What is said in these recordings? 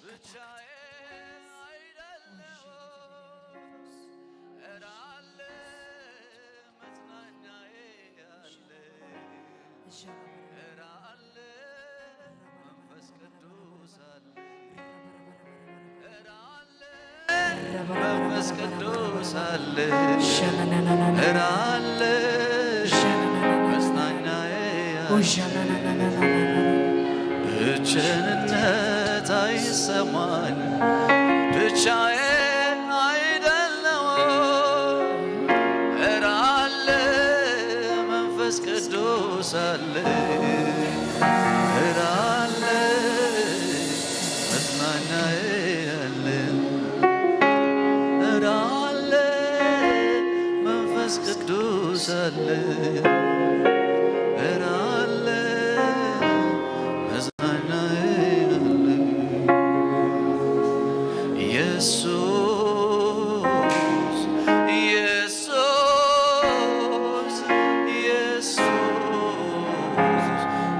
ብቻዬ አይደለሁም፣ ኧረ አለ መጽናኛዬ አለ፣ ኧረ አለ መንፈስ ቅዱስ አለ፣ ኧረ አለ መንፈስ ቅዱስ አለ፣ ኧረ አለ መጽናኛዬ አለ። ብቸኝነት አይሰማኝ፣ ብቻዬ አይደለሁም፣ ኧረ አለ መንፈስ ቅዱስ አለ፣ ኧረ አለ መጽናኛዬ አለ፣ ኧረ አለ መንፈስ ቅዱስ አለ፣ ኧረ አለ መጽናኛዬ አለ። ኢየሱስ፣ ኢየሱስ፣ ኢየሱስ፣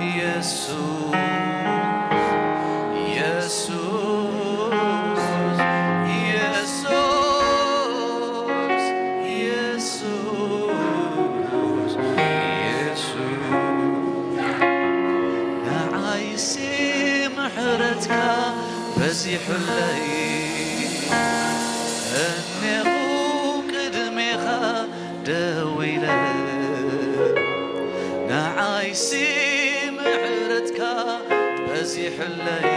ኢየሱስ፣ ኢየሱስ፣ ኢየሱስ፣ ኢየሱስ፣ ኢየሱስ፣ ንዓይሲ ምሕረትካ በዚሑለይ፣ እኔኹ ቅድሜኻ ደው ኢለ፣ ንዓይሲ ምሕረትካ በዚሑለይ፣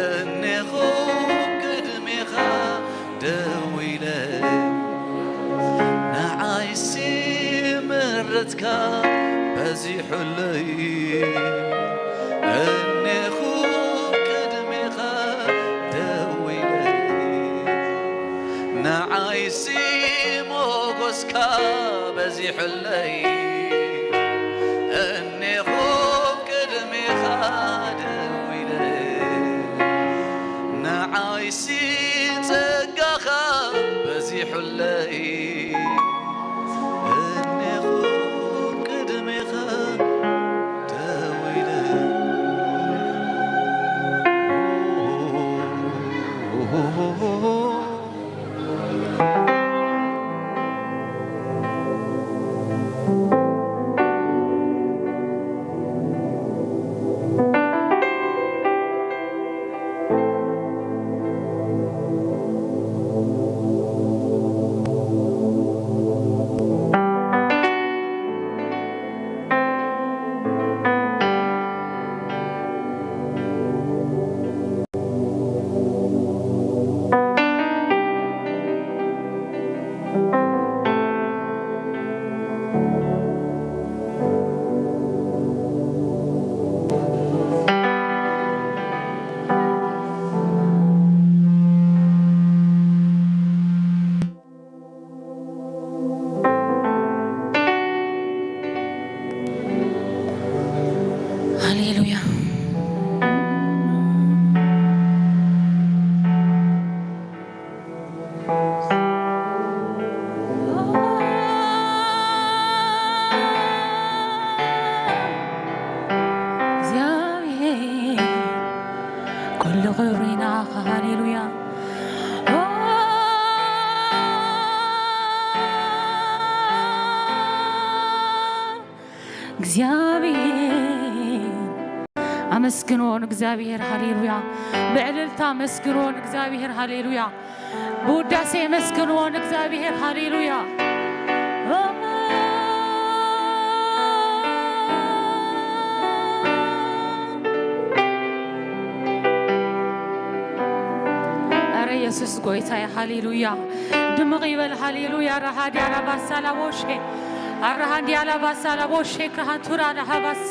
እኔኹ ቅድሜኻ ደው ኢለ፣ ንዓይሲ ምሕረትካ በዚሑለይ፣ እኔኹ ቅድሜኻ ደው ኢለ፣ ንዓይሲ ሞጎስካ በዚሑለይ፣ እኔኹ ቅድሜኻ ደው ኢለ፣ ንዓይሲ ጸጋኻ በዚሑለይ፣ እኔኹ ቅድሜኻ ደው ኢለ። ሃሌሉያ። እግዚኣብሔር ኣመስግንዎ ንእግዚኣብሔር፣ ሃሌሉያ። ብዕልልታ ኣመስግንዎ ንእግዚኣብሔር፣ ሃሌሉያ። ብውዳሴ ኣመስግንዎ ንእግዚኣብሔር፣ ሃሌሉያ። ኣረ የሱስ ጎይታ እዩ፣ ሃሌሉያ። ድምቕ ይበል፣ ሃሌሉያ። ራሃዲ ኣላባሳ ላቦሼ፣ ኣራሃንዲ ኣላባሳ ላቦሼ፣ ክራሃንቱራ ላሃባስ፣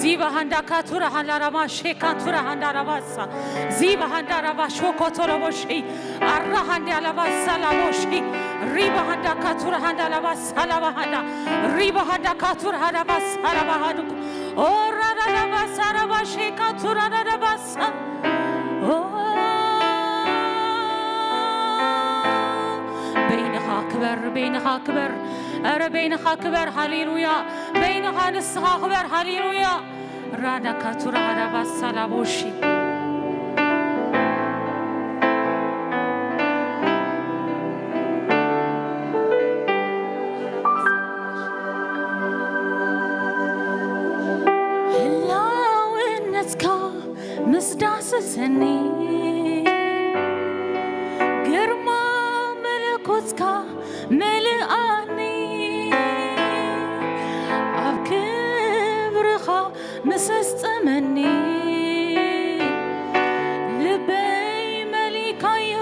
ዚባ ሃንዳ ካቱራ ሃንዳ ራማሼ፣ ካቱራ ሃንዳ ራባሳ፣ ዚባ ሃንዳ ራባሾ ኮቶሎቦሼ፣ ኣራሃንዲ ኣላባሳ ላቦሼ፣ ሪባ ሃንዳ ካቱራ ሃንዳ ላባሳ ላባሃንዳ፣ ሪባ ሃንዳ ካቱራ ሃንዳ ባሳ ላባሃንዱ፣ ኦራ ላባሳ ላባሼ፣ ካቱራ ላባሳ በይንኻ ክበር፣ በይንኻ ክበር፣ ኧረ በይንኻ ክበር። ሃሌሉያ። በይንኻ ንስኻ ክበር። ሃሌሉያ። ራዳ ካቱራ ሃዳ ባሳ ላቦሺ። ህላውነትካ ምስ ዳሰሰኒ፣ ግርማ መለኮትካ መልኣኒ፣ ኣብ ክብርኻ ምስ ኣስጠመኒ፣ ልበይ መሊካዮ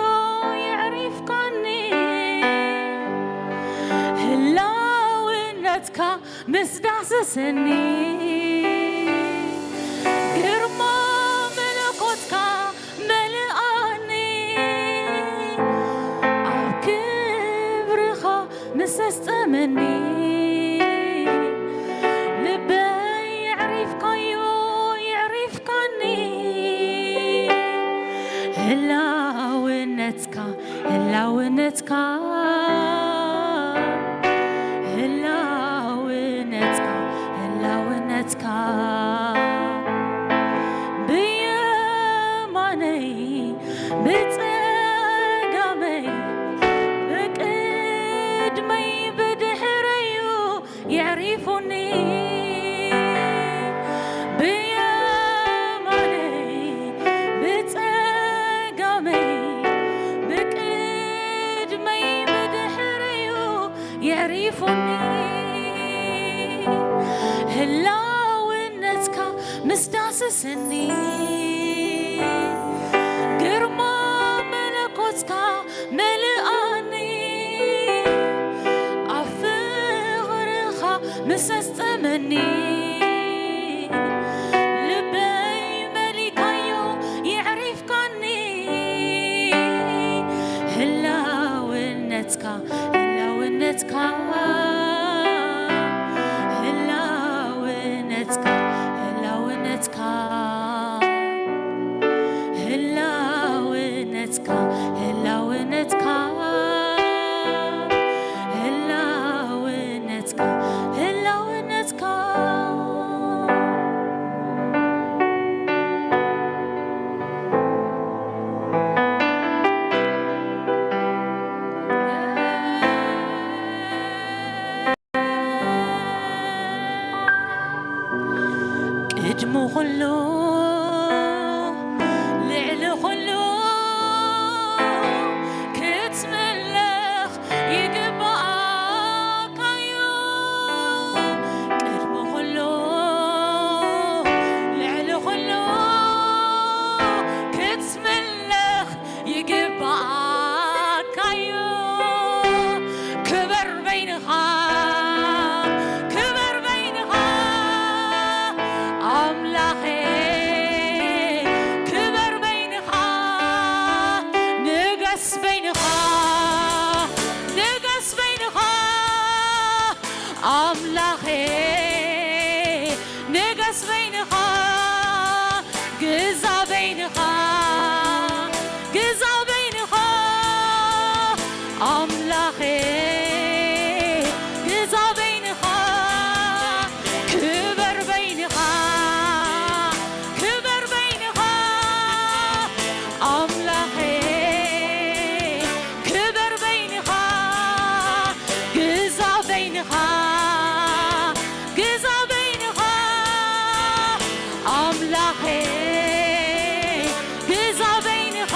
የዕሪፍካኒ። ህላውነትካ ምስ ዳሰሰኒ፣ ግርማ መለኮትካ መልኣኒ፣ ኣብ ክብርኻ ምስ ኣስጠመኒ፣ ልበይ የዕሪፍካዮ የዕሪፍካኒ። ህላውነትካ፣ ህላውነትካ፣ ህላውነትካ፣ ህላውነትካ ብየማነይ ብጸጋመይ ብቅድመይ ብድሕረዩ የዕሪፉኒ። ብየማነይ ብጸጋመይ ብቅድመይ ብድሕረዩ የዕሪፉኒ። ህላውነትካ ምስ ዳሰሰኒ፣ ግርማ መለኮትካ መልኣኒ፣ ኣብ ፍቕርኻ ምስ ኣስጠመኒ፣ ልበይ መሊካዮ የዕሪፍካኒ። ህላውነትካ፣ ህላውነትካ፣ ህላውነትካ፣ ህላውነትካ ህላውነትካ፣ ህላውነትካ፣ ህላውነትካ፣ ህላውነትካ። ቅድሚ ኩሉ፣ ልዕሊ ኩሉ ክትምለኽ ይግባኣካዩ። ቅድሚ ኩሉ፣ ልዕሊ ኩሉ ክትምለኽ ይግባኣካዩ። ክበር በይንኻ፣ ክበር በይንኻ ኣምላኸ፣ ክበር በይንኻ፣ ንገስ በይንኻ፣ ንገስ በይንኻ ኣምላኸ፣ ንገስ በይንኻ፣ ግዛ በይንኻ፣ ግዛ በይንኻ ኣምላኸ፣ ግዛ በይንኻ፣ ክበር በይንኻ፣ ክበር በይንኻ ኣምላኸ፣ ክበር በይንኻ፣ ግዛ በይንኻ፣ ግዛ በይ ግዛ በይንኻ፣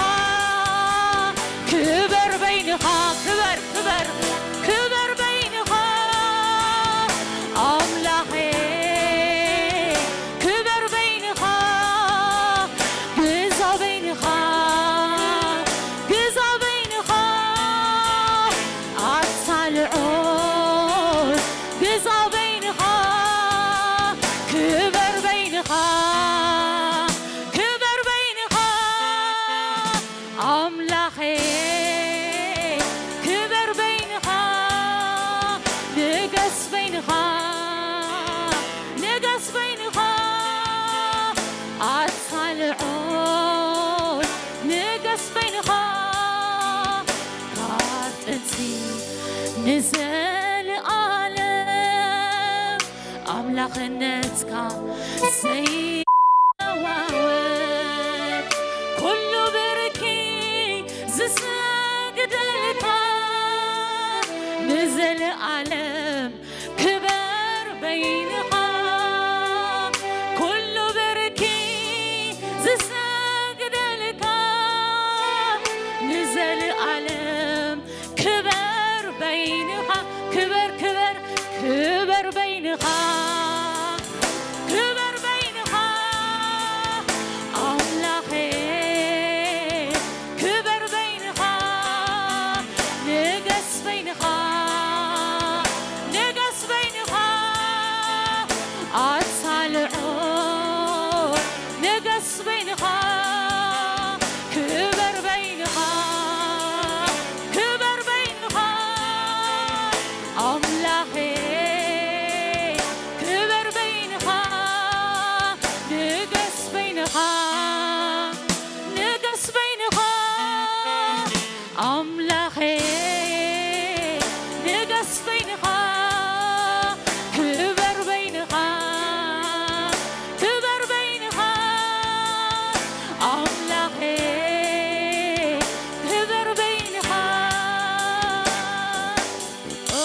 ክበር በይንኻ፣ ክበር፣ ክበር፣ ክበር በይንኻ። ኣምላኸ ክበር በይንኻ፣ ግዛ በይንኻ፣ ግዛ በይንኻ። ኣታ ልዑል ግዛ በይንኻ፣ ክበር በይንኻ፣ ክበር በይንኻ። ኣምላኸ ክበር በይንኻ፣ ንገስ በይንኻ፣ ንገስ በይንኻ። ኣታ ልዑል ንገስ በይንኻ፣ ካብ ጥንቲ ንዘለኣለም ኣምላኽነትካ ዘይለዋወጥ፣ ኩሉ ብርኪ ዝሰግደልካ፣ ንዘለኣለም ክበር በይንኻ፣ ኩሉ ብርኪ ዝሰግደልካ፣ ንዘለኣለም ክበር በይንኻ፣ ክበር፣ ክበር፣ ክበር በይንኻ፣ ክበር በይንኻ። ኣምላኸ ክበር በይንኻ፣ ንገስ በይንኻ፣ ንገስ በይንኻ። ኣታ ልዑል ንገስ በይንኻ፣ ክበር በይንኻ። ክበር በይንኻ ኣምላኸ፣ ክበር በይንኻ፣ ንገስ በይንኻ፣ ንገስ በይንኻ ኣምላኸ፣ ንገስ በይንኻ፣ ክበር በይንኻ፣ ክበር በይንኻ ኣምላኸ፣ ክበር በይንኻ። ኦ፣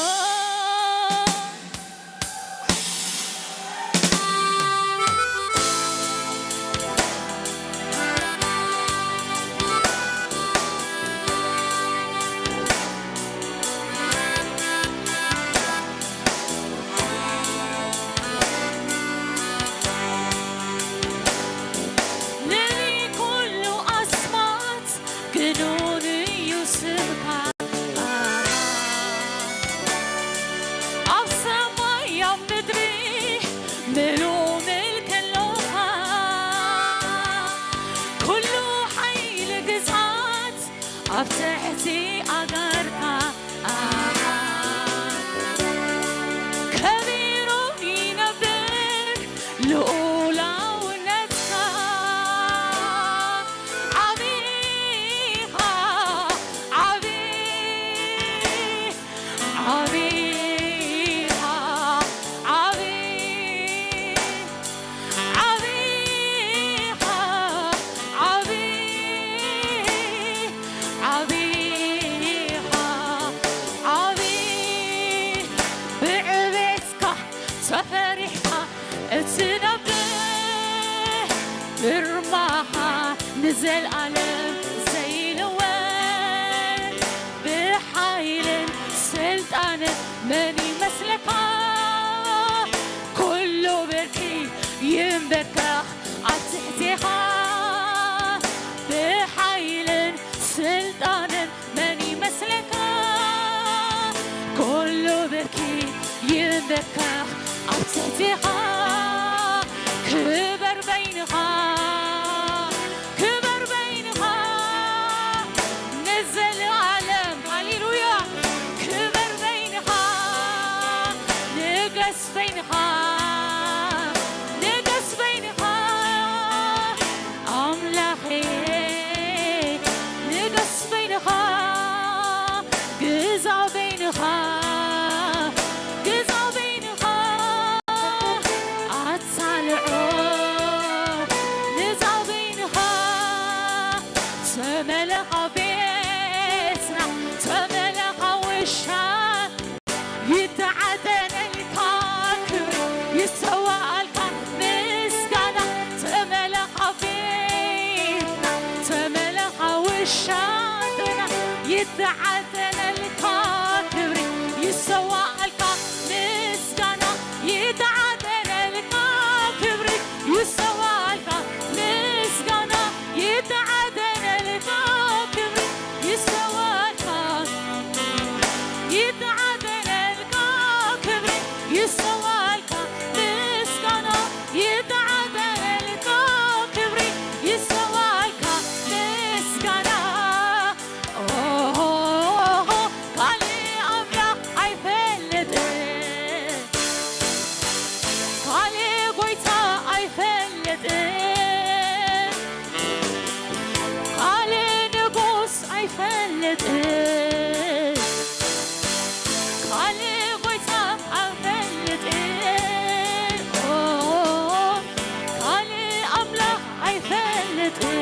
ልዕሊ ኩሉ ኣስማት ግኑን እዩ ስምካ። ኣብ ሰማይ ኣብ ምድሪ ምሉእ ምልኪ ኣሎካ። ኩሉ ሓይሊ ግዝኣት ኣብ ትሕቲ ኣጋርካ። ከቢሩ ይነብር ልኡላውነትካ። ዓቢኻ፣ ዓቢ፣ ዓቢኻ፣ ዓቢ፣ ዓቢኻ፣ ዓቢ፣ ዓቢኻ፣ ዓቢ። ብዕቤትካ ተፈሪሕካ እትነብር፣ ግርማኻ ንዘለኣለም ዘይልወጥ፣ ብሓይልን ስልጣንን መን ይመስለካ? ኩሉ ብርኪ ይንበርከኽ ኣብ ትሕቴኻ፣ ብሓይልን ስልጣንን መን ይመስለካ? ኩሉ ብርኪ ይንበርከኽ ኣብ ትሕቴኻ። ክበር በይንኻ፣ ክበር በይንኻ ንዘለኣለም። ሃሌሉያ። ክበር በይንኻ፣ ንገስ በይንኻ፣ ንገስ በይንኻ ኣምላኸ፣ ንገስ በይንኻ፣ ግዛእ በይንኻ፣ ግዛእ በይንኻ፣ ኣታ ልዑል፣ ግዛእ በይንኻ። ተመለኻ ቤትና፣ ተመለኻ ውሻ ይተዓጠነልካ ክብሪ፣ ይሰዋኣልካ ምስጋና። ተመለኻ ይተዓደለልካ ክብሪ ይሰዋእልካ ምስጋና ይተዓደለልካ ክብሪ ይሰዋእልካ ምስጋና ይተዓደለልካ ክብሪ ይሰዋእልካ ይተዓደለልካ ክብሪ ይሰዋእልካ ምስጋና ይተዓደለልካ ክብሪ ይሰዋእልካ ምስጋና ኦሆ፣ ካልእ ኣምላኽ ኣይፈልጥን፣ ካልእ ጎይታ ኣይፈልጥን፣ ካልእ ንጉስ ኣይፈልጥን፣ ካልእ ጎይታ ኣይፈልጥን፣ ኦ፣ ካልእ ኣምላኽ ኣይፈልጥን።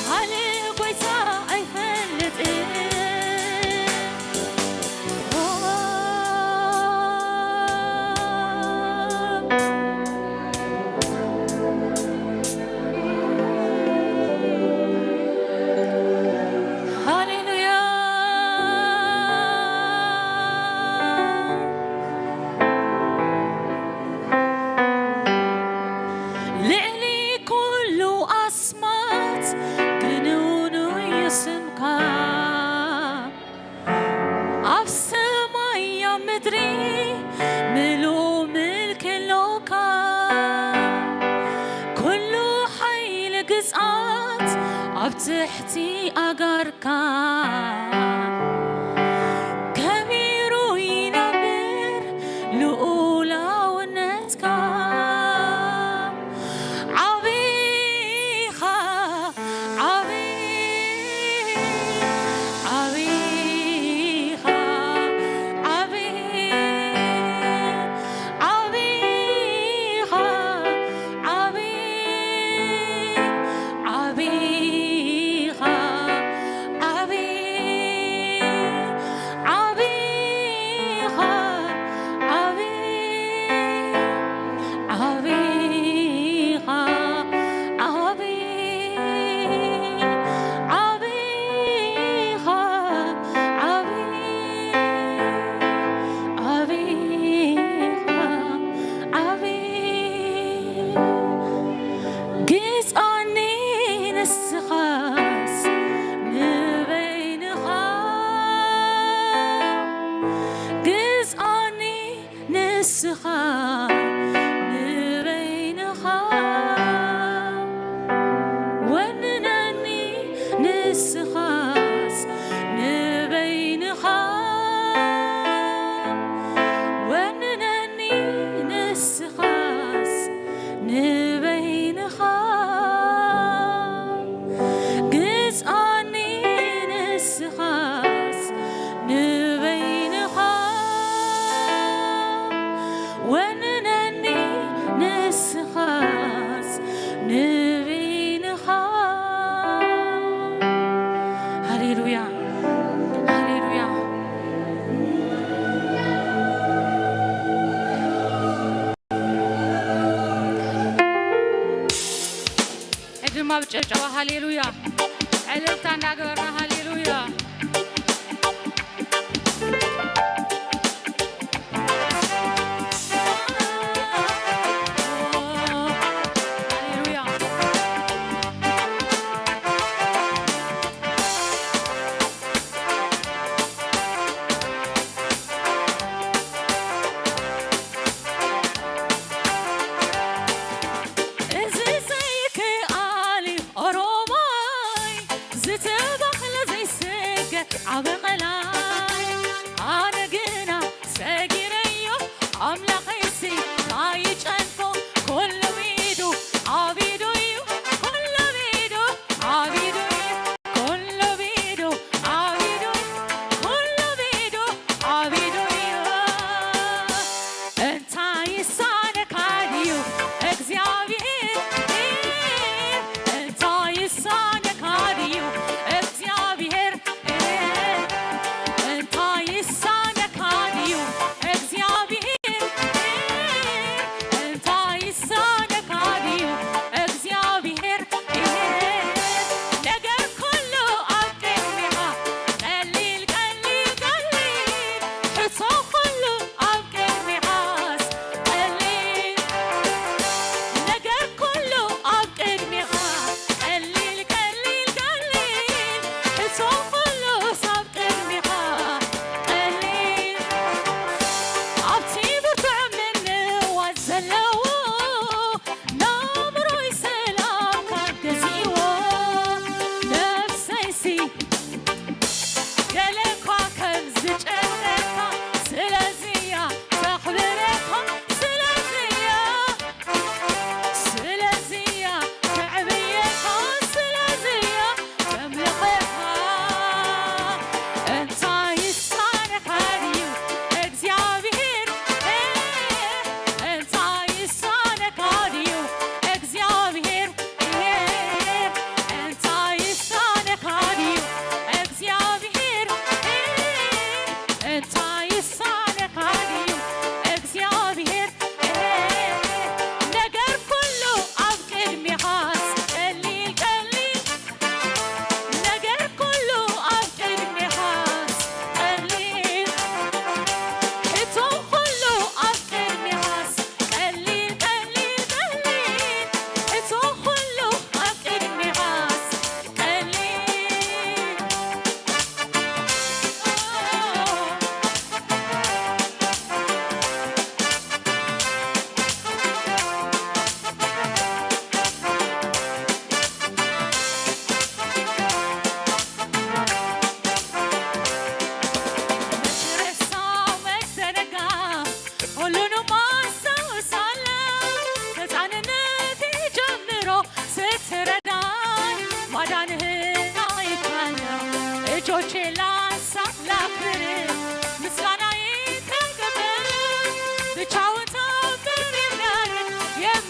ካልእ ጎይታ ኣይፈልጥን። ሃሌሉያ። ልዕሊ ኩሉ ኣስማት ግኑን እዩ ስምካ። ኣብ ሰማይ ኣብ ምድሪ ምሉእ ምልኪ ኣሎካ። ኩሉ ሓይሊ ግዝኣት ኣብ ትሕቲ ኣጋርካ። ከቢሩ ይነብር ልኡላውነትካ። ዓቢኻ ዓቢ ዓቢኻ ዓቢ ዓቢኻ ዓቢ ዓቢኻ ዓቢ ዓቢኻ ዓቢ ዓቢኻ ዓቢ ዓቢኻ ዓቢ ዓቢኻ ዓቢ ግዝኣኒ ንስኻስ ንበይንኻ ግዝኣኒ ንስኻ ንበይንኻ ወንነኒ ንስኻስ ንበይንኻ ወንነኒ ንስኻስ ንበይንኻ ግዝኣኒ ንስኻስ ንበይንኻ ወንነኒ ንስኻስ ንበይንኻ ሃሌሉያ ሃሌሉያ ሕጂ ድማ ብጭብጨባ ሃሌሉያ ዕልልታ እናገበርና ሃሌሉያ ሃሌሉያ እዚ ዘይከኣል እዩ ኦሮማይ ዝተባኽለ ዘይስገር ዓቢ ቐላይ ኣነ ግና ሰጊረዮ ኣምላኸይሲ ካይጨንቆ ኩሉ ቢዱ ዓቢዱ እዩ ኩሉ ቢዱ ዓቢዱ እዩ ኩሉ ቢዱ ዓቢዱ ኩሉ ቢዱ ዓቢዱ እዩ እንታይ ይሳነካ ድዩ እግዚኣብሔር እንታይ ይሳነካ ድዩ እግዚኣብሔር እንታይ ይሳነካ ድዩ እግዚኣብሔር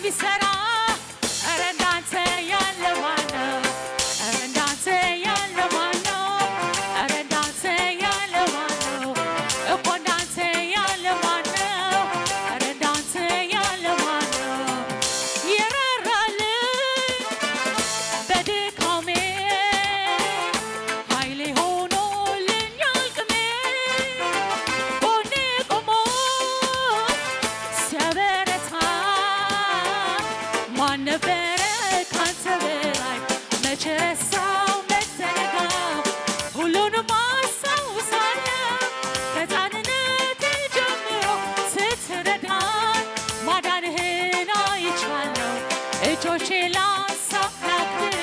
የሚሰራ? ኧረ እንዳንተ ያለ ማነው? ኧረ እንዳንተ ያለ ማነው? ኧረ እንዳንተ ያለ ማነው? እኮ እንዳንተ ያለ ማነው? ኧረ እንዳንተ ያለ ማነው? የራራልኝ በድካሜ ኃይሌ ሆኖልኛል ቅኔ። ጎኔ ቆሞ ሲያበረታ ማን ነበረ ካንተ በላይ? መቼ ረሳው መዘነጋው? ሁሉንም አስታውሳለሁ ከሕፃንነቴ ጀምሮ ስትረዳኝ ማዳንህን አይቻለሁ። እጆቼ ላንሳ ላክብር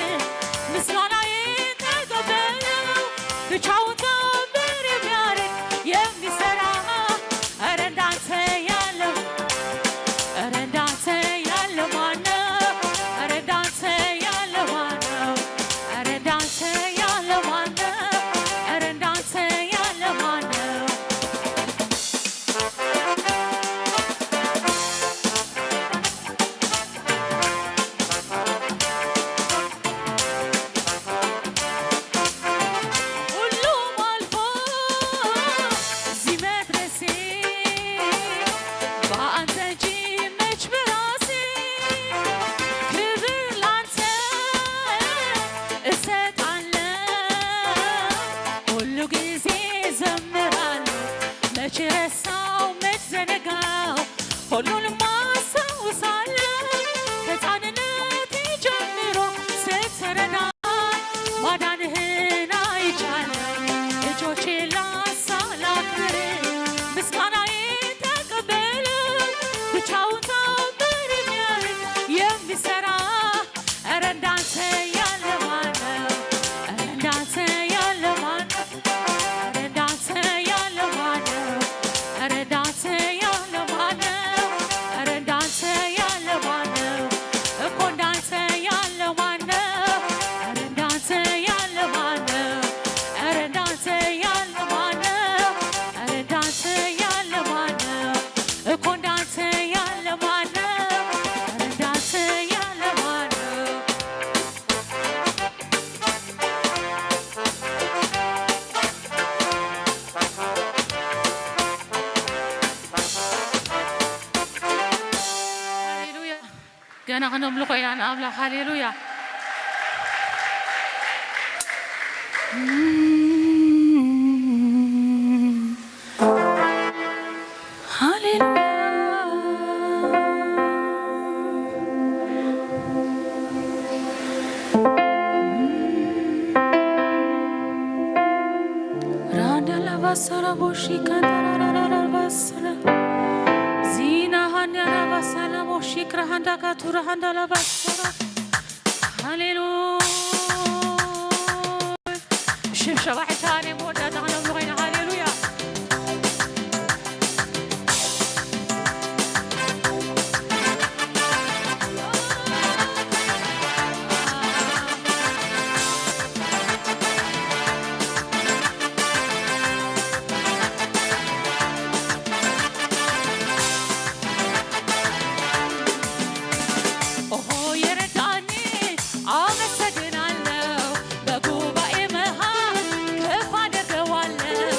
ምስጋናዬን ተቀበለው። ብቻውን ታምር የሚያደርግ የሚሰራ ኧረ እንዳንተ ያለው ኧረ እንዳንተ ያለ ማነው? ኧረ እንዳንተ ያለ ማነው? ኧረ እንዳንተ ያለ ማነው? ኧረ እንዳንተ ያለ ማነው? ሁሉም አልፎ እዚህ መድረሴ በአንተ እንጂ መች በራሴ ክብር ላንተ እሰጣለሁ። ሁሉ ጊዜ ዘምራለሁ። መቼ ረሳው መች ዘነጋው? ሁሉንም አስታውሳለሁ። ከሕፃንነቴ ጀምሮ ስትረዳ ማዳንህን አይቻለሁ። እጆቼ ላንሳ ላክብር ምስጋናዬን ተቀበለው። ብቻውን ታምር የሚያደርግ የሚሰራ ኧረ እንዳንተ ያለ ማነው? ኧረ እንዳንተ ያለ ማነው? ኧረ እንዳንተ ያለ ማነው? ኧረ እንዳንተ ያለ ማነው? ኧረ እንዳንተ ያለ ማነው? እኮ እንዳንተ ያለ ማነው? ኧረ እንዳንተ ያለ ማነው? ኧረ እንዳንተ ያለ ማነው? ኧረ እንዳንተ ያለ ማነው? እኮ እንዳንተ ያለ ማነው? ኧረ እንዳንተ ያለ ማነው? ሃሌሉያ። ገና ክነምልኾ ኢና ንኣምላኽ። ሃሌሉያ። ሃሌሉያ። ራንዳ ላባሳራ ቦሺካ ታራራራ ባሳራ ዚና ሃንዳ ላባሳላ ቦሺክ ራሃንዳ ካቱራ ሃንዳ ላባሳራ ሃሌሉያ። ሽብሸባ ሒዝካ ናይ መወዳእታ ክነብሉ ኮይና። ሃሌሉያ። ኦሆ የረዳኝ አመሰግናለሁ። በጉባኤ መሃል ከፍ አደርገዋለሁ።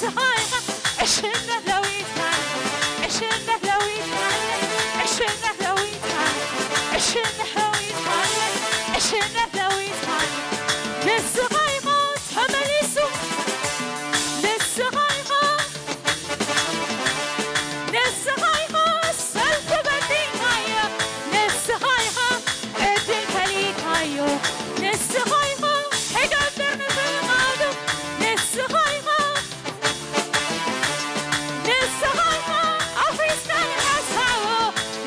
ንስኻ ኢኻ ዕሽነት ለዊጥካኒ፣ ዕሽነት ለዊጥካኒ፣ ዕሽነት ለዊጥካኒ፣ ዕሽነት ለዊጥካኒ፣ ዕሽነት ለዊጥካኒ። ንስኻ ኢኻ ተመሊሱ፣ ንስኻ ኢኻ፣ ንስኻ ኢኻ ሰልፊ በቲንካዮ፣ ንስኻ ኢኻ ዕድል ፈሊካዮ፣ ንስኻ ኢኻ ክገብር ንፍቓዱ፣ ንስኻ ኢኻ ንስኻ ኢኻ ኣፍሪስካ ንሓሳቡ፣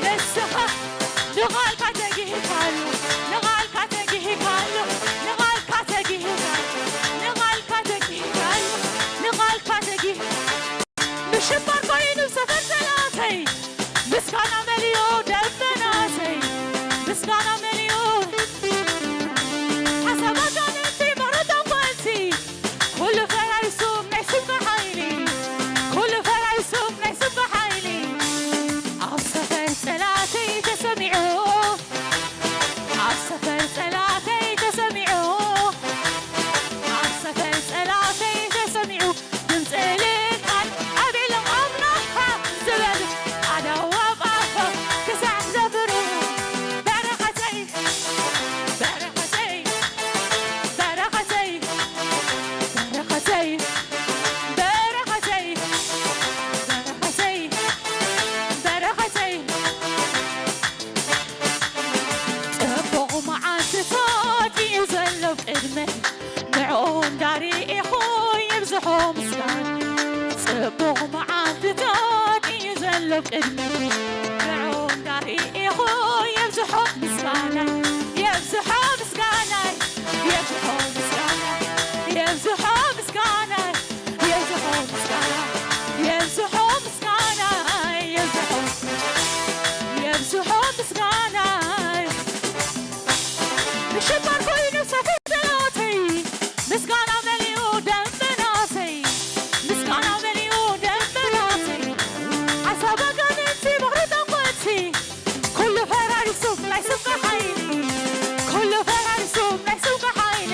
ንስኻ ንቓልካ ተጊህካሉ፣ ንቓልካ ተጊህካሉ፣ ንቓልካ ተጊህካሉ፣ ንቓልካ ተጊህካሉ፣ ንቓልካ ተጊህ-፣ ምሽባር ኮይኑ ሰፈር ጸላተይ፣ ምስጋና መሊኡ ደመናተይ፣ ምስጋና መሊኡ ሓሳብ ኣጋንንቲ ምኽሪ ጠንቋልቲ፣ ኩሉ ፈራሪሱ ናይ ስምካ ሓይሊ፣ ኩሉ ፈራሪሱ ናይ ስምካ ሓይሊ። ኣብ ሰፈር ጸላተይ ተሰሚዑ፣ ኣብ ሰፈር ጸላተይ ተሰሚዑ፣ ኣብ ሰፈር ጸላተይ ተሰሚዑ፣ ድምጺ እልልታን ኣቤሎም ኣምላኽካ ዝበሉ ኣደው ኣብ ኣፎም ክሳዕ ዘፍሩ። በረኸተይ፣ በረኸተይ፣ በረኸተይ፣ በረኸተይ፣ በረኸተይ፣ በረኸተይ፣ በረኸተይ። ጽቡቕ መዓልትታት እዩ ዘሎ ቅድመይ፣ ንዕኡ እንዳርኢኹ የብዝሖ ምስጋና። ጽቡቕ መዓልትታት እዩ ዘሎ ቅድመይ፣ ንዕኡ እንዳርኢኹ የብዝሖ ምስጋና፣ የብዝሖ ምስጋና፣ የብዝሖ ምስጋና፣ የብዝሖ ምስጋና፣ የብዝሖ ምስጋና፣ የብዝሖ ምስጋና፣ የብዝሖ፣ የብዝሖ ምስጋና። ምሽባር ኮይኑ ሰፈር ጸላተይ፣ ምስጋና መሊኡ ደመናተይ፣ ምስጋና መሊኡ ደመናተይ። ሓሳብ ኣጋንንቲ ምኽሪ ጠንቋልቲ፣ ኩሉ ፈራሪሱ ናይ ስምካ ሓይሊ፣ ኩሉ ፈራሪሱ ናይ ስምካ ሓይሊ።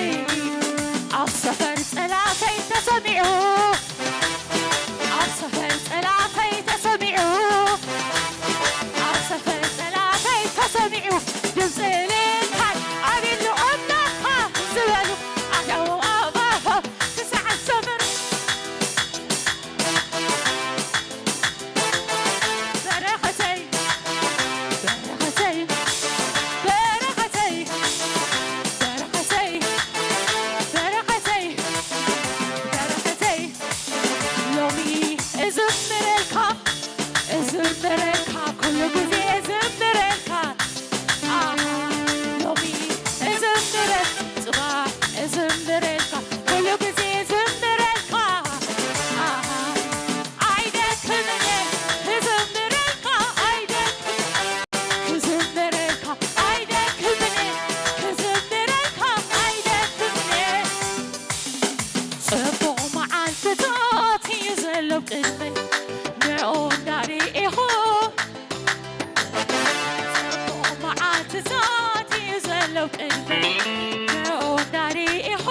ኣብ ሰፈር ጸላተይ ተሰሚዑ፣ ኣብ ሰፈር ጸላተይ ተሰሚዑ፣ ኣብ ሰፈር ጸላተይ ተሰሚዑ፣ ድምጺ እልልታይ ኣቤሎ ኣምላኽካ ዝበሉ ኣደው ኣብ ኣፎም ክሳዕ ሰፈር። በረኸተይ፣ በረኸተይ፣ በረኸተይ፣ በረኸተይ፣ በረኸተይ፣ በረኸተይ፣ ሎሚ እዝምረልካ፣ እዝምረልካ፣ ኩሉ ግዜ እዝምረልካ። ኣሃ፣ ሎሚ እዝምረል፣ ጽባሕ እዝምረልካ፣ ኩሉ ግዜ እዝምረልካ። ኣሃ፣ ኣይደክምን እየ ክዝምረልካ፣ ኣይደክምን ክዝምረልካ፣ ኣይደክምን እየ ክዝምረልካ፣ ኣይደክምን እየ። ጽቡቕ መዓልትታት እዩ ዘሎ ቅድመይ፣ ንዕኡ እንዳርኢኹ። ጽቡቕ መዓልትታት እዩ ዘሎ ቅድመይ፣ ንዕኡ እንዳርኢኹ።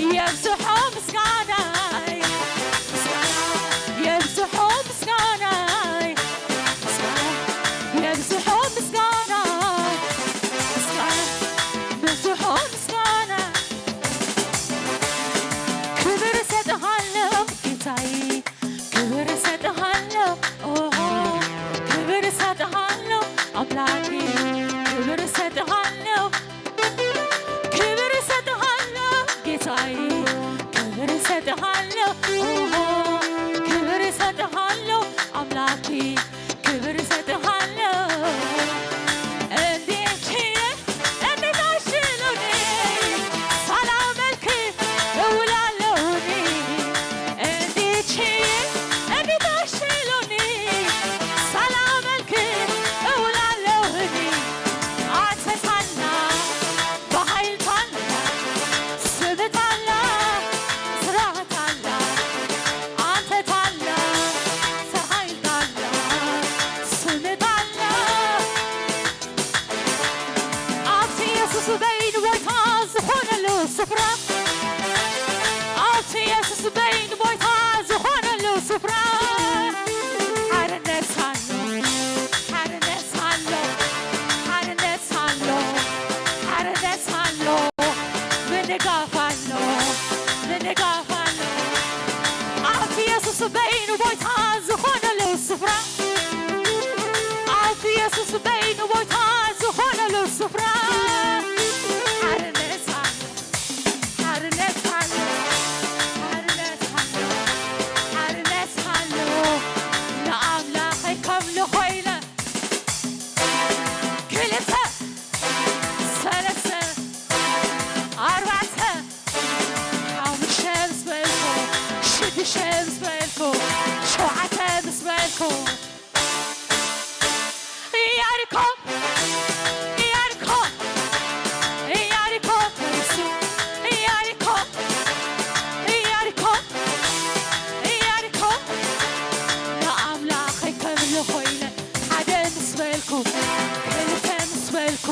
የብዝሖ ምስጋናይ፣ ምስጋና፣ የብዝሖ ምስጋናይ፣ ምስጋና፣ የብዝሖ ምስጋናይ፣ ምስጋና፣ የብዝሖ ምስጋና። ክብር እሰጥሃለሁ ጌታዬ፣ ክብር እሰጥሃለሁ፣ ኦሆ፣ ክብር እሰጥሃለሁ ኣምላኬ፣ ክብር እሰጥሃለሁ፣ ክብር እሰጥሃለሁ ጌታዬ፣ ክብር እሰጥሃለሁ፣ ኦሆ፣ ክብር እሰጥሃለሁ ኣምላኬ፣ ክብር እሰጥሃለሁ። እንዴት ችዬ፣ እንዴት አስችሎኝ ሳላመልክ እውላለሁ እኔ? እንዴት ችዬ፣ እንዴት አስችሎኝ ሳላመልክ እውላለሁ እኔ? አንተ ታላቅ፣ በኃይል ታላቅ፣ ስምህ ታላቅ፣ ስራህ ታላቅ፣ አንተ ታላቅ፣ ስራህ ታላቅ፣ ስምህ ታላቅ። ኣብቲ የሱስ በይን ቦታ ዝኾነሉ ስፍራ፣ ኣብቲ የሱስ ሓደ ምስ በልኩ፣ ክልተ ምስ በልኩ፣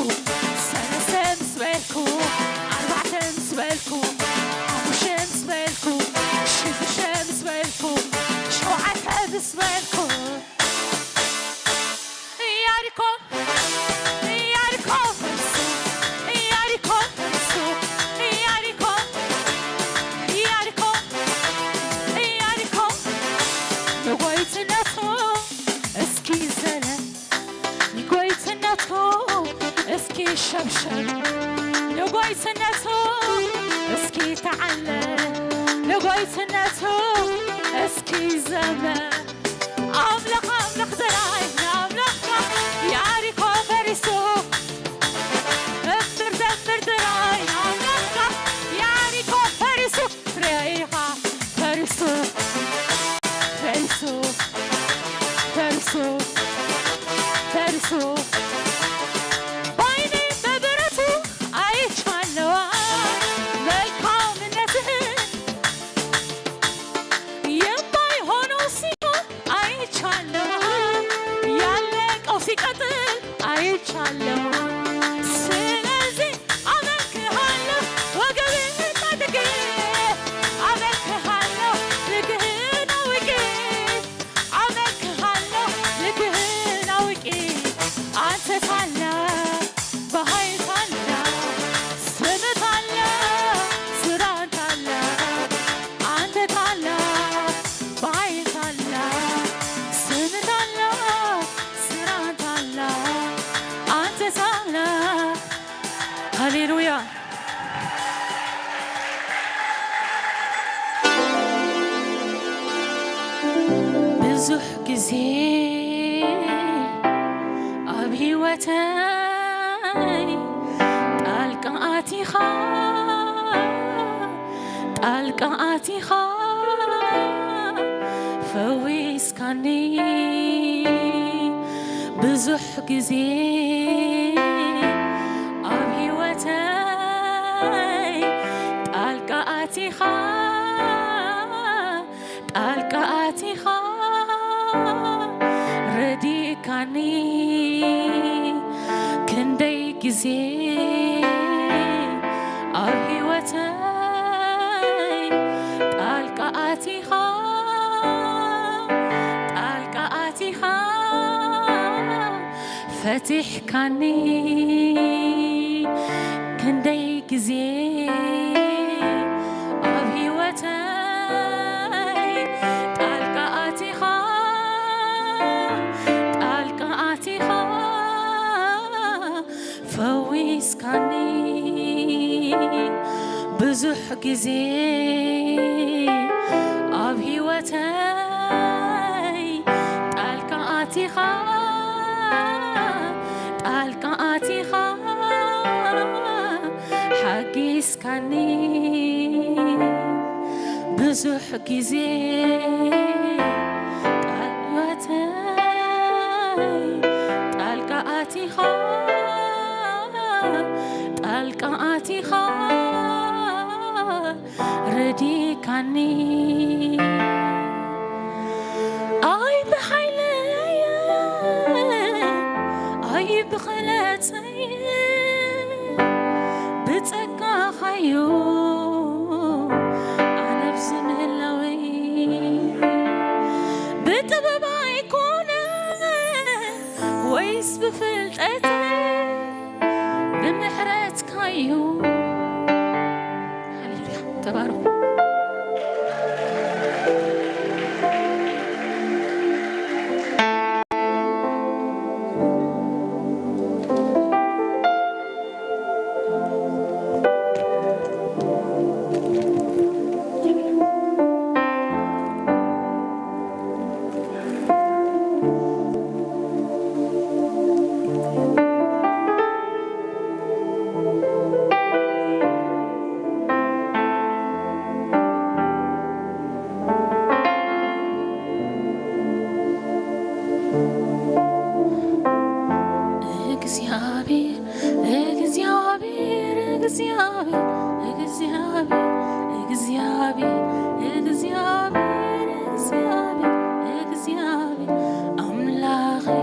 ሰለስተ ምስ በልኩ፣ ኣርባዕተ ምስ በልኩ፣ ሓሙሽተ ምስ በልኩ፣ ሽዱሽተ ምስ በልኩ፣ ሸውዓተ ምስ በልኩ፣ ኢያሪኮ፣ ኢያሪኮ ፈሪሱ፣ ኢያሪኮ ፈሪሱ፣ ኢያሪኮ፣ ኢያሪኮ፣ ኢያሪኮ ንጎይትነቱ እስኪ ዘለ፣ ንጎይትነቱ እስኪ ሸብሸብ፣ ንጎይትነቱ እስኪ ተዓለ፣ ንጎይትነቱ እስኪ ዘመር። ኣምላኽ ኣምላኽ ጥራይ ንኣምላኽካ ኢያሪኮ ፈሪሱ፣ ዘምር ዘምር ጥራይ ንኣምላኽካ ኢያሪኮ ፈሪሱ፣ ትሪኦ ኢኻ ፈሪሱ፣ ፈሪሱ፣ ፈሪሱ፣ ፈሪሱ። ባይነይ በብረቱ ኣይቻለዋ መልካምነትህን የማይሆነው ሲሆን አይቻለሁ፣ ያለቀው ሲቀጥል አይቻለሁ። ስለዚህ አመልክሃለሁ ወገብህን ታጥቄ፣ አመልክሃለሁ ልክህን አውቄ፣ አመልክሃለሁ ልክህን አውቄ። አንተ ታላቅ፣ በኃይል ታላቅ፣ ስም ታላቅ፣ ስራ ታላቅ። አንተ ታላቅ፣ በኃይል ታላቅ፣ ስም ታላቅ፣ ስራ ታላቅ። አንተ ታላቅ። ሃሌሉያ። ብዙሕ ግዜ ኣብ ህይወተይ ጣልቃ ኣቲኻ፣ ጣልቃ ኣቲኻ ፈዊስካኒ። ብዙሕ ግዜ ኣብ ህይወተይ ጣልቃ ኣቲኻ፣ ጣልቃ ኣቲኻ ረዲእካኒ። ክንደይ ግዜ ኣብ ህይወተይ ጣልቃ ኣቲኻ፣ ጣልቃ ኣቲኻ ፈቲሕካኒ። ክንደይ ግዜ ኣብ ህይወተይ ጣልቃ ኣቲኻ፣ ጣልቃ ኣቲኻ ፈዊስካኒ። ብዙሕ ግዜ ኣብ ህይወተይ ጣልቃ ኣቲኻ፣ ጣልቃ ኣቲኻ ሓጊዝካኒ። ብዙሕ ግዜ ጣል-፣ ህይወተይ ጣልቃ ኣቲኻ፣ ጣልቃ ኣቲኻ ረዲካኒ። ኣይ ብሓይለየ፣ ኣይ ብኽእለተየ፣ ብጸጋኻዮ ኣነ ኣብዚ ምህላወይ። ብጥበብ ኣይኮነን ወይስ ብፍልጠተይ፣ ብምሕረትካዮ። ሃሌሉያ፣ ተባረኹ። እግዚኣብሔር፣ እግዚኣብሔር፣ እግዚኣብሔር፣ እግዚኣብሔር፣ እግዚኣብሔር፣ እግዚኣብሔር፣ እግዚኣብሔር፣ ኣምላኸይ፣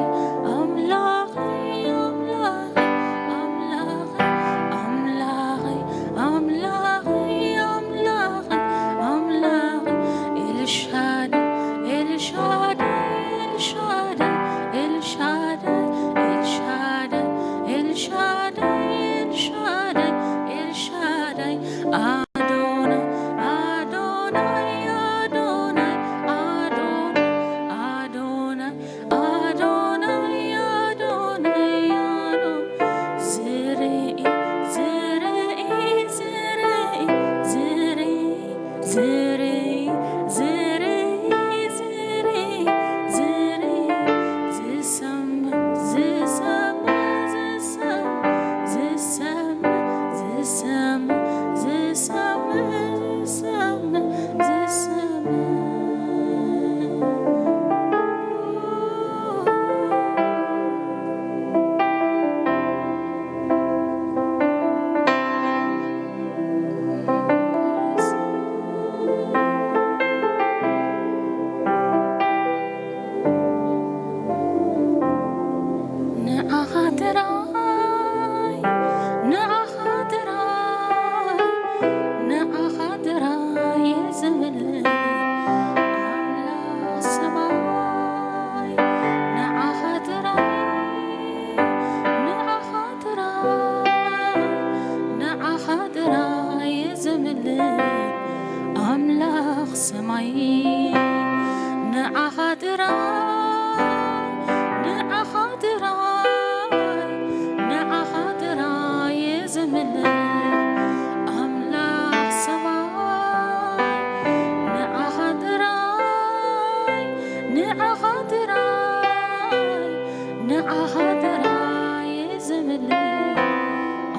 ንዓኻ ጥራይ ዝምልኽ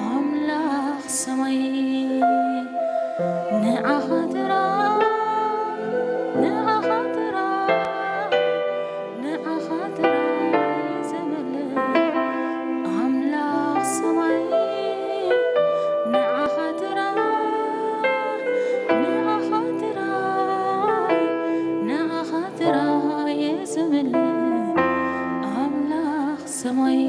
ኣምላኽ ሰማይ፣ ንዓኻ ጥራይ፣ ንዓኻ ጥራይ፣ ንዓኻ ጥራይ ዝምልኽ ኣምላኽ ሰማይ፣ ንዓኻ ጥራይ፣ ንዓኻ ጥራይ፣ ንዓኻ ጥራይ ዝምልኽ ኣምላኽ ሰማይ።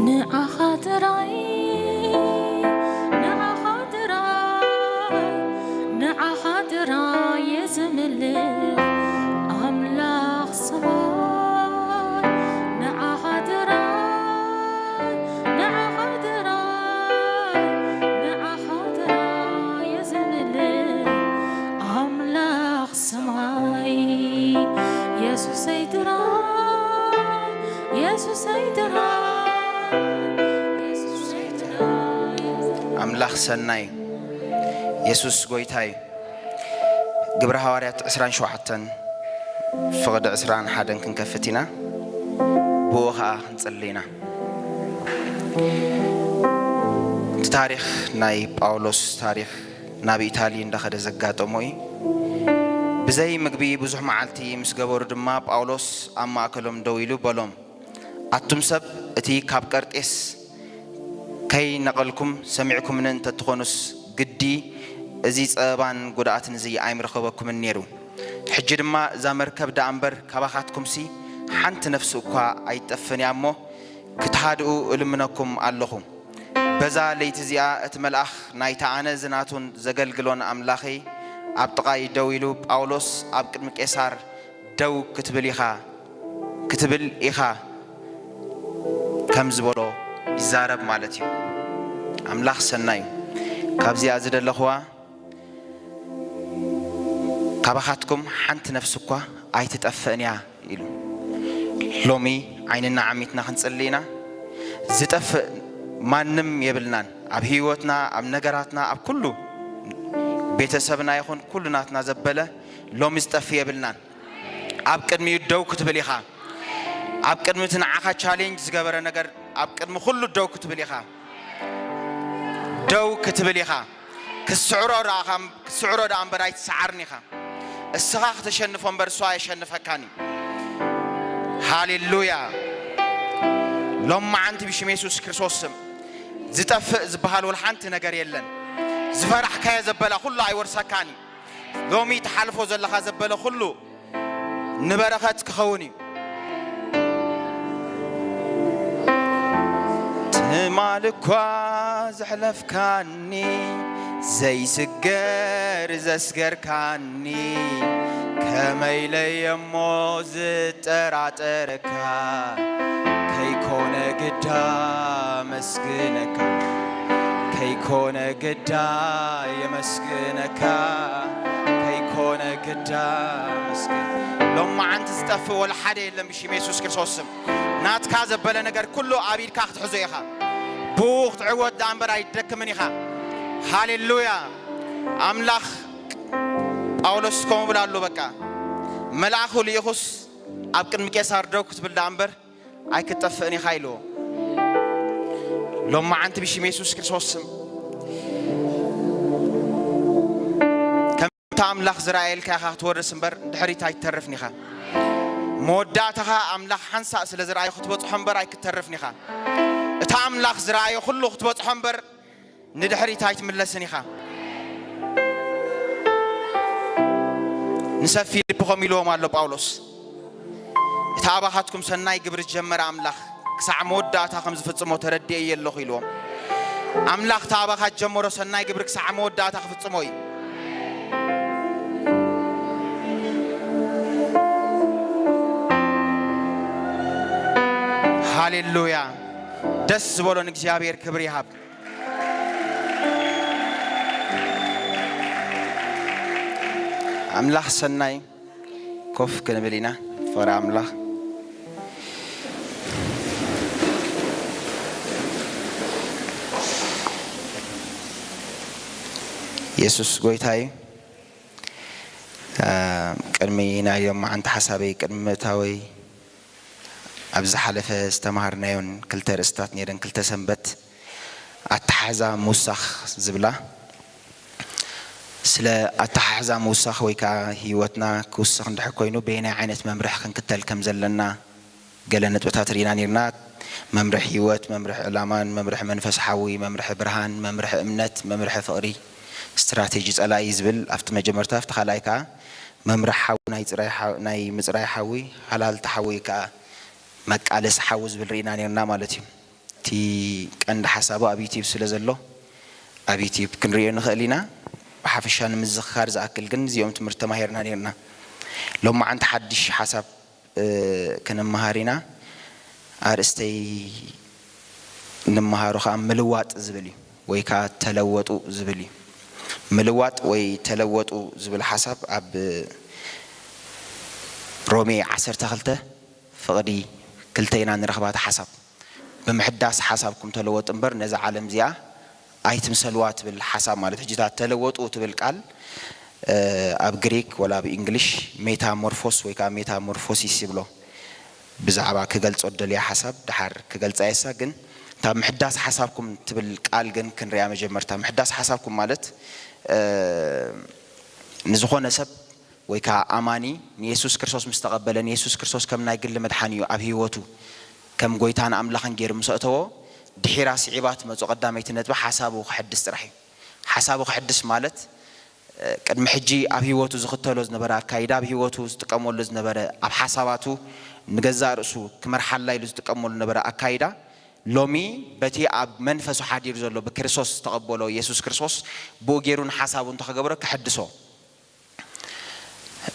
ንዓኻ ጥራይ፣ ንዓኻ ጥራይ፣ ንዓኻ ጥራይ እየ ዝምልኽ ኣምላኽ ሰማይ። ንዓኻ ጥራይ፣ ንዓኻ ጥራይ፣ ንዓኻ ጥራይ እየ ዝምልኽ ኣምላኽ ሰማይ። የሱሰይ ጥራይ፣ የሱሰይ ጥራይ፣ የሱሰይ ጥራይ። ኣምላኽ ሰናይ፣ የሱስ ጎይታ እዩ። ግብሪ ሃዋርያት ዕስራን ሸውዓተን ፍቕዲ ዕስራን ሓደን ክንከፍት ኢና፣ ብኡ ኸኣ ክንጽሊ ኢና። እቲ ታሪኽ ናይ ጳውሎስ ታሪኽ ናብ ኢታሊ እንዳኸደ ዘጋጠሞ እዩ። ብዘይ ምግቢ ብዙሕ መዓልቲ ምስ ገበሩ ድማ ጳውሎስ ኣብ ማእከሎም ደው ኢሉ በሎም፣ ኣቱም ሰብ፣ እቲ ካብ ቀርጤስ ከይነቐልኩም ሰሚዕኩምኒ እንተትኾኑስ፣ ግዲ እዚ ጸበባን ጉድኣትን እዚ ኣይምረኸበኩምን ነይሩ። ሕጂ ድማ እዛ መርከብ ደኣ እምበር ካባኻትኩምሲ ሓንቲ ነፍሲ እኳ ኣይትጠፍእን እያ እሞ፣ ክትሃድኡ እልምነኩም ኣለኹ። በዛ ለይቲ እዚኣ እቲ መልኣኽ ናይታ ኣነ ዝናቱን ዘገልግሎን ኣምላኸይ ኣብ ጥቓይ ደው ኢሉ፣ ጳውሎስ፣ ኣብ ቅድሚ ቄሳር ደው ክትብል ኢኻ፣ ክትብል ኢኻ ከም ዝበሎ ይዛረብ ማለት እዩ። ኣምላኽ ሰናይ እዩ። ካብዚኣ ዝደለኽዋ ካባኻትኩም ሓንቲ ነፍሲ እኳ ኣይትጠፍእን እያ ኢሉ። ሎሚ ዓይንና ዓሚትና ክንጽሊ ኢና። ዝጠፍእ ማንም የብልናን። ኣብ ህይወትና፣ ኣብ ነገራትና፣ ኣብ ኩሉ ቤተሰብና ይኹን ኩሉ ናትና ዘበለ ሎሚ ዝጠፍእ የብልናን። ኣብ ቅድሚኡ ደው ክትብል ኢኻ። ኣብ ቅድሚ እቲ ንዓኻ ቻሌንጅ ዝገበረ ነገር ኣብ ቅድሚ ኩሉ ደው ክትብል ኢኻ። ደው ክትብል ኢኻ። ክትስዕሮ ደኣ ከም-፣ ክትስዕሮ ደኣ እምበር ኣይትሰዓርን ኢኻ። እስኻ ክተሸንፎ እምበር እሱ ኣየሸንፈካን እዩ። ሃሌሉያ። ሎማዓንቲ ብሽም የሱስ ክርስቶስ ስም ዝጠፍእ ዝበሃል ወላ ሓንቲ ነገር የለን። ዝፈራሕካዮ ዘበላ ኩሉ ኣይወርሰካን እዩ። ሎሚ ትሓልፎ ዘለኻ ዘበለ ኩሉ ንበረኸት ክኸውን እዩ። ትማል እኳ ዘሕለፍካኒ፣ ዘይስገር ዘስገርካኒ፣ ከመይ ኢለ እየ እሞ ዝጠራጠረካ? ከይኮነ ግዳ መስግነካ፣ ከይኮነ ግዳ የመስግነካ፣ ከይኮነ ግዳ መስግን። ሎማዓንቲ ዝጠፍእ ወላ ሓደ የለን ብሽም የሱስ ክርስቶስ ስም። ናትካ ዘበለ ነገር ኩሉ ኣብ ኢድካ ክትሕዞ ኢኻ። ብኡ ክትዕወት ደኣ እምበር ኣይትደክምን ኢኻ። ሃሌሉያ። ኣምላኽ ጳውሎስ ከምኡ ብላ ኣሎ፣ በቃ መልኣኹ ልኢኹስ ኣብ ቅድሚ ቄሳር ደው ክትብል ደኣ እምበር ኣይክትጠፍእን ኢኻ ኢልዎ። ሎማዓንቲ ብሽም የሱስ ክርስቶስ ስም፣ ከምታ ኣምላኽ ዝረኣየልካ ኢኻ ክትወርስ እምበር ንድሕሪት ኣይትተርፍን ኢኻ። መወዳእታኻ ኣምላኽ ሓንሳእ ስለ ዝረኣዮ ክትበጽሖ እምበር ኣይክትተርፍን ኢኻ። እታ ኣምላኽ ዝረኣዮ ኩሉ ክትበጽሖ እምበር ንድሕሪት ኣይትምለስን ኢኻ። ንሰብ ፊልፕ ከምኡ ኢልዎም ኣሎ ጳውሎስ፣ እቲ ኣባኻትኩም ሰናይ ግብሪ ዝጀመረ ኣምላኽ ክሳዕ መወዳእታ ከም ዝፍጽሞ ተረዲኤ እየ ኣለኹ ኢልዎም። ኣምላኽ እቲ ኣባኻ ዝጀመሮ ሰናይ ግብሪ ክሳዕ መወዳእታ ክፍጽሞ እዩ። ሃሌሉያ። ደስ ዝበሎ ንእግዚኣብሔር ክብሪ ይሃብ። ኣምላኽ ሰናይ። ኮፍ ክንብል ኢና። ፍቕሪ ኣምላኽ። የሱስ ጎይታ እዩ። እ፣ ቅድሚ ናይ ሎማዓንቲ ሓሳበይ፣ ቅድሚ ምእታወይ፣ ኣብ ዝሓለፈ ዝተምሃርናዮን ክልተ ርእስታት ነይረን፣ ክልተ ሰንበት ኣተሓሕዛ ምውሳኽ ዝብላ። ስለ ኣተሓሕዛ ምውሳኽ ወይ ከዓ ህይወትና ክውስኽ እንድሕር ኮይኑ በየናይ ዓይነት መምርሒ ክንክተል ከም ዘለና ገለ ነጥብታት ርኢና ነይርና። መምርሒ ህይወት፣ መምርሒ ዕላማን፣ መምርሒ መንፈስ ሓዊ፣ መምርሒ ብርሃን፣ መምርሒ እምነት፣ መምርሒ ፍቕሪ፣ ስትራቴጂ ጸላኢ ዝብል ኣብቲ መጀመርታ፣ ኣብቲ ካልኣይ ከዓ መምርሒ ሓዊ ናይ ጽራይ ሓ-፣ ናይ ምጽራይ ሓዊ፣ ሃላልቲ ሓዊ ከዓ መቃለሲ ሓዊ ዝብል ርኢና ነይርና ማለት እዩ። እቲ ቀንዲ ሓሳቡ ኣብ ዩቲዩብ ስለ ዘሎ ኣብ ዩቲዩብ ክንሪኦ ንኽእል ኢና። ብሓፈሻ ንምዝኽኻር ዝኣክል ግን እዚኦም ትምህርቲ ተማሂርና ነይርና። ሎማዓንቲ ሓድሽ ሓሳብ፣ እ፣ ክንመሃር ኢና። ኣርእስተይ እንመሃሮ ከዓ ምልዋጥ ዝብል እዩ፣ ወይ ከዓ ተለወጡ ዝብል እዩ። ምልዋጥ ወይ ተለወጡ ዝብል ሓሳብ ኣብ ሮሜ ዓሰርተ ክልተ ፍቕዲ ክልተ ኢና ንረኽባ። እቲ ሓሳብ ብምሕዳስ ሓሳብኩም ተለወጡ እምበር ነዛ ዓለም እዚኣ ኣይትምሰልዋ ትብል ሓሳብ ማለት። ሕጂ እታ ተለወጡ ትብል ቃል፣ እ፣ ኣብ ግሪክ ወላ ኣብ እንግሊሽ ሜታሞርፎስ ወይ ከዓ ሜታሞርፎሲስ ይብሎ። ብዛዕባ ክገልጾ ደልያ ሓሳብ ድሓር ክገልጻ የሳ፣ ግን እታ ምሕዳስ ሓሳብኩም ትብል ቃል ግን ክንሪኣ መጀመርታ። ምሕዳስ ሓሳብኩም ማለት፣ እ፣ ንዝኾነ ሰብ ወይ ከዓ ኣማኒ ንየሱስ ክርስቶስ ምስ ተቐበለ፣ ንየሱስ ክርስቶስ ከም ናይ ግሊ መድሓኒኡ ኣብ ህይወቱ ከም ጎይታን ኣምላኽን ገይሩ ምስ ኣእተዎ፣ ድሒራ ስዒባ ትመጾ ቀዳመይቲ ነጥቢ ሓሳቡ ክሕድስ ጥራሕ እዩ። ሓሳቡ ክሕድስ ማለት፣ እ፣ ቅድሚ ሕጂ ኣብ ህይወቱ ዝኽተሎ ዝነበረ ኣካይዳ፣ ኣብ ህይወቱ ዝጥቀመሉ ዝነበረ፣ ኣብ ሓሳባቱ ንገዛእ ርእሱ ክመርሓላ ኢሉ ዝጥቀመሉ ዝነበረ ኣካይዳ፣ ሎሚ በቲ ኣብ መንፈሱ ሓዲሩ ዘሎ ብክርስቶስ ዝተቐበሎ የሱስ ክርስቶስ ብኡ ገይሩ ንሓሳቡ እንተኸገብሮ ክሕድሶ።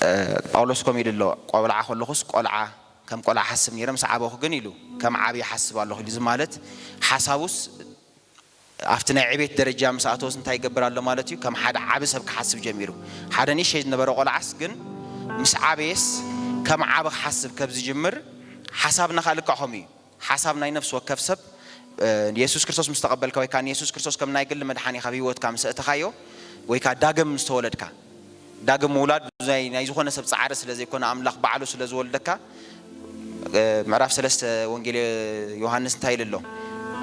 እ፣ ጳውሎስ ከምኡ ኢሉ ኣሎ፣ "ቆልዓ ከለኹስ ቆልዓ፣ ከም ቆልዓ ሓስብ ነይረ፣ ምስ ዓበኹ ግን" ኢሉ፣ "ከም ዓቢ ይሓስብ ኣለኹ" ኢሉ። እዚ ማለት ሓሳቡስ ኣብቲ ናይ ዕቤት ደረጃ ምስ ኣተወስ እንታይ ይገብር ኣሎ ማለት እዩ? ከም ሓደ ዓቢ ሰብ ክሓስብ ጀሚሩ። ሓደ ንእሽተይ ዝነበረ ቆልዓስ ግን ምስ ዓበየስ ከም ዓቢ ክሓስብ ከብ ዝጅምር፣ ሓሳብና ከኣ ልክዕ ከምኡ እዩ። ሓሳብ ናይ ነፍሲ ወከፍ ሰብ፣ እ፣ የሱስ ክርስቶስ ምስ ተቐበልካ ወይ ከኣ ንየሱስ ክርስቶስ ከም ናይ ግሊ መድሓኒ ካብ ህይወትካ ምስ ኣእተኻዮ ወይ ከኣ ዳግም ምስ ተወለድካ፣ ዳግም ምውላድ ናይ፣ ናይ ዝኾነ ሰብ ጻዕሪ ስለ ዘይኮነ ኣምላኽ ባዕሉ ስለ ዝወልደካ፣ እ፣ ምዕራፍ ሰለስተ ወንጌል ዮሃንስ እንታይ ኢሉ ኣሎ?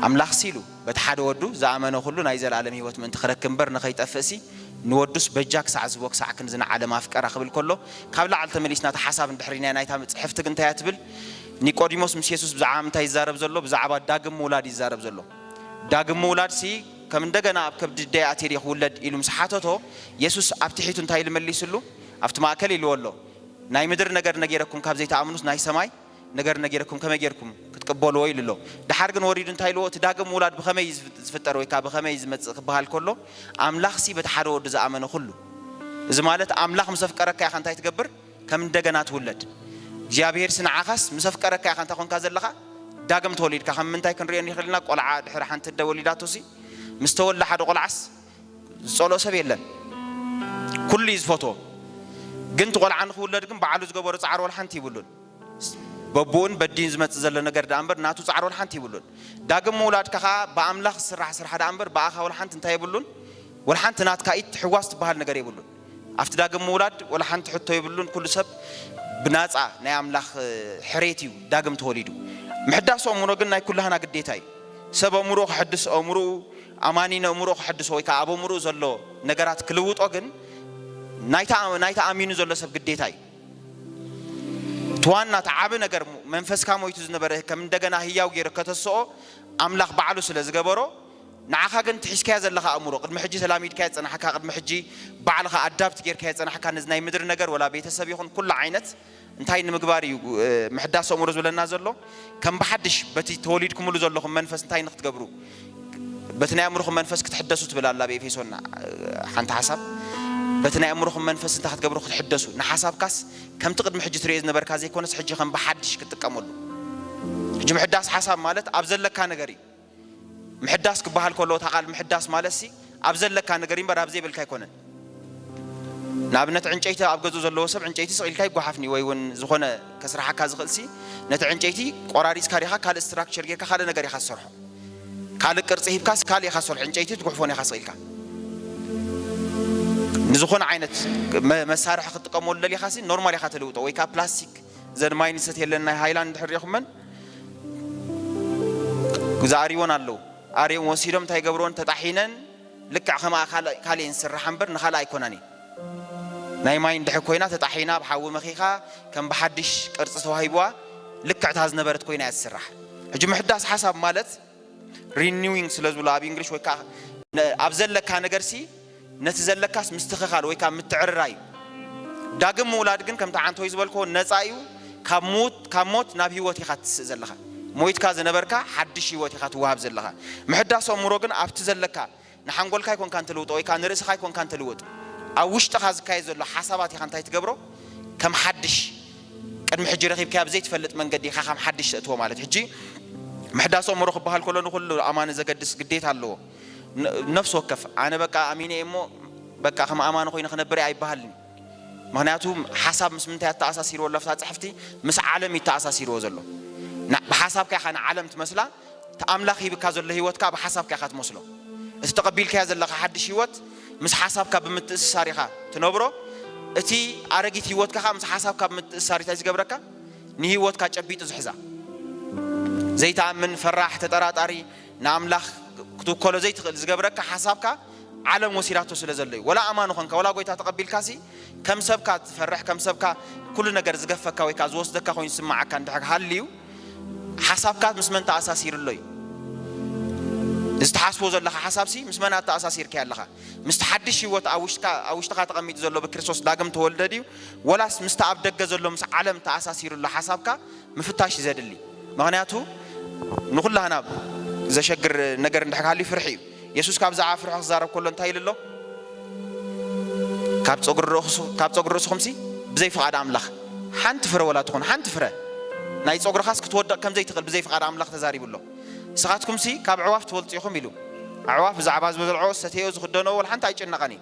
ኣምላኽሲ ኢሉ በቲ ሓደ ወዱ ዝኣመነ ኩሉ ናይ ዘለኣለም ህይወት ምእንቲ ክረክብ እምበር ንኸይጠፍእሲ ንወዱስ በጃ ክሳዕ ዝህቦ ክሳዕ ክንዚ ንዓለም ኣፍቀራ ክብል ከሎ ካብ ላዕሊ ተመሊስና እቲ ሓሳብ እንድሕር ርኢናዮ ናይታ ጽሕፍቲ ግን እንታይ እያ ትብል? ኒቆዲሞስ ምስ የሱስ ብዛዕባ ምንታይ ይዛረብ ዘሎ? ብዛዕባ ዳግም ምውላድ ይዛረብ ዘሎ። ዳግም ምውላድሲ ከም እንደገና ኣብ ከብዲ ኣደይ ኣትየ ድየ ክውለድ ኢሉ ምስ ሓተቶ የሱስ ኣብ ትሒቱ እንታይ ኢሉ መሊስሉ? ኣብቲ ማእከል ኢልዎ ኣሎ። ናይ ምድሪ ነገር ነጊረኩም ካብ ዘይትኣምኑስ ናይ ሰማይ ነገር ነጊረኩም ከመይ ጌርኩም ክትቅበልዎ ኢሉ ኣሎ። ድሓር ግን ወሪዱ እንታይ ኢልዎ? እቲ ዳግም ምውላድ ብኸመይ እዩ ዝፍ-፣ ዝፍጠር ወይ ከዓ ብኸመይ እዩ ዝመጽእ ክበሃል ከሎ ኣምላኽሲ በቲ ሓደ ወዱ ዝኣመነ ኩሉ። እዚ ማለት ኣምላኽ ምስ ኣፍቀረካ ኢኻ እንታይ ትገብር? ከም እንደገና ትውለድ። እግዚኣብሄርሲ ንዓኻስ ምስ ኣፍቀረካ ኢኻ እንታይ ኮንካ ዘለኻ? ዳግም ተወሊድካ። ከም ምንታይ ክንሪኦ ንኽእል ኢና? ቆልዓ ድሕሪ ሓንቲ ኣደ ወሊዳቶሲ ምስ ተወልደ ሓደ ቆልዓስ ዝጸልኦ ሰብ የለን። ኩሉ እዩ ዝፈትዎ። ግን እቲ ቆልዓ ንኽውለድ ግን ባዕሉ ዝገበሮ ጻዕሪ ወላ ሓንቲ ይብሉን። በብኡን በዲን ዝመጽእ ዘሎ ነገር ደኣ እምበር ናቱ ጻዕሪ ወላ ሓንቲ ይብሉን። ዳግም ምውላድካ ኸኣ ብኣምላኽ ዝስራሕ ስራሕ ደኣ እምበር ብኣኻ ወላ ሓንቲ እንታይ የብሉን። ወላ ሓንቲ ናትካ ኢድ ትሕዋስ ትበሃል ነገር የብሉን። ኣብቲ ዳግም ምውላድ ወላ ሓንቲ ሕቶ የብሉን። ኩሉ ሰብ ብናጻ ናይ ኣምላኽ፣ እ፣ ሕሬት እዩ ዳግም ተወሊዱ። ምሕዳስ ኣእምሮ ግን ናይ ኩላህና ግዴታ እዩ። ሰብ ኣእምሮ ክሕድስ ኣእምሮኡ፣ ኣማኒ ነእምሮ ክሕድሶ ወይ ከኣ ኣብ ኣእምሮኡ ዘሎ ነገራት ክልውጦ ግን ናይታ፣ ናይታ ኣሚኑ ዘሎ ሰብ ግዴታ እዩ። እቲ ዋና እቲ ዓቢ ነገር መንፈስካ ሞይቱ ዝነበረ ከም እንደገና ህያው ገይሩ ከተስኦ ኣምላኽ ባዕሉ ስለ ዝገበሮ፣ ንዓኻ ግን ትሒዝካዮ ዘለኻ ኣእምሮ፣ ቅድሚ ሕጂ ተላሚድካዮ ዝጸናሕካ፣ ቅድሚ ሕጂ ባዕልኻ ኣዳፕት ጌርካዮ ዝጸናሕካ ነዚ ናይ ምድሪ ነገር፣ ወላ ቤተሰብ ይኹን ኩሉ ዓይነት፣ እንታይ ንምግባር እዩ፣ እ፣ ምሕዳስ ኣእምሮ ዝብለና ዘሎ? ከም ብሓድሽ በቲ ተወሊድኩምሉ ዘለኹም መንፈስ እንታይ ንክትገብሩ? በቲ ናይ ኣእምሮኹም መንፈስ ክትሕደሱ ትብል ኣላ ኣብ ኤፌሶን፣ እ፣ ሓንቲ ሓሳብ። በቲ ናይ ኣእምሮኹም መንፈስ እንታይ ክትገብሩ? ክትሕደሱ። ንሓሳብካስ ከምቲ ቅድሚ ሕጂ ትርእዮ ዝነበርካ ዘይኮነስ፣ ሕጂ ከም ብሓድሽ ክትጥቀመሉ። ሕጂ ምሕዳስ ሓሳብ ማለት ኣብ ዘለካ ነገር እዩ። ምሕዳስ ክበሃል ከሎ፣ እታ ቃል ምሕዳስ ማለት ሲ ኣብ ዘለካ ነገር እምበር ኣብ ዘይብልካ ኣይኮነን። ንኣብነት፣ ዕንጨይቲ ኣብ ገዝኡ ዘለዎ ሰብ ዕንጨይቲ ስቕ ኢልካ ይጓሓፍኒ ወይ እውን ዝኾነ ከስርሓካ ዝኽእል ሲ፣ ነቲ ዕንጨይቲ ቆራሪጽካ ዲኻ ካልእ ስትራክቸር ጌርካ ካልእ ነገር ኢኻ ትሰርሖ። ካልእ ቅርጺ ሂብካስ ካልእ ኢኻ ትሰርሖ፣ ዕንጨይቲ ትጉሕፎን ኢኻ ስቕ ኢልካ። ንዝኾነ ዓይነት መ-፣ መሳርሒ ክትጥቀመሉ ደሊኻ ሲ ኖርማል ኢኻ ትልውጦ፣ ወይ ከዓ ፕላስቲክ፣ ዘን ማይንሰት የለን ናይ ሃይላንድ እንድሕር ሪኹመን ዝኣርይወን ኣለዉ። ኣርዮም ወሲዶም እንታይ ገብርወን? ተጣሒነን ልክዕ ከምኣ ካልእ፣ ካልእን ዝስራሕ እምበር ንኻልእ ኣይኮናን እየን። ናይ ማይ እንድሕር ኮይና ተጣሒና ብሓዊ መኺኻ ከም ብሓድሽ ቅርጺ ተዋሂብዋ ልክዕ እታ ዝነበረት ኮይና እያ ትስራሕ። ሕጂ ምሕዳስ ሓሳብ ማለት ሪኒዊንግ ስለ ዝብሎ ኣብ እንግሊሽ፣ ወይ ከዓ ነ-፣ ኣብ ዘለካ ነገር ሲ ነቲ ዘለካስ ምስትኽኻል ወይ ከዓ ምትዕርራይ እዩ። ዳግም ምውላድ ግን ከምቲ ዓንቶይ ዝበልክዎ ነፃ እዩ። ካብ ሞት፣ ካብ ሞት ናብ ህይወት ኢኻ ትስእ ዘለኻ። ሞይትካ ዝነበርካ ሓድሽ ህይወት ኢኻ ትወሃብ ዘለኻ። ምሕዳስ ኣእምሮ ግን ኣብቲ ዘለካ ንሓንጎልካ ኣይኮንካን ትልውጦ ወይ ከዓ ንርእስኻ ኣይኮንካን ትልውጥ። ኣብ ውሽጥኻ ዝካየድ ዘሎ ሓሳባት ኢኻ እንታይ ትገብሮ? ከም ሓድሽ፣ ቅድሚ ሕጂ ረኺብካዮ ኣብ ዘይትፈልጥ መንገዲ ኢኻ ከም ሓድሽ ተእትዎ ማለት። ሕጂ ምሕዳስ ኣእምሮ ክበሃል ከሎ ንኹሉ ኣማኒ ዘገድስ ግዴታ ኣለዎ። ነ-፣ ነፍሲ ወከፍ ኣነ በቃ ኣሚነ እየ እሞ በቃ ከም ኣማኒ ኮይነ ክነብር እየ ኣይበሃልን። ምኽንያቱ ሓሳብ ምስ ምንታይ ኣተኣሳሲርዎ ኣሎ ኣብታ ጽሕፍቲ? ምስ ዓለም እዩ ኣተኣሳሲርዎ ዘሎ። ና-፣ ብሓሳብካ ኢኻ ንዓለም ትመስላ። እቲ ኣምላኽ ሂብካ ዘሎ ህይወትካ ብሓሳብካ ኢኻ ትመስሎ። እቲ ተቐቢልካዮ ዘለኻ ሓድሽ ህይወት ምስ ሓሳብካ ብምትእስሳር ኢኻ ትነብሮ። እቲ ኣረጊት ህይወትካ ኸኣ ምስ ሓሳብካ ብምትእስሳር እንታይ ዝገብረካ? ንህይወትካ ጨቢጡ ዝሕዛ። ዘይትኣምን፣ ፈራሕ፣ ተጠራጣሪ፣ ንኣምላኽ ክትውከሎ ዘይትኽእል ዝገብረካ ሓሳብካ ዓለም ወሲዳቶ ስለ ዘሎ እዩ። ወላ ኣማኒ ኾንካ፣ ወላ ጎይታ ተቐቢልካሲ፣ ከም ሰብካ ትፈርሕ፣ ከም ሰብካ ኩሉ ነገር ዝገፈካ ወይ ከኣ ዝወስደካ ኮይኑ ዝስምዓካ እንድሕር ሃልዩ፣ ሓሳብካ ምስ መን ተኣሳሲሩ ኣሎ እዩ? እዚ ትሓስቦ ዘለኻ ሓሳብሲ ምስ መን ኣተኣሳሲርካዮ ኣለኻ? ምስቲ ሓድሽ ህይወት ኣብ ውሽጥካ፣ ኣብ ውሽጥኻ ተቐሚጡ ዘሎ ብክርስቶስ ዳግም ተወልደ ድዩ? ወላስ ምስቲ ኣብ ደገ ዘሎ ምስ ዓለም ተኣሳሲሩ ኣሎ ሓሳብካ ምፍታሽ እዩ ዘድሊ። ምኽንያቱ ንኹላህና ዘሸግር ነገር እንድሕር ሃልዩ ፍርሒ እዩ። የሱስ ካብ ብዛዕባ ፍርሒ ክዛረብ ከሎ እንታይ ኢሉ ኣሎ? ካብ ጸጉሪ ርእሱ-፣ ካብ ጸጉሪ ርእስኹምሲ ብዘይ ፍቓድ ኣምላኽ ሓንቲ ፍረ ወላ ትኹን፣ ሓንቲ ፍረ ናይ ጸጉርኻስ ክትወድቕ ከም ዘይትኽእል ብዘይ ፍቓድ ኣምላኽ ተዛሪቡ ኣሎ። ንስኻትኩምሲ ካብ ኣዕዋፍ ትበልጹ ኢኹም ኢሉ። ኣዕዋፍ ብዛዕባ ዝበልዕኦ፣ ዝሰተዮ፣ ዝኽደንኦ ወላ ሓንቲ ኣይጭነቐን እዩ።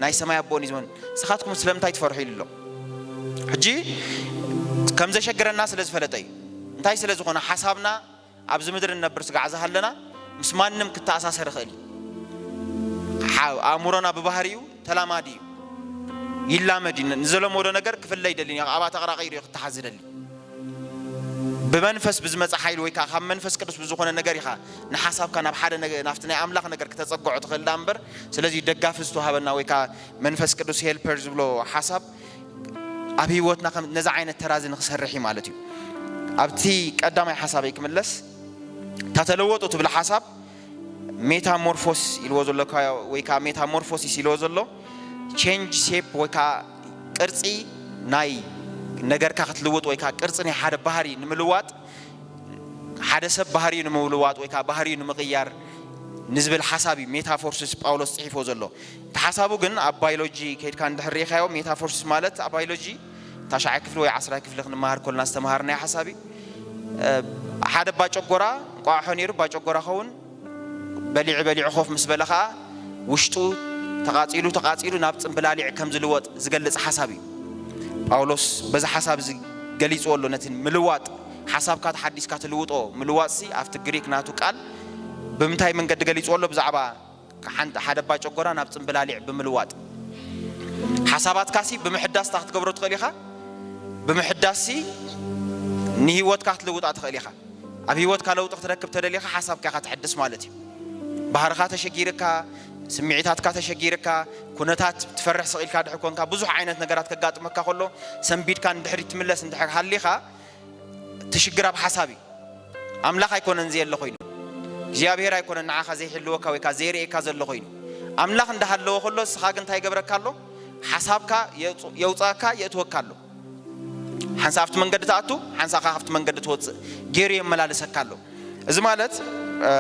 ናይ ሰማይ ኣቦን እዩ ዝመን። ንስኻትኩም ስለምንታይ ትፈርሑ ኢሉ ኣሎ። ሕጂ ከም ዘሸግረና ስለ ዝፈለጠ እዩ። እንታይ ስለ ዝኾነ ሓሳብና ኣብዚ ምድሪ እንነብር ስጋዕ ዝሃለና ምስ ማንም ክተኣሳሰር ይኽእል እዩ። ሓ-፣ ኣእምሮና ብባህሪኡ ተላማዲ እዩ። ይላመድ እዩ። ንዘለመዶ ነገር ክፍለ ይደሊ እዩ። ኣብኣ ተቕራቒሩ እዩ ክተሓዝ ዝደሊ። ብመንፈስ ብዝመጽእ ሓይሊ ወይ ከኣ ካብ መንፈስ ቅዱስ ብዝኾነ ነገር ኢኻ ንሓሳብካ ናብ ሓደ ነገ-፣ ናብቲ ናይ ኣምላኽ ነገር ክተጸግዖ ትኽእል ደኣ እምበር፣ ስለዚ ደጋፊ ዝተዋህበና ወይ ከኣ መንፈስ ቅዱስ ሄልፐር ዝብሎ ሓሳብ ኣብ ህይወትና ከም ነዚ ዓይነት ተራዚ ንክሰርሕ እዩ ማለት እዩ። ኣብቲ ቀዳማይ ሓሳበይ ክምለስ፣ እታ ተለወጡ ትብል ሓሳብ ሜታሞርፎስ ኢልዎ ዘሎ ካ-፣ ወይ ከዓ ሜታሞርፎሲስ ኢልዎ ዘሎ ቼንጅ ሼፕ ወይ ከዓ ቅርፂ ናይ ነገርካ ክትልውጥ ወይ ከዓ ቅርፂ ናይ ሓደ ባህሪ ንምልዋጥ፣ ሓደ ሰብ ባህሪኡ ንምልዋጥ ወይ ከዓ ባህሪኡ ንምቕያር ንዝብል ሓሳብ እዩ ሜታፎርሲስ ጳውሎስ ፅሒፎ ዘሎ። እቲ ሓሳቡ ግን ኣብ ባዮሎጂ ከይድካ እንድሕር ርኢኻዮ፣ ሜታፎርሲስ ማለት ኣብ ባዮሎጂ ታሽዓይ ክፍሊ ወይ ዓስራይ ክፍሊ ክንመሃር ከለና ዝተምሃርናዮ ሓሳብ እዩ። እ፣ ሓደ ባጨጎራ እንቋቑሖ ነይሩ፣ ባጨጎራ ኸውን በሊዑ በሊዑ ኮፍ ምስ በለ ኸዓ ውሽጡ ተቓጺሉ ተቓጺሉ ናብ ጽምብላሊዕ ከም ዝልወጥ ዝገልጽ ሓሳብ እዩ። ጳውሎስ በዚ ሓሳብ እዚ ገሊጽዎ ኣሎ። ነቲ ምልዋጥ፣ ሓሳብካ ተሓዲስካ ትልውጦ ምልዋጥሲ ኣብቲ ግሪክ ናቱ ቃል ብምንታይ መንገዲ ገሊጽዎ ኣሎ? ብዛዕባ ሓንቲ፣ ሓደ ባጨጎራ ናብ ጽምብላሊዕ ብምልዋጥ። ሓሳባትካሲ ብምሕዳስ እንታይ ክትገብሮ ትኽእል ኢኻ? ብምሕዳስሲ ንህይወትካ ክትልውጣ ትኽእል ኢኻ። ኣብ ህይወትካ ለውጢ ክትረክብ ተደሊኻ ሓሳብካ ኢኻ ተሕድስ ማለት እዩ። ባህርኻ ተሸጊርካ፣ ስምዒታትካ ተሸጊርካ፣ ኩነታት ትፈርሕ ስቕ ኢልካ ድሕር ኮንካ፣ ብዙሕ ዓይነት ነገራት ከጋጥመካ ከሎ፣ ሰንቢድካ ንድሕሪት ትምለስ እንድሕር ሃሊኻ፣ እቲ ሽግር ኣብ ሓሳብ እዩ። ኣምላኽ ኣይኮነን ዘየለ ኮይኑ፣ እግዚኣብሔር ኣይኮነን ንዓኻ ዘይሕልወካ ወይ ከዓ ዘይርእየካ ዘሎ ኮይኑ። ኣምላኽ እንዳሃለወ ከሎ፣ ንስኻ ግን እንታይ ይገብረካ ኣሎ? ሓሳብካ የውፅ-፣ የውፅኣካ፣ የእትወካ ኣሎ። ሓንሳእ ኣብቲ መንገዲ ትኣቱ፣ ሓንሳእ ከዓ ካብቲ መንገዲ ትወፅእ ገይሩ የመላልሰካ ኣሎ። እዚ ማለት፣ እ፣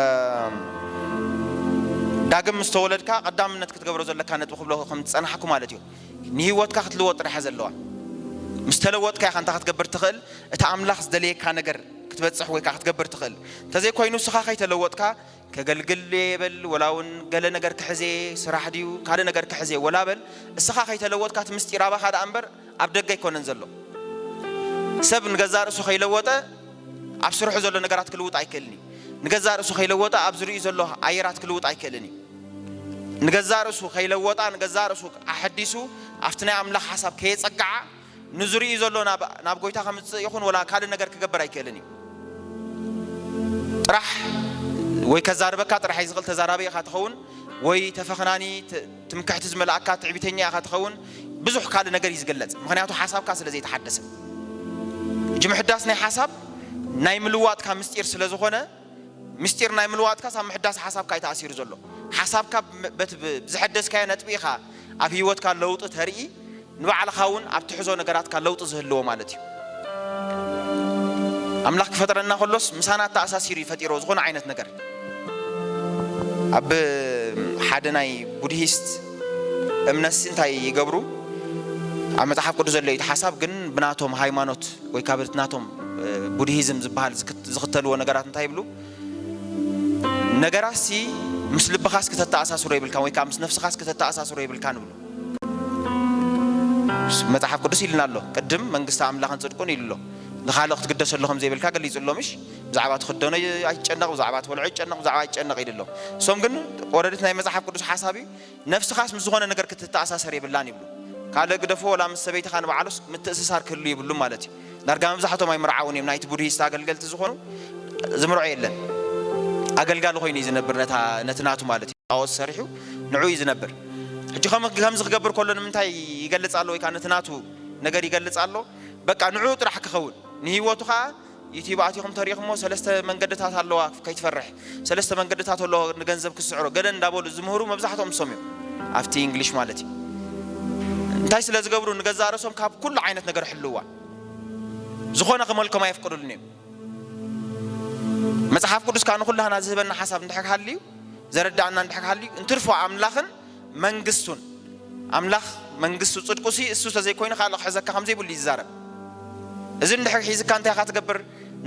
ዳግም ምስ ተወለድካ ቀዳምነት ክትገብሮ ዘለካ ነጥቢ ክብሎ ከም ዝፀናሕኩ ማለት እዩ። ንህይወትካ ክትልወጥ ጥራሕ እያ ዘለዋ። ምስ ተለወጥካ ኢኻ እንታይ ክትገብር ትኽእል? እቲ ኣምላኽ ዝደለየካ ነገር ክትበጽሕ ወይ ከዓ ክትገብር ትኽእል። እንተዘይኮይኑ እስኻ ከይተለወጥካ ከገልግል እየ በል፣ ወላ እውን ገለ ነገር ክሕዜ፣ ስራሕ ድዩ ካልእ ነገር ክሕዜ ወላ በል፣ እስኻ ከይተለወጥካ እቲ ምስጢር ኣባኻ ደኣ እምበር ኣብ ደገ ኣይኮነን ዘሎ። ሰብ ንገዛእ ርእሱ ከይለወጠ ኣብ ስርሑ ዘሎ ነገራት ክልውጥ ኣይክእልን እዩ። ንገዛእ ርእሱ ከይለወጠ ኣብ ዝርእዩ ዘሎ ኣየራት ክልውጥ ኣይክእልን እዩ። ንገዛእ ርእሱ ከይለወጣ፣ ንገዛእ ርእሱ ኣሐዲሱ ኣብቲ ናይ ኣምላኽ ሓሳብ ከየጸግዓ፣ ንዝርእዩ ዘሎ ናብ፣ ናብ ጎይታ ከምጽእ ይኹን ወላ ካልእ ነገር ክገብር ኣይክእልን እዩ። ጥራሕ ወይ ከዛርበካ ጥራሕ እዩ ዝኽእል፣ ተዛራቢ ኢኻ ትኸውን፣ ወይ ተፈኽናኒ፣ ት-፣ ትምክሕቲ ዝመልኣካ ትዕቢተኛ ኢኻ ትኸውን። ብዙሕ ካልእ ነገር እዩ ዝግለጽ፣ ምኽንያቱ ሓሳብካ ስለ ዘይተሓደሰ። ሕጂ ምሕዳስ ናይ ሓሳብ ናይ ምልዋጥካ ምስጢር ስለ ዝኾነ፣ ምስጢር ናይ ምልዋጥካስ ኣብ ምሕዳስ ሓሳብካ እዩ ተኣሲሩ ዘሎ። ሓሳብካ ብ-፣ በቲ ብ-፣ ብዝሐደስካዮ ነጥቢ ኢኻ ኣብ ህይወትካ ለውጢ ተርኢ፣ ንባዕልኻ እውን ኣብ ትሕዞ ነገራትካ ለውጢ ዝህልዎ ማለት እዩ። ኣምላኽ ክፈጥረና ከሎስ ምሳና ተኣሳሲሩ እዩ ፈጢሮ ዝኾነ ዓይነት ነገር። ኣብ ሓደ ናይ ቡድሂስት እምነትሲ እንታይ ይገብሩ? ኣብ መጽሓፍ ቅዱስ ዘሎ እዩ እቲ ሓሳብ፣ ግን ብናቶም ሃይማኖት ወይ ካብ ናቶም፣ እ፣ ቡድሂዝም ዝበሃል ዝክት-፣ ዝኽተልዎ ነገራት እንታይ ይብሉ? ነገራሲ ምስ ልብኻስ ከተተኣሳስሮ የብልካን ወይ ከዓ ምስ ነፍስኻስ ከተተኣሳስሮ የብልካን ይብሉ። መጽሓፍ ቅዱስ ኢልና ኣሎ፣ ቅድም መንግስቲ ኣምላኽን ጽድቁን ኢሉ ኣሎ። ንኻልእ ክትግደሰሉ ከም ዘይብልካ ገሊጹ ኣሎ። ምሽ ብዛዕባ ትኽደኖ ኣይትጨነቕ፣ ብዛዕባ ትበልዖ ኣይትጨነቕ፣ ብዛዕባ ኣይትጨነቕ ኢሉ ኣሎ። እሶም ግን ወረድት ናይ መጽሓፍ ቅዱስ ሓሳብ እዩ። ነፍስኻስ ምስ ዝኾነ ነገር ክትተኣሳሰር የብላን ይብሉ። ካልእ ግደፎ፣ ወላ ምስ ሰበይትኻ ንባዕሉስ ምትእስሳር ክህሉ የብሉን ማለት እዩ። ዳርጋ መብዛሕቶም ኣይምርዓውን እዮም፣ ናይቲ ቡድሂስት ኣገልገልቲ ዝኾኑ ዝምርዖ የለን። ኣገልጋሊ ኮይኑ እዩ ዝነብር ነታ፣ ነቲ ናቱ ማለት እዩ። ጣዖት ሰሪሑ ንዑ እዩ ዝነብር። ሕጂ ከም-፣ ከምዚ ክገብር ከሎ ንምንታይ ይገልጽ ኣሎ ወይ ከዓ ነቲ ናቱ ነገር ይገልጽ ኣሎ? በቃ ንዑ ጥራሕ ክኸውን፣ ንህይወቱ ከዓ ዩቲዩብ ኣቲኹም ተሪኹሞ ሰለስተ መንገድታት ኣለዋ ከይትፈርሕ፣ ሰለስተ መንገድታት ኣለዋ ንገንዘብ ክስዕሮ፣ ገለ እንዳበሉ ዝምህሩ መብዛሕትኦም እሶም እዮም። ኣብቲ እንግሊሽ ማለት እዩ። እንታይ ስለ ዝገብሩ ንገዛእ ርእሶም ካብ ኩሉ ዓይነት ነገር ሕልዋ። ዝኾነ ክመልኮም ኣየፍቅዱልን እዮም። መጽሓፍ ቅዱስ ከዓ ንኹላህና ዝህበና ሓሳብ እንድሕር ሃልዩ፣ ዘረዳእና እንድሕር ሃልዩ፣ እንትርፎ ኣምላኽን መንግስቱን፣ ኣምላኽ መንግስቱ ጽድቁ ሲ እሱ ተዘይኮይኑ ካልእ ክሕዘካ ከም ዘይብሉ እዩ ዝዛረብ። እዚ እንድሕር ሒዝካ እንታይ ኢኻ ትገብር?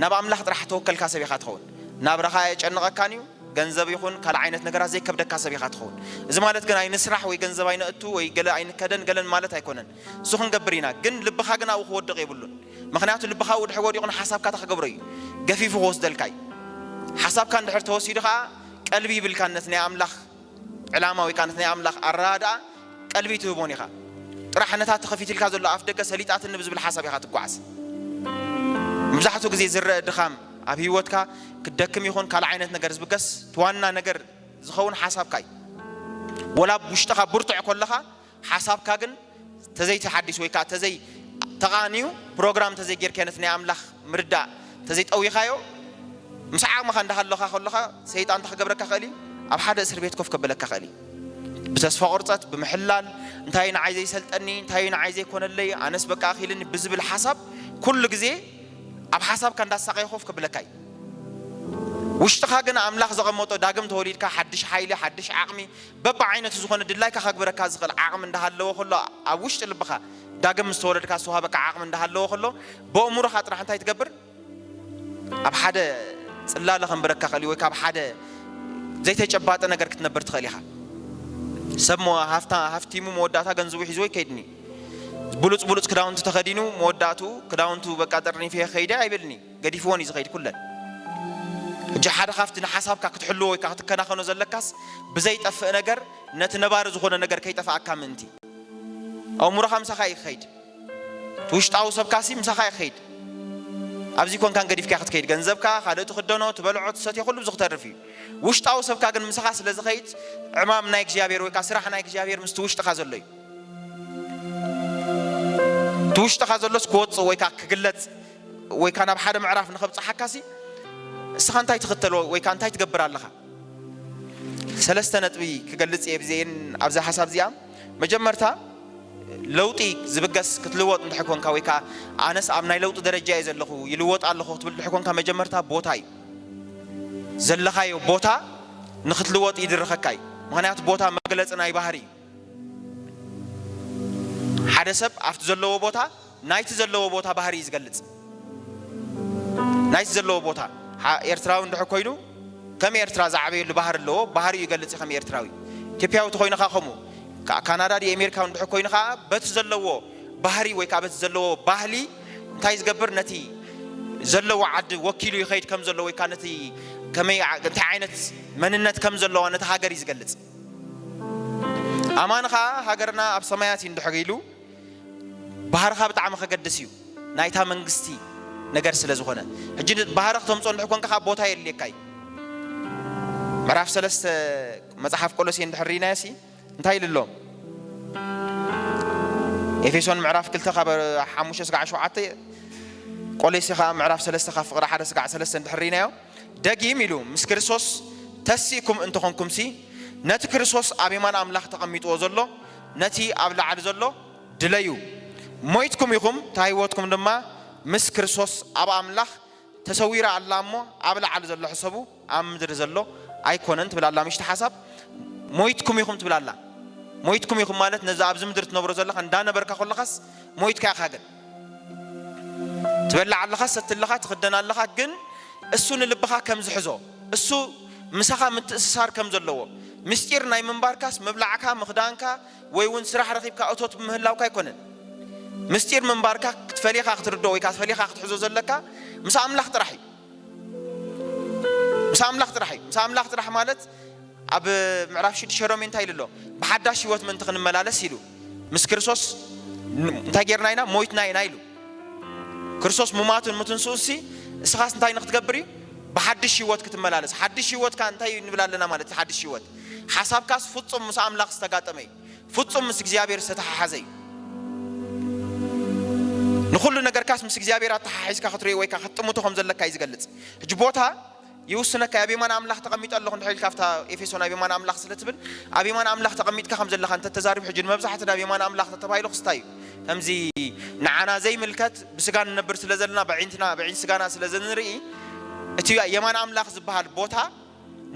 ናብ ኣምላኽ ጥራሕ ተወከልካ ሰብ ኢኻ ትኸውን። ናብራኻ ኣየጨንቐካን እዩ። ገንዘብ ይኹን ካልእ ዓይነት ነገራት ዘይከብደካ ሰብ ኢኻ ትኸውን። እዚ ማለት ግን ኣይንስራሕ ወይ ገንዘብ ኣይነእቱ ወይ ገለ ኣይንከደን ገለን ማለት ኣይኮነን። እሱ ክንገብር ኢና፣ ግን ልብኻ ግን ኣብኡ ክወድቕ የብሉን። ምኽንያቱ ልብኻ ኣብኡ ድሕር ወዲቑ ንሓሳብካ እንታይ ክገብሮ እዩ? ገፊፉ ክወስደልካ እዩ። ሓሳብካ እንድሕር ተወሲዱ ኸዓ ቀልቢ ይብልካ ነቲ ናይ ኣምላኽ ዕላማ ወይ ከዓ ነቲ ናይ ኣምላኽ ኣረዳድኣ ቀልቢ ትህቦን ኢኻ። ጥራሕ ነታ ተኸፊትልካ ዘሎ ኣፍ ደገ ሰሊጣትኒ ብዝብል ሓሳብ ኢኻ ትጓዓዝ። መብዛሕትኡ ግዜ ዝረአ ድኻም ኣብ ህይወትካ ክትደክም ይኹን ካልእ ዓይነት ነገር ዝብገስ እቲ ዋና ነገር ዝኸውን ሓሳብካ እዩ። ወላ ኣብ ውሽጥኻ ብርቱዕ ከለኻ ሓሳብካ ግን ተዘይተሓዲስ ወይ ከዓ ተዘይ ተቓንዩ ፕሮግራም ተዘይጌርካዮ ነቲ ናይ ኣምላኽ ምርዳእ ተዘይጠዊኻዮ ምስ ዓቕምኻ እንዳሃለኻ ከለኻ ሰይጣን እንታይ ክገብረካ ክእል እዩ? ኣብ ሓደ እስር ቤት ኮፍ ከበለካ ክእል እዩ። ብተስፋ ቁርፀት፣ ብምሕላል፣ እንታይ ንዓይ ዘይሰልጠኒ፣ እንታይ ንዓይ ዘይኮነለይ፣ ኣነስ በቃ ኣኺልኒ ብዝብል ሓሳብ ኩሉ ግዜ ኣብ ሓሳብካ እንዳሳቐየ ኮፍ ከብለካ እዩ። ውሽጥኻ ግን ኣምላኽ ዘቐመጦ ዳግም ተወሊድካ ሓድሽ ሓይሊ፣ ሓድሽ ዓቕሚ፣ በብዓይነቱ ዝኾነ ድላይካ ከግብረካ ዝኽእል ዓቕሚ እንዳሃለዎ ከሎ፣ ኣብ ውሽጢ ልብኻ ዳግም ምስ ተወለድካ ዝተዋህበካ ዓቕሚ እንዳሃለዎ ከሎ፣ በእምሮኻ ጥራሕ እንታይ ትገብር? ኣብ ሓደ ጽላለ ከንብረካ ክእል እዩ፣ ወይ ካብ ሓደ ዘይተጨባጠ ነገር ክትነብር ትኽእል ኢኻ። ሰብ ሞ-፣ ሃፍታ-፣ ሃፍቲሙ መወዳእታ ገንዘቡ ሒዝዎ ይከይድኒ። ብሉጽ ብሉጽ ክዳውንቲ ተኸዲኑ መወዳእትኡ ክዳውንቱ በቃ ጠርኒፈ ከይደ ኣይበልኒ። ገዲፍዎን እዩ ዝኸይድ ኩለን። ሕጂ ሓደ ካብቲ ንሓሳብካ ክትሕልዎ ወይ ከዓ ክትከናኸኖ ዘለካስ ብዘይጠፍእ ነገር ነቲ ነባሪ ዝኾነ ነገር ከይጠፍኣካ ምእንቲ። ኣእምሮኻ ምሳኻ እዩ ክኸይድ። እቲ ውሽጣዊ ሰብካሲ ምሳኻ እዩ ክኸይድ። ኣብዚ ኮንካን ገዲፍካ ክትከይድ፣ ገንዘብካ፣ ካልእ ትኽደኖ፣ ትበልዖ፣ ትሰትዮ፣ ኩሉ ብዙ ክተርፍ እዩ። ውሽጣዊ ሰብካ ግን ምሳኻ ስለ ዝኸይድ፣ ዕማም ናይ እግዚኣብሔር ወይ ከዓ ስራሕ ናይ እግዚኣብሔር ምስቲ ውሽጥኻ ዘሎ እዩ። እቲ ውሽጥኻ ዘሎስ ክወጽእ ወይ ከዓ ክግለጽ ወይ ከዓ ናብ ሓደ ምዕራፍ ንኸብጽሓካሲ፣ እስኻ እንታይ ትኽተሎ ወይ ከዓ እንታይ ትገብር ኣለኻ? ሰለስተ ነጥቢ ክገልጽ እየ ብዘየን ኣብዛ ሓሳብ እዚኣ። መጀመርታ ለውጢ ዝብገስ ክትልወጥ እንድሕር ኮንካ ወይ ከዓ ኣነስ ኣብ ናይ ለውጢ ደረጃ እየ ዘለኹ፣ ይልወጥ ኣለኹ ክትብል እንድሕር ኮንካ፣ መጀመርታ ቦታ እዩ። ዘለኻዮ ቦታ ንክትልወጥ ይድርኸካ እዩ። ምኽንያቱ ቦታ መግለጺ ናይ ባህሪ እዩ። ሓደ ሰብ ኣብቲ ዘለዎ ቦታ ናይቲ ዘለዎ ቦታ ባህሪ እዩ ዝገልጽ። ናይቲ ዘለዎ ቦታ፣ ሓ-፣ ኤርትራዊ እንድሕር ኮይኑ፣ ከም ኤርትራ ዝዓበየሉ ባህሪ ኣለዎ፣ ባህሪ እዩ ይገልጽ ከም ኤርትራዊ። ኢትዮጵያዊ ተኾይኑ ኸዓ ከምኡ። ከ-፣ ካናዳ ድዩ ኣሜሪካዊ እንድሕር ኮይኑ ኸዓ፣ በቲ ዘለዎ ባህሪ ወይ ከዓ በቲ ዘለዎ ባህሊ እንታይ ዝገብር፣ ነቲ ዘለዎ ዓዲ ወኪሉ ይኸይድ ከም ዘሎ ወይ ከዓ ነቲ ከመይ ዓ-፣ እንታይ ዓይነት መንነት ከም ዘለዋ ነቲ ሃገር እዩ ዝገልጽ። ኣማን ኸዓ ሃገርና ኣብ ሰማያት እዩ እንድሕር ኢሉ፣ ባህርኻ ብጣዕሚ ከገድስ እዩ፣ ናይታ መንግስቲ ነገር ስለ ዝኾነ። ሕጂ ን-፣ ባህሪ ክተምጾ እንድሕር ኮንካ ካብ ቦታ የድልየካ እዩ። ምዕራፍ ሰለስተ መጽሓፍ ቆሎሴ እንድሕር ርኢናዮ ሲ እንታይ ኢሉ ኣሎ? ኤፌሶን ምዕራፍ ክልተ ካብ ሓሙሽተ ስጋዕ ሸውዓተ፣ ቆሎሴ ኸዓ ምዕራፍ ሰለስተ ካብ ፍቕሪ ሓደ ስጋዕ ሰለስተ እንድሕር ርኢናዮ፣ ደጊም ኢሉ፣ "ምስ ክርስቶስ ተሲእኩም እንተኾንኩምሲ፣ ነቲ ክርስቶስ ኣብ የማን ኣምላኽ ተቐሚጥዎ ዘሎ፣ ነቲ ኣብ ላዕሊ ዘሎ ድለዩ። ሞይትኩም ኢኹም፣ እታ ህይወትኩም ድማ ምስ ክርስቶስ ኣብ ኣምላኽ ተሰዊራ ኣላ እሞ፣ ኣብ ላዕሊ ዘሎ ሕሰቡ፣ ኣብ ምድሪ ዘሎ ኣይኮነን" ትብል ኣላ። ምሽቲ ሓሳብ፣ "ሞይትኩም ኢኹም" ትብል ኣላ። ሞይትኩም ኢኹም ማለት፣ ነዚ ኣብዚ ምድሪ ትነብሮ ዘለኻ፣ እንዳነበርካ ከለኻስ ሞይትካ ኢኻ፣ ግን ትበልዕ ኣለኻ፣ ትሰቲ ኣለኻ፣ ትኽደን ኣለኻ፣ ግን እሱ ንልብኻ ከም ዝሕዞ፣ እሱ ምሳኻ ምትእስሳር ከም ዘለዎ፣ ምስጢር ናይ ምንባርካስ ምብላዕካ፣ ምኽዳንካ፣ ወይ እውን ስራሕ ረኺብካ እቶት ብምህላውካ ኣይኮነን። ምስጢር ምንባርካ ክትፈሊኻ ክትርድኦ ወይ ከዓ ፈሊኻ ክትሕዞ ዘለካ ምስ ኣምላኽ ጥራሕ እዩ። ምስ ኣምላኽ ጥራሕ እዩ። ምስ ኣምላኽ ጥራሕ ማለት ኣብ ምዕራፍ ሽዱሽተ ሮሜ እንታይ ኢሉ ኣሎ? "ብሓዳሽ ህይወት ምእንቲ ክንመላለስ" ኢሉ። ምስ ክርስቶስ ን-፣ እንታይ ጌርና ኢና? ሞይትና ኢና ኢሉ። ክርስቶስ ሙማቱን ምትንስኡሲ፣ እስኻስ እንታይ ንክትገብር እዩ? ብሓድሽ ህይወት ክትመላለስ። ሓድሽ ህይወትካ እንታይ ንብል ኣለና ማለት? ሓድሽ ህይወት ሓሳብካስ ፍጹም ምስ ኣምላኽ ዝተጋጠመ እዩ። ፍጹም ምስ እግዚኣብሔር ዝተተሓሓዘ እዩ። ንኹሉ ነገርካስ ምስ እግዚኣብሔር ኣተሓሒዝካ ክትርእዮ ወይ ከዓ ክትጥምቶ ከም ዘለካ እዩ ዝገልጽ። ሕጂ ቦታ ይውስነካ። ኣብ የማን ኣምላኽ ተቐሚጠ ኣለኹ እንድሕር ኢልካ፣ ኣብታ ኤፌሶን ኣብ የማን ኣምላኽ ስለ ትብል፣ ኣብ የማን ኣምላኽ ተቐሚጥካ ከም ዘለኻ እንተተዛሪቡ፣ ሕጂ ንመብዛሕትና ኣብ የማን ኣምላኽ ተተባሂሉ ክስታይ እዩ። ከምዚ ንዓና ዘይምልከት፣ ብስጋ ንነብር ስለ ዘለና፣ ብዒንትና፣ ብዒንት ስጋና ስለ ዘንርኢ፣ እቲ የማን ኣምላኽ ዝበሃል ቦታ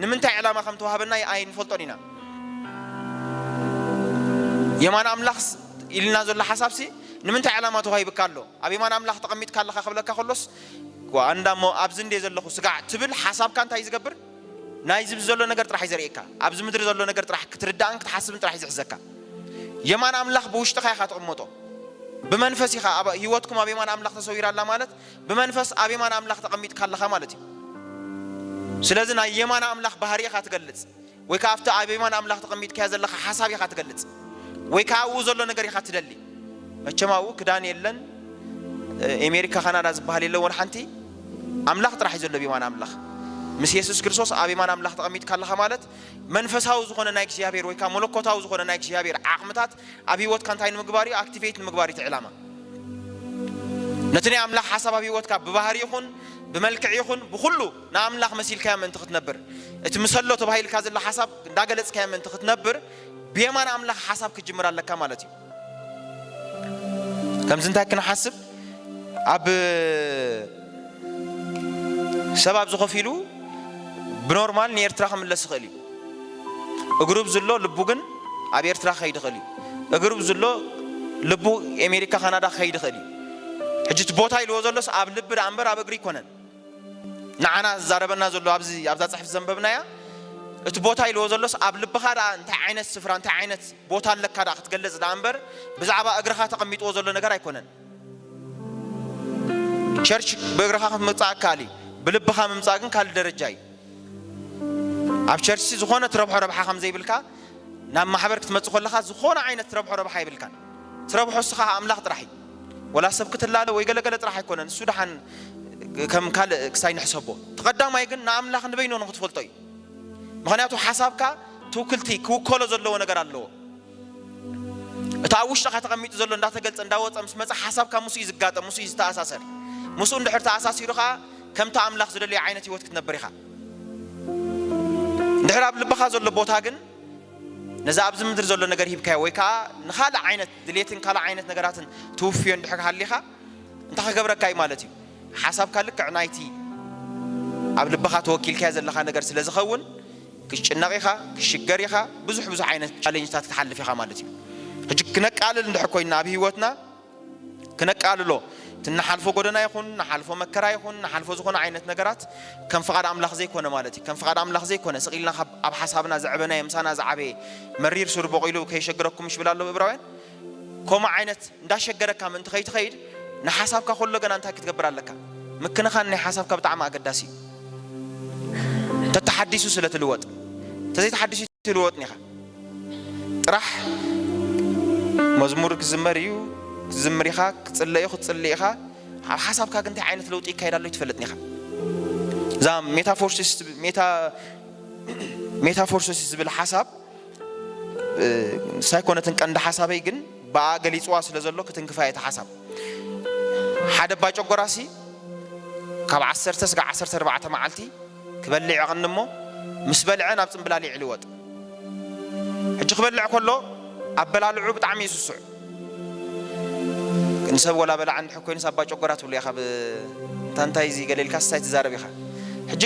ንምንታይ ዕላማ ከም ተዋህበና ኣይንፈልጦን ኢና። የማን ኣምላኽ ስ-፣ ኢልና ዘሎ ሓሳብሲ ንምንታይ ዕላማ ተዋሂብካ ኣሎ? ኣብ የማን ኣምላኽ ተቐሚጥካ ኣለኻ ክብለካ ከሎስ፣ ጓ፣ ኣንዳ እሞ ኣብዚ እንድየ ዘለኹ ስጋዕ ትብል ሓሳብካ እንታይ ዝገብር? ናይዚ ዘሎ ነገር ጥራሕ እዩ ዘርእየካ። ኣብዚ ምድሪ ዘሎ ነገር ጥራሕ ክትርዳእን ክትሓስብን ጥራሕ እዩ ዝሕዘካ። የማን ኣምላኽ ብውሽጥኻ ኢኻ ትቕመጦ። ብመንፈስ ኢኻ፣ ኣብ ህይወትኩም ኣብ የማን ኣምላኽ ተሰዊራ ኣላ ማለት፣ ብመንፈስ ኣብ የማን ኣምላኽ ተቐሚጥካ ኣለኻ ማለት እዩ። ስለዚ ናይ የማን ኣምላኽ ባህሪ ኢኻ ትገልጽ፣ ወይ ከኣ ኣብቲ ኣብ የማን ኣምላኽ ተቐሚጥካዮ ዘለኻ ሓሳብ ኢኻ ትገልጽ፣ ወይ ከኣ ኣብኡ ዘሎ ነገር ኢኻ ትደሊ። መቸም ኣብኡ ክዳን የለን፣ ኤሜሪካ ካናዳ ዝበሃል የለን፣ ወላ ሓንቲ። ኣምላኽ ጥራሕ እዩ ዘሎ ኣብ የማን ኣምላኽ። ምስ የሱስ ክርስቶስ ኣብ የማን ኣምላኽ ተቐሚጥካ ኣለኻ ማለት፣ መንፈሳዊ ዝኾነ ናይ እግዚኣብሔር ወይ ከኣ መለኮታዊ ዝኾነ ናይ እግዚኣብሔር ዓቕምታት ኣብ ህይወትካ እንታይ ንምግባር እዩ? ኣክቲቬት ንምግባር እዩ እቲ ዕላማ። ነቲ ናይ ኣምላኽ ሓሳብ ኣብ ህይወትካ ብባህሪ ይኹን ብመልክዕ ይኹን ብኹሉ ንኣምላኽ መሲልካዮ ምእንቲ ክትነብር፣ እቲ ምሰሎ ተባሂልካ ዘሎ ሓሳብ እንዳገለጽካዮ ምእንቲ ክትነብር፣ ብየማን ኣምላኽ ሓሳብ ክትጅምር ኣለካ ማለት እዩ። ከምዚ እንታይ ክንሓስብ? ኣብ ሰብ ኣብዚ ኮፍ ኢሉ ብኖርማል ንኤርትራ ክምለስ ይኽእል እዩ። እግሩ ብዝሎ ልቡ ግን ኣብ ኤርትራ ክኸይድ ይኽእል እዩ። እግሩ ብዝሎ ልቡ ኤሜሪካ፣ ካናዳ ክኸይድ ይኽእል እዩ። ሕጂ እቲ ቦታ ኢልዎ ዘሎስ ኣብ ልቢ ደኣ እምበር ኣብ እግሪ ኣይኮነን። ንዓና ዝዛረበና ዘሎ ኣብዚ፣ ኣብዛ ጽሕፍቲ ዘንበብናያ፣ እቲ ቦታ ኢልዎ ዘሎስ ኣብ ልብኻ ደኣ እንታይ ዓይነት ስፍራ፣ እንታይ ዓይነት ቦታ ኣለካ ደኣ ክትገልጽ ደኣ እምበር፣ ብዛዕባ እግርኻ ተቐሚጥዎ ዘሎ ነገር ኣይኮነን። ቸርች ብእግርኻ ምምጻእ ይከኣል እዩ፣ ብልብኻ ምምጻእ ግን ካልእ ደረጃ እዩ። ኣብ ቸርች ዝኾነ ትረብሖ ረብሓ ከም ዘይብልካ፣ ናብ ማሕበር ክትመጽእ ከለኻ ዝኾነ ዓይነት ትረብሖ ረብሓ የብልካን። ትረብሖ እስኻ ኣምላኽ ጥራሕ እዩ። ወላ ሰብ ክትላለ ወይ ገለገለ ጥራሕ ኣይኮነን። እሱ ደሓን ከም ካልእ ክሳይ ንሕሰቦ። እቲ ቀዳማይ ግን ንኣምላኽ ንበይኑ ንክትፈልጦ እዩ። ምኽንያቱ ሓሳብካ ትውክልቲ ክውከሎ ዘለዎ ነገር ኣለዎ። እቲ ኣብ ውሽጥኻ ተቐሚጡ ዘሎ እንዳተገልጸ እንዳወጸ ምስ መጸ ሓሳብካ ምስኡ እዩ ዝጋጠም፣ ምስኡ እዩ ዝተኣሳሰር። ምስኡ እንድሕር ተኣሳሲሩ ኸኣ ከምቲ ኣምላኽ ዝደልዮ ዓይነት ህይወት ክትነብር ኢኻ። እንድሕር ኣብ ልብኻ ዘሎ ቦታ ግን ነዚ ኣብዚ ምድሪ ዘሎ ነገር ሂብካዮ ወይ ከኣ ንኻልእ ዓይነት ድሌትን ካልእ ዓይነት ነገራትን ትውፍዮ እንድሕር ሃሊኻ እንታይ ክገብረካ እዩ ማለት እዩ? ሓሳብካ ልክዕ ናይቲ ኣብ ልብኻ ተወኪልካዮ ዘለኻ ነገር ስለ ዝኸውን ክትጭነቕ ኢኻ፣ ክትሽገር ኢኻ፣ ብዙሕ ብዙሕ ዓይነት ቻሌንጅታት ክትሓልፍ ኢኻ ማለት እዩ። ሕጂ ክነቃልል እንድሕር ኮይንና ኣብ ህይወትና ክነቃልሎ፣ እቲ ንሓልፎ ጎደና ይኹን ንሓልፎ መከራ ይኹን ንሓልፎ ዝኾነ ዓይነት ነገራት ከም ፍቓድ ኣምላኽ ዘይኮነ ማለት እዩ። ከም ፍቓድ ኣምላኽ ዘይኮነ ስቕ ኢልና ኣብ ሓሳብና ዘዕበናዮ ምሳና ዝዓበየ መሪር ሱር በቂሉ ከይሸግረኩም ምሽ ብላ ኣሎ ብእብራውያን። ከምኡ ዓይነት እንዳሸገረካ ምእንቲ ከይትኸይድ ንሓሳብካ ኩሎ ገና እንታይ ክትገብር ኣለካ? ምክንኻን ናይ ሓሳብካ ብጣዕሚ ኣገዳሲ እዩ። ተተሓዲሱ ስለ ትልወጥ፣ እንተዘይተሓዲሱ ትልወጥ ኒኻ ጥራሕ መዝሙር ክዝመር እዩ። ክትዝምር ኢኻ፣ ክትፅለ እዩ ክትፅሊ ኢኻ። ኣብ ሓሳብካ ግን እንታይ ዓይነት ለውጢ ይካየድ ኣሎ ትፈልጥ ኒኻ። እዛ ሜታፎርሲስ ሜታ ሜታፎርሲስ ዝብል ሓሳብ ሳይኮነትን ቀንዲ ሓሳበይ ግን ብኣ ገሊፅዋ ስለ ዘሎ ክትንክፋ እየ ሓሳብ ሓደ ባጨጎራሲ ካብ ዓሰርተ ስጋ ዓሰርተ ኣርባዕተ መዓልቲ ክበልዕ ይቐኒ እሞ ምስ በልዐ ናብ ፅምብላሊዕ ልወጥ። ሕጂ ክበልዕ ከሎ ኣበላልዑ ብጣዕሚ ይስሱዕ። ንሰብ ወላ በላዓ እንድሕ ኮይኑስ ኣባ ጨጎራ ትብሉ ኢኻ። ታንታይ እዚ ገሌልካ ስሳይ ትዛረብ ኢኻ። ሕጂ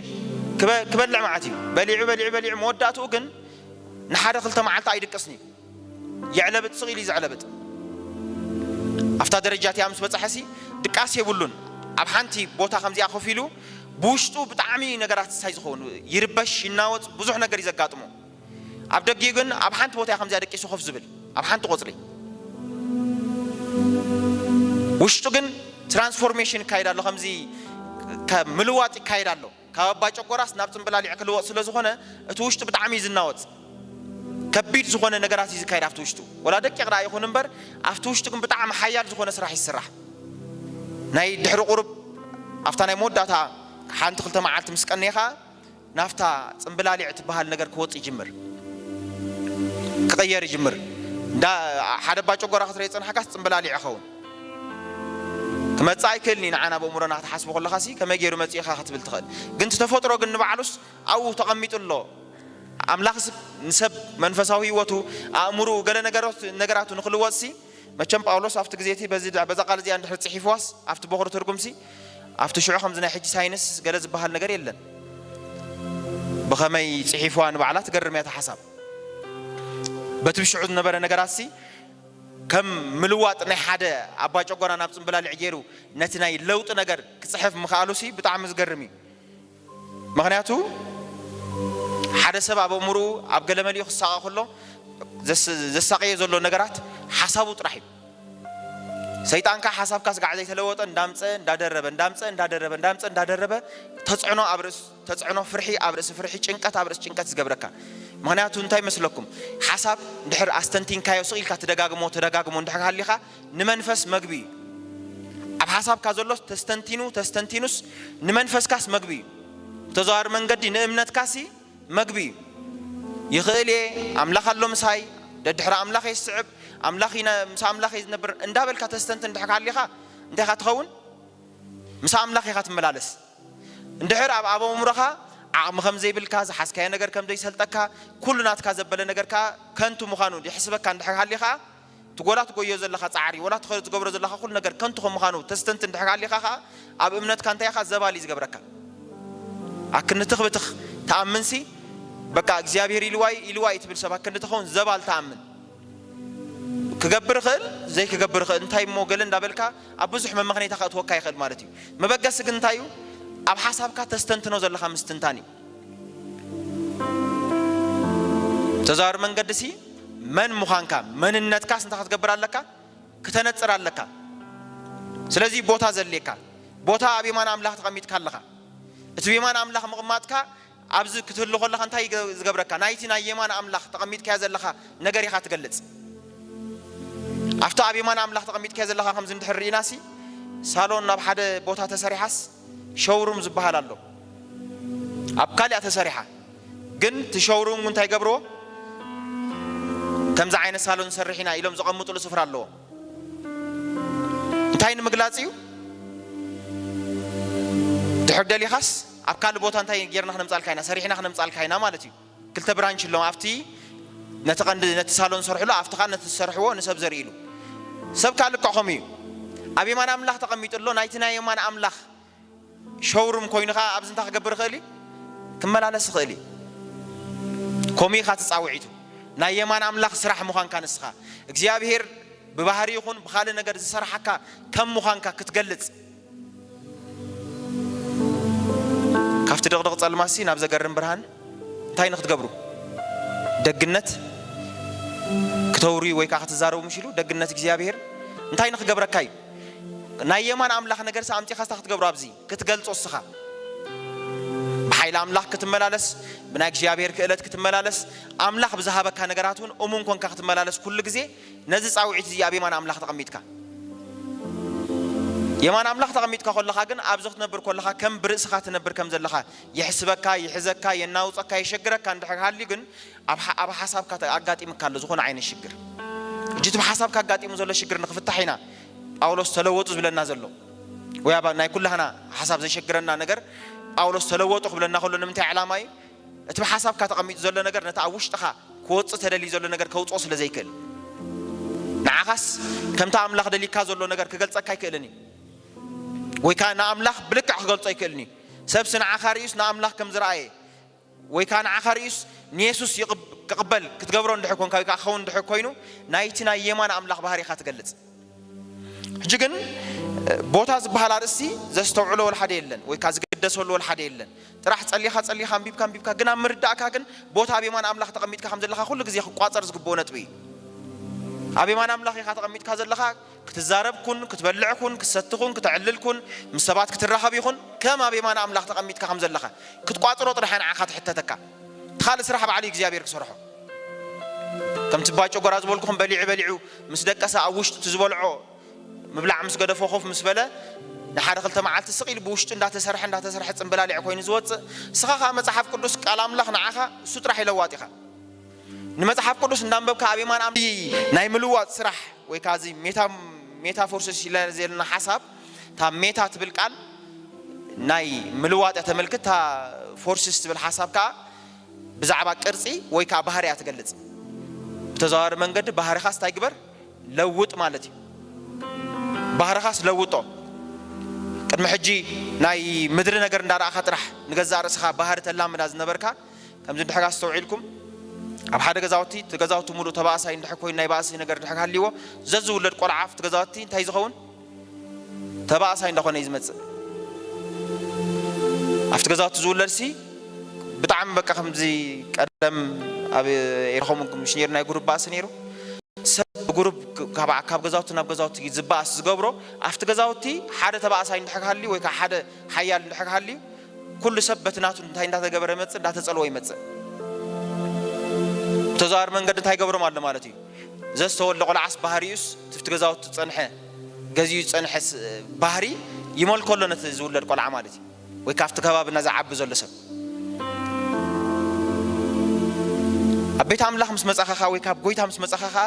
ክበልዕ መዓት እዩ በሊዑ በሊዑ በሊዑ መወዳእትኡ ግን ንሓደ ክልተ መዓልቲ ኣይድቅስን እዩ። የዕለብጥ ስቕ ኢሉ እዩ ዘዕለብጥ። ኣብታ ደረጃ እቲኣ ምስ በፅሐሲ ድቃስ የብሉን። ኣብ ሓንቲ ቦታ ከምዚኣ ኮፍ ኢሉ ብውሽጡ ብጣዕሚ ነገራት ሳይ ዝኸውን ይርበሽ ይናወፅ ብዙሕ ነገር እዩ ዘጋጥሞ። ኣብ ደጊኡ ግን ኣብ ሓንቲ ቦታ ከምዚኣ ደቂሱ ኮፍ ዝብል ኣብ ሓንቲ ቆፅሊ ውሽጡ ግን ትራንስፎርሜሽን ይካየድ ኣሎ። ከምዚ ምልዋጥ ይካየድ ኣሎ። ካብ ኣባ ጨጎራስ ናብ ፅምብላሊዕ ክልወጥ ስለ ዝኾነ እቲ ውሽጡ ብጣዕሚ እዩ ዝናወፅ። ከቢድ ዝኾነ ነገራት እዩ ዝካየድ ኣብቲ ውሽጡ። ወላ ደቂቕ ደኣ ይኹን እምበር ኣብቲ ውሽጡ ግን ብጣዕሚ ሓያል ዝኾነ ስራሕ ይስራሕ። ናይ ድሕሪ ቁሩብ ኣብታ ናይ መወዳእታ ሓንቲ ክልተ መዓልቲ ምስ ቀነየ ከዓ ናብታ ፅምብላሊዕ ትበሃል ነገር ክወፅ ይጅምር። ክቕየር ይጅምር። እንዳ ሓደ ኣባ ጨጎራ ክትርኢ ፅንሕካስ ፅምብላሊዕ ይኸውን። ክመፅእ ኣይክእልን እዩ። ንዓና ብእምሮና ክትሓስቦ ከለኻሲ ከመይ ገይሩ መፂኡ ኢኻ ክትብል ትኽእል። ግን እቲ ተፈጥሮ ግን ንባዕሉስ ኣብኡ ተቐሚጡ ኣሎ። ኣምላኽስ ንሰብ መንፈሳዊ ህይወቱ ኣእምርኡ ገለ ነገራት ነገራቱ ንክልወጥሲ መቸም ጳውሎስ ኣብቲ ግዜ እቲ በዚ በዛ ቃል እዚኣ እንድሕር ፅሒፍዋስ ኣብቲ በኹሪ ትርጉምሲ ኣብቲ ሽዑ ከምዚ ናይ ሕጂ ሳይንስ ገለ ዝበሃል ነገር የለን። ብኸመይ ፅሒፍዋ ንባዕላ ትገርም እያ እታ ሓሳብ። በቲ ብሽዑ ዝነበረ ነገራትሲ ከም ምልዋጥ ናይ ሓደ ኣባ ጨጎራ ናብ ፅምብላሊዕ ገይሩ ነቲ ናይ ለውጢ ነገር ክፅሕፍ ምኽኣሉሲ ብጣዕሚ ዝገርም እዩ። ምኽንያቱ ሓደ ሰብ ኣብ ኣእምርኡ ኣብ ገለ መሊኡ ክሳቐ ከሎ ዘሳቀዮ ዘሎ ነገራት ሓሳቡ ጥራሕ እዩ። ሰይጣንካ ሓሳብካ ስጋዕ ዘይተለወጠ እንዳምፀ እንዳደረበ እንዳምፀ እንዳደረበ እንዳምፀ እንዳደረበ ተፅዕኖ ኣብ ርእስ ተፅዕኖ ፍርሒ ኣብ ርእሲ ፍርሒ ጭንቀት ኣብ ርእሲ ጭንቀት ዝገብረካ። ምኽንያቱ እንታይ መስለኩም? ሓሳብ ድሕር ኣስተንቲንካዮ ስቕ ኢልካ ትደጋግሞ ተደጋግሞ እንድሕር ሃሊኻ ንመንፈስ መግቢ እዩ። ኣብ ሓሳብካ ዘሎ ተስተንቲኑ ተስተንቲኑስ ንመንፈስካስ መግቢ እዩ። ብተዘዋዋሪ መንገዲ ንእምነትካሲ መግቢ እዩ። ይኽእል እየ፣ ኣምላኽ ኣሎ ምሳይ፣ ደድሕሪ ኣምላኽ እየ ዝስዕብ፣ ኣምላኽ ምስ ኣምላኽ እየ ዝነብር እንዳበልካ ተስተንትን እንድሕር ሃሊኻ እንታይ ኢኻ ትኸውን? ምስ ኣምላኽ ኢኻ ትመላለስ። እንድሕር ኣብ ኣበምሮኻ ዓቕሚ ከም ዘይብልካ ዝሓዝካዮ ነገር ከም ዘይሰልጠካ ኩሉ ናትካ ዘበለ ነገርካ ከንቱ ምዃኑ ይሕስበካ እንድሕር ሃሊኻ እቲ ጎላ ትጎዮ ዘለኻ ፃዕሪ ወላ ትኸ- ትገብሮ ዘለኻ ኩሉ ነገር ከንቱ ከም ምዃኑ ተስተንትን እንድሕር ሃሊኻ ኸዓ ኣብ እምነትካ እንታይ ኢኻ ዘባል እዩ ዝገብረካ። ኣክንትኽ ብትኽ ተኣምንሲ በቃ እግዚኣብሔር ኢልዋይ ኢልዋይ ትብል ሰብ ኣክንዲ ትኸውን ዘባል ተኣምን ክገብር ይኽእል ዘይክገብር ይኽእል እንታይ እሞ ገለ እንዳበልካ ኣብ ብዙሕ መመኽነይታ ከእትወካ ይኽእል ማለት እዩ። መበገሲ ግን እንታይ እዩ? ኣብ ሓሳብካ ተስተንትኖ ዘለካ ምስትንታን እዩ። ተዛዋሪ መንገዲ ሲ መን ምዃንካ መንነትካስ እንታይ ክትገብር ኣለካ? ክተነፅር ኣለካ። ስለዚ ቦታ ዘድልየካ ቦታ ኣብ የማን ኣምላኽ ተቐሚጥካ ኣለኻ። እቲ ብየማን ኣምላኽ ምቕማጥካ ኣብዚ ክትህሉ ከለኻ እንታይ ይገ- ዝገብረካ? ናይቲ ናይ የማን ኣምላኽ ተቐሚጥካዮ ዘለኻ ነገር ኢኻ ትገልጽ። ኣብቲ ኣብ የማን ኣምላኽ ተቐሚጥካዮ ዘለኻ ከምዚ እንድሕር ርኢናሲ ሳሎን ናብ ሓደ ቦታ ተሰሪሓስ ሸውሩም ዝበሃል ኣሎ። ኣብ ካልኣ ተሰሪሓ ግን እቲ ሸውሩም እንታይ ገብርዎ? ከምዚ ዓይነት ሳሎን ንሰርሕ ኢና ኢሎም ዘቐምጥሉ ስፍራ ኣለዎ። እንታይ ንምግላፅ እዩ? ድሕር ደሊኻስ ኣብ ካልእ ቦታ እንታይ ጌርና ክነምፃልካ ኢና ሰሪሕና ክነምፃልካ ኢና ማለት እዩ። ክልተ ብራንች ኣለዎም ኣብቲ ነቲ ቀንዲ ነቲ ሳሎን ዝሰርሕሉ ኣብቲ ከዓ ነቲ ዝሰርሕዎ ንሰብ ዘርእሉ። ሰብ ከዓ ልክዕ ከምኡ እዩ። ኣብ የማን ኣምላኽ ተቐሚጡ ኣሎ ናይቲ ናይ የማን ኣምላኽ ሸውሩም ኮይኑ ከዓ ኣብዚ እንታይ ክገብር ይኽእል እዩ? ክመላለስ ይኽእል እዩ። ከምኡ ኢኻ ትፃውዒቱ ናይ የማን ኣምላኽ ስራሕ ምዃንካ ንስኻ እግዚኣብሔር ብባህሪ ይኹን ብኻልእ ነገር ዝሰርሓካ ከም ምዃንካ ክትገልጽ፣ ካብቲ ድቕድቕ ጸልማሲ ናብ ዘገርም ብርሃን እንታይ ንክትገብሩ? ደግነት ክተውርዩ ወይ ከዓ ክትዛረቡ ምሽ ኢሉ ደግነት እግዚኣብሔር እንታይ ንክገብረካ እዩ? ናይ የማን ኣምላኽ ነገርሲ ኣምጺኻ ስታ ክትገብሮ ኣብዚ ክትገልጾ እስኻ ብሓይሊ ኣምላኽ ክትመላለስ፣ ብናይ እግዚኣብሔር ክእለት ክትመላለስ፣ ኣምላኽ ብዝሃበካ ነገራት እውን እሙን ኮንካ ክትመላለስ ኩሉ ግዜ ነዚ ጻውዒት እዚ ኣብ የማን ኣምላኽ ተቐሚጥካ፣ የማን ኣምላኽ ተቐሚጥካ ከለኻ ግን ኣብዚ ክትነብር ከለኻ ከም ብርእስኻ ትነብር ከም ዘለኻ ይሕስበካ፣ ይሕዘካ፣ የናውጸካ፣ የሸግረካ እንድሕር ሃልዩ ግን ኣብ ሓ-፣ ኣብ ሓሳብካ ተ-፣ ኣጋጢምካ ኣሎ ዝኾነ ዓይነት ሽግር። ሕጂ እቲ ብሓሳብካ ኣጋጢሙ ዘሎ ሽግር ንክፍታሕ ኢና ጳውሎስ ተለወጡ ዝብለና ዘሎ። ወይ ኣብ ናይ ኩላህና ሓሳብ ዘሸግረና ነገር ጳውሎስ ተለወጡ ክብለና ከሎ ንምንታይ ዕላማ እዩ? እቲ ብሓሳብካ ተቐሚጡ ዘሎ ነገር ነቲ ኣብ ውሽጥኻ ክወጽእ ተደልዩ ዘሎ ነገር ከውጽኦ ስለ ዘይክእል። ንዓኻስ ከምቲ ኣምላኽ ደሊካ ዘሎ ነገር ክገልጸካ ኣይክእልን እዩ። ወይ ከኣ ንኣምላኽ ብልክዕ ክገልጾ ኣይክእልን እዩ። ሰብሲ ንዓኻ ርእዩስ ንኣምላኽ ከም ዝረኣየ ወይ ከኣ ንዓኻ ርእዩስ ንየሱስ ይቕብ-፣ ክቕበል ክትገብሮ እንድሕር ኮንካ ወይ ከኣ ክኸውን እንድሕር ኮይኑ ናይቲ ናይ የማን ኣምላኽ ባህሪ ኢኻ ትገልጽ። ሕጂ ግን፣ እ፣ ቦታ ዝበሃል ኣርእስቲ ዘስተውዕሎ ወላ ሓደ የለን፣ ወይ ከኣ ዝግደሰሉ ወላ ሓደ የለን። ጥራሕ ጸሊኻ ጸሊኻ፣ ኣንቢብካ ኣንቢብካ፣ ግን ኣብ ምርዳእካ ግን ቦታ ኣብ የማን ኣምላኽ ተቐሚጥካ ከም ዘለኻ ኩሉ ግዜ ክቋጸር ዝግብኦ ነጥቢ እዩ። ኣብ የማን ኣምላኽ ኢኻ ተቐሚጥካ ዘለኻ፣ ክትዛረብ ኩን፣ ክትበልዕ ኩን፣ ክትሰቲ ኩን፣ ክተዕልል ኩን፣ ምስ ሰባት ክትራኸብ ይኹን፣ ከም ኣብ የማን ኣምላኽ ተቐሚጥካ ከም ዘለኻ ክትቋጽሮ ጥራሕ እያ ንዓኻ ትሕተተካ። እቲ ካልእ ስራሕ ባዕሉ እዩ እግዚኣብሔር ክሰርሖ። ከምቲ ባጭ ጎራ ዝበልኩኹም በሊዑ በሊዑ ምስ ደቀሰ ኣብ ውሽጡ እቲ ዝበልዖ ምብላዕ ምስ ገደፎ ኮፍ ምስ በለ ንሓደ ክልተ መዓልቲ ስቕ ኢሉ ብውሽጡ እንዳተሰርሐ እንዳተሰርሐ ጽምብላሊዕ ኮይኑ ዝወጽእ፣ ንስኻ ከኣ መጽሓፍ ቅዱስ ቃል ኣምላኽ ንዓኻ እሱ ጥራሕ እዩ ለዋጢኻ። ንመጽሓፍ ቅዱስ እንዳንበብካ ኣብ የማን ኣም-፣ ናይ ምልዋጥ ስራሕ ወይ ከኣ እዚ ሜታ-፣ ሜታፎርሲስ ኢለ ዘለና ሓሳብ፣ እታ ሜታ ትብል ቃል ናይ ምልዋጥ እያ ተመልክት፣ እታ ፎርሲስ ትብል ሓሳብ ከኣ ብዛዕባ ቅርጺ ወይ ከኣ ባህሪ እያ ትገልጽ። ብተዘዋዋሪ መንገዲ ባህርኻስ እንታይ ግበር? ለውጥ ማለት እዩ። ባህርኻስ ለውጦ። ቅድሚ ሕጂ ናይ ምድሪ ነገር እንዳረኣኻ ጥራሕ ንገዛእ ርእስኻ ባህሪ ተላምዳ ዝነበርካ፣ ከምዚ እንድሕር ኣስተውዒልኩም፣ ኣብ ሓደ ገዛውቲ፣ እቲ ገዛውቲ ሙሉእ ተባእሳይ እንድሕር ኮይኑ ናይ ባእሲ ነገር እንድሕር ሃልይዎ፣ ዘዝውለድ ቆልዓ ኣብቲ ገዛውቲ እንታይ ዝኸውን? ተባእሳይ እንዳኾነ እዩ ዝመጽእ። ኣብቲ ገዛውቲ ዝውለድሲ ብጣዕሚ በቃ ከምዚ ቀደም ኣብ ኤርትራ ምሽ ነይሩ ናይ ጉሩብ ባእሲ ነይሩ። ሰብ ብጉሩብ ካብ፣ ካብ ገዛውቲ ናብ ገዛውቲ ዝበኣስ ዝገብሮ፣ ኣብቲ ገዛውቲ ሓደ ተባእሳይ እንድሕር ሃልዩ ወይ ከዓ ሓደ ሓያል እንድሕር ሃልዩ፣ ኩሉ ሰብ በቲ ናቱ እንታይ እንዳተገበረ ይመጽእ፣ እንዳተጸልወ ይመጽእ። ብተዘዋዋሪ መንገዲ እንታይ ይገብሮም ኣሎ ማለት እዩ? ዘዝተወልደ ቆልዓስ ባህሪኡስ፣ እቲ ኣብቲ ገዛውቲ ዝጸንሐ፣ ገዚኡ ዝጸንሐ ስ-፣ ባህሪ ይመልኮ ኣሎ ነቲ ዝውለድ ቆልዓ ማለት እዩ። ወይ ካብቲ ከባብና ዝዓቢ ዘሎ ሰብ። ኣብ ቤት ኣምላኽ ምስ መጻኻ ኸኣ ወይ ካብ ጎይታ ምስ መጻኻ ኸኣ፣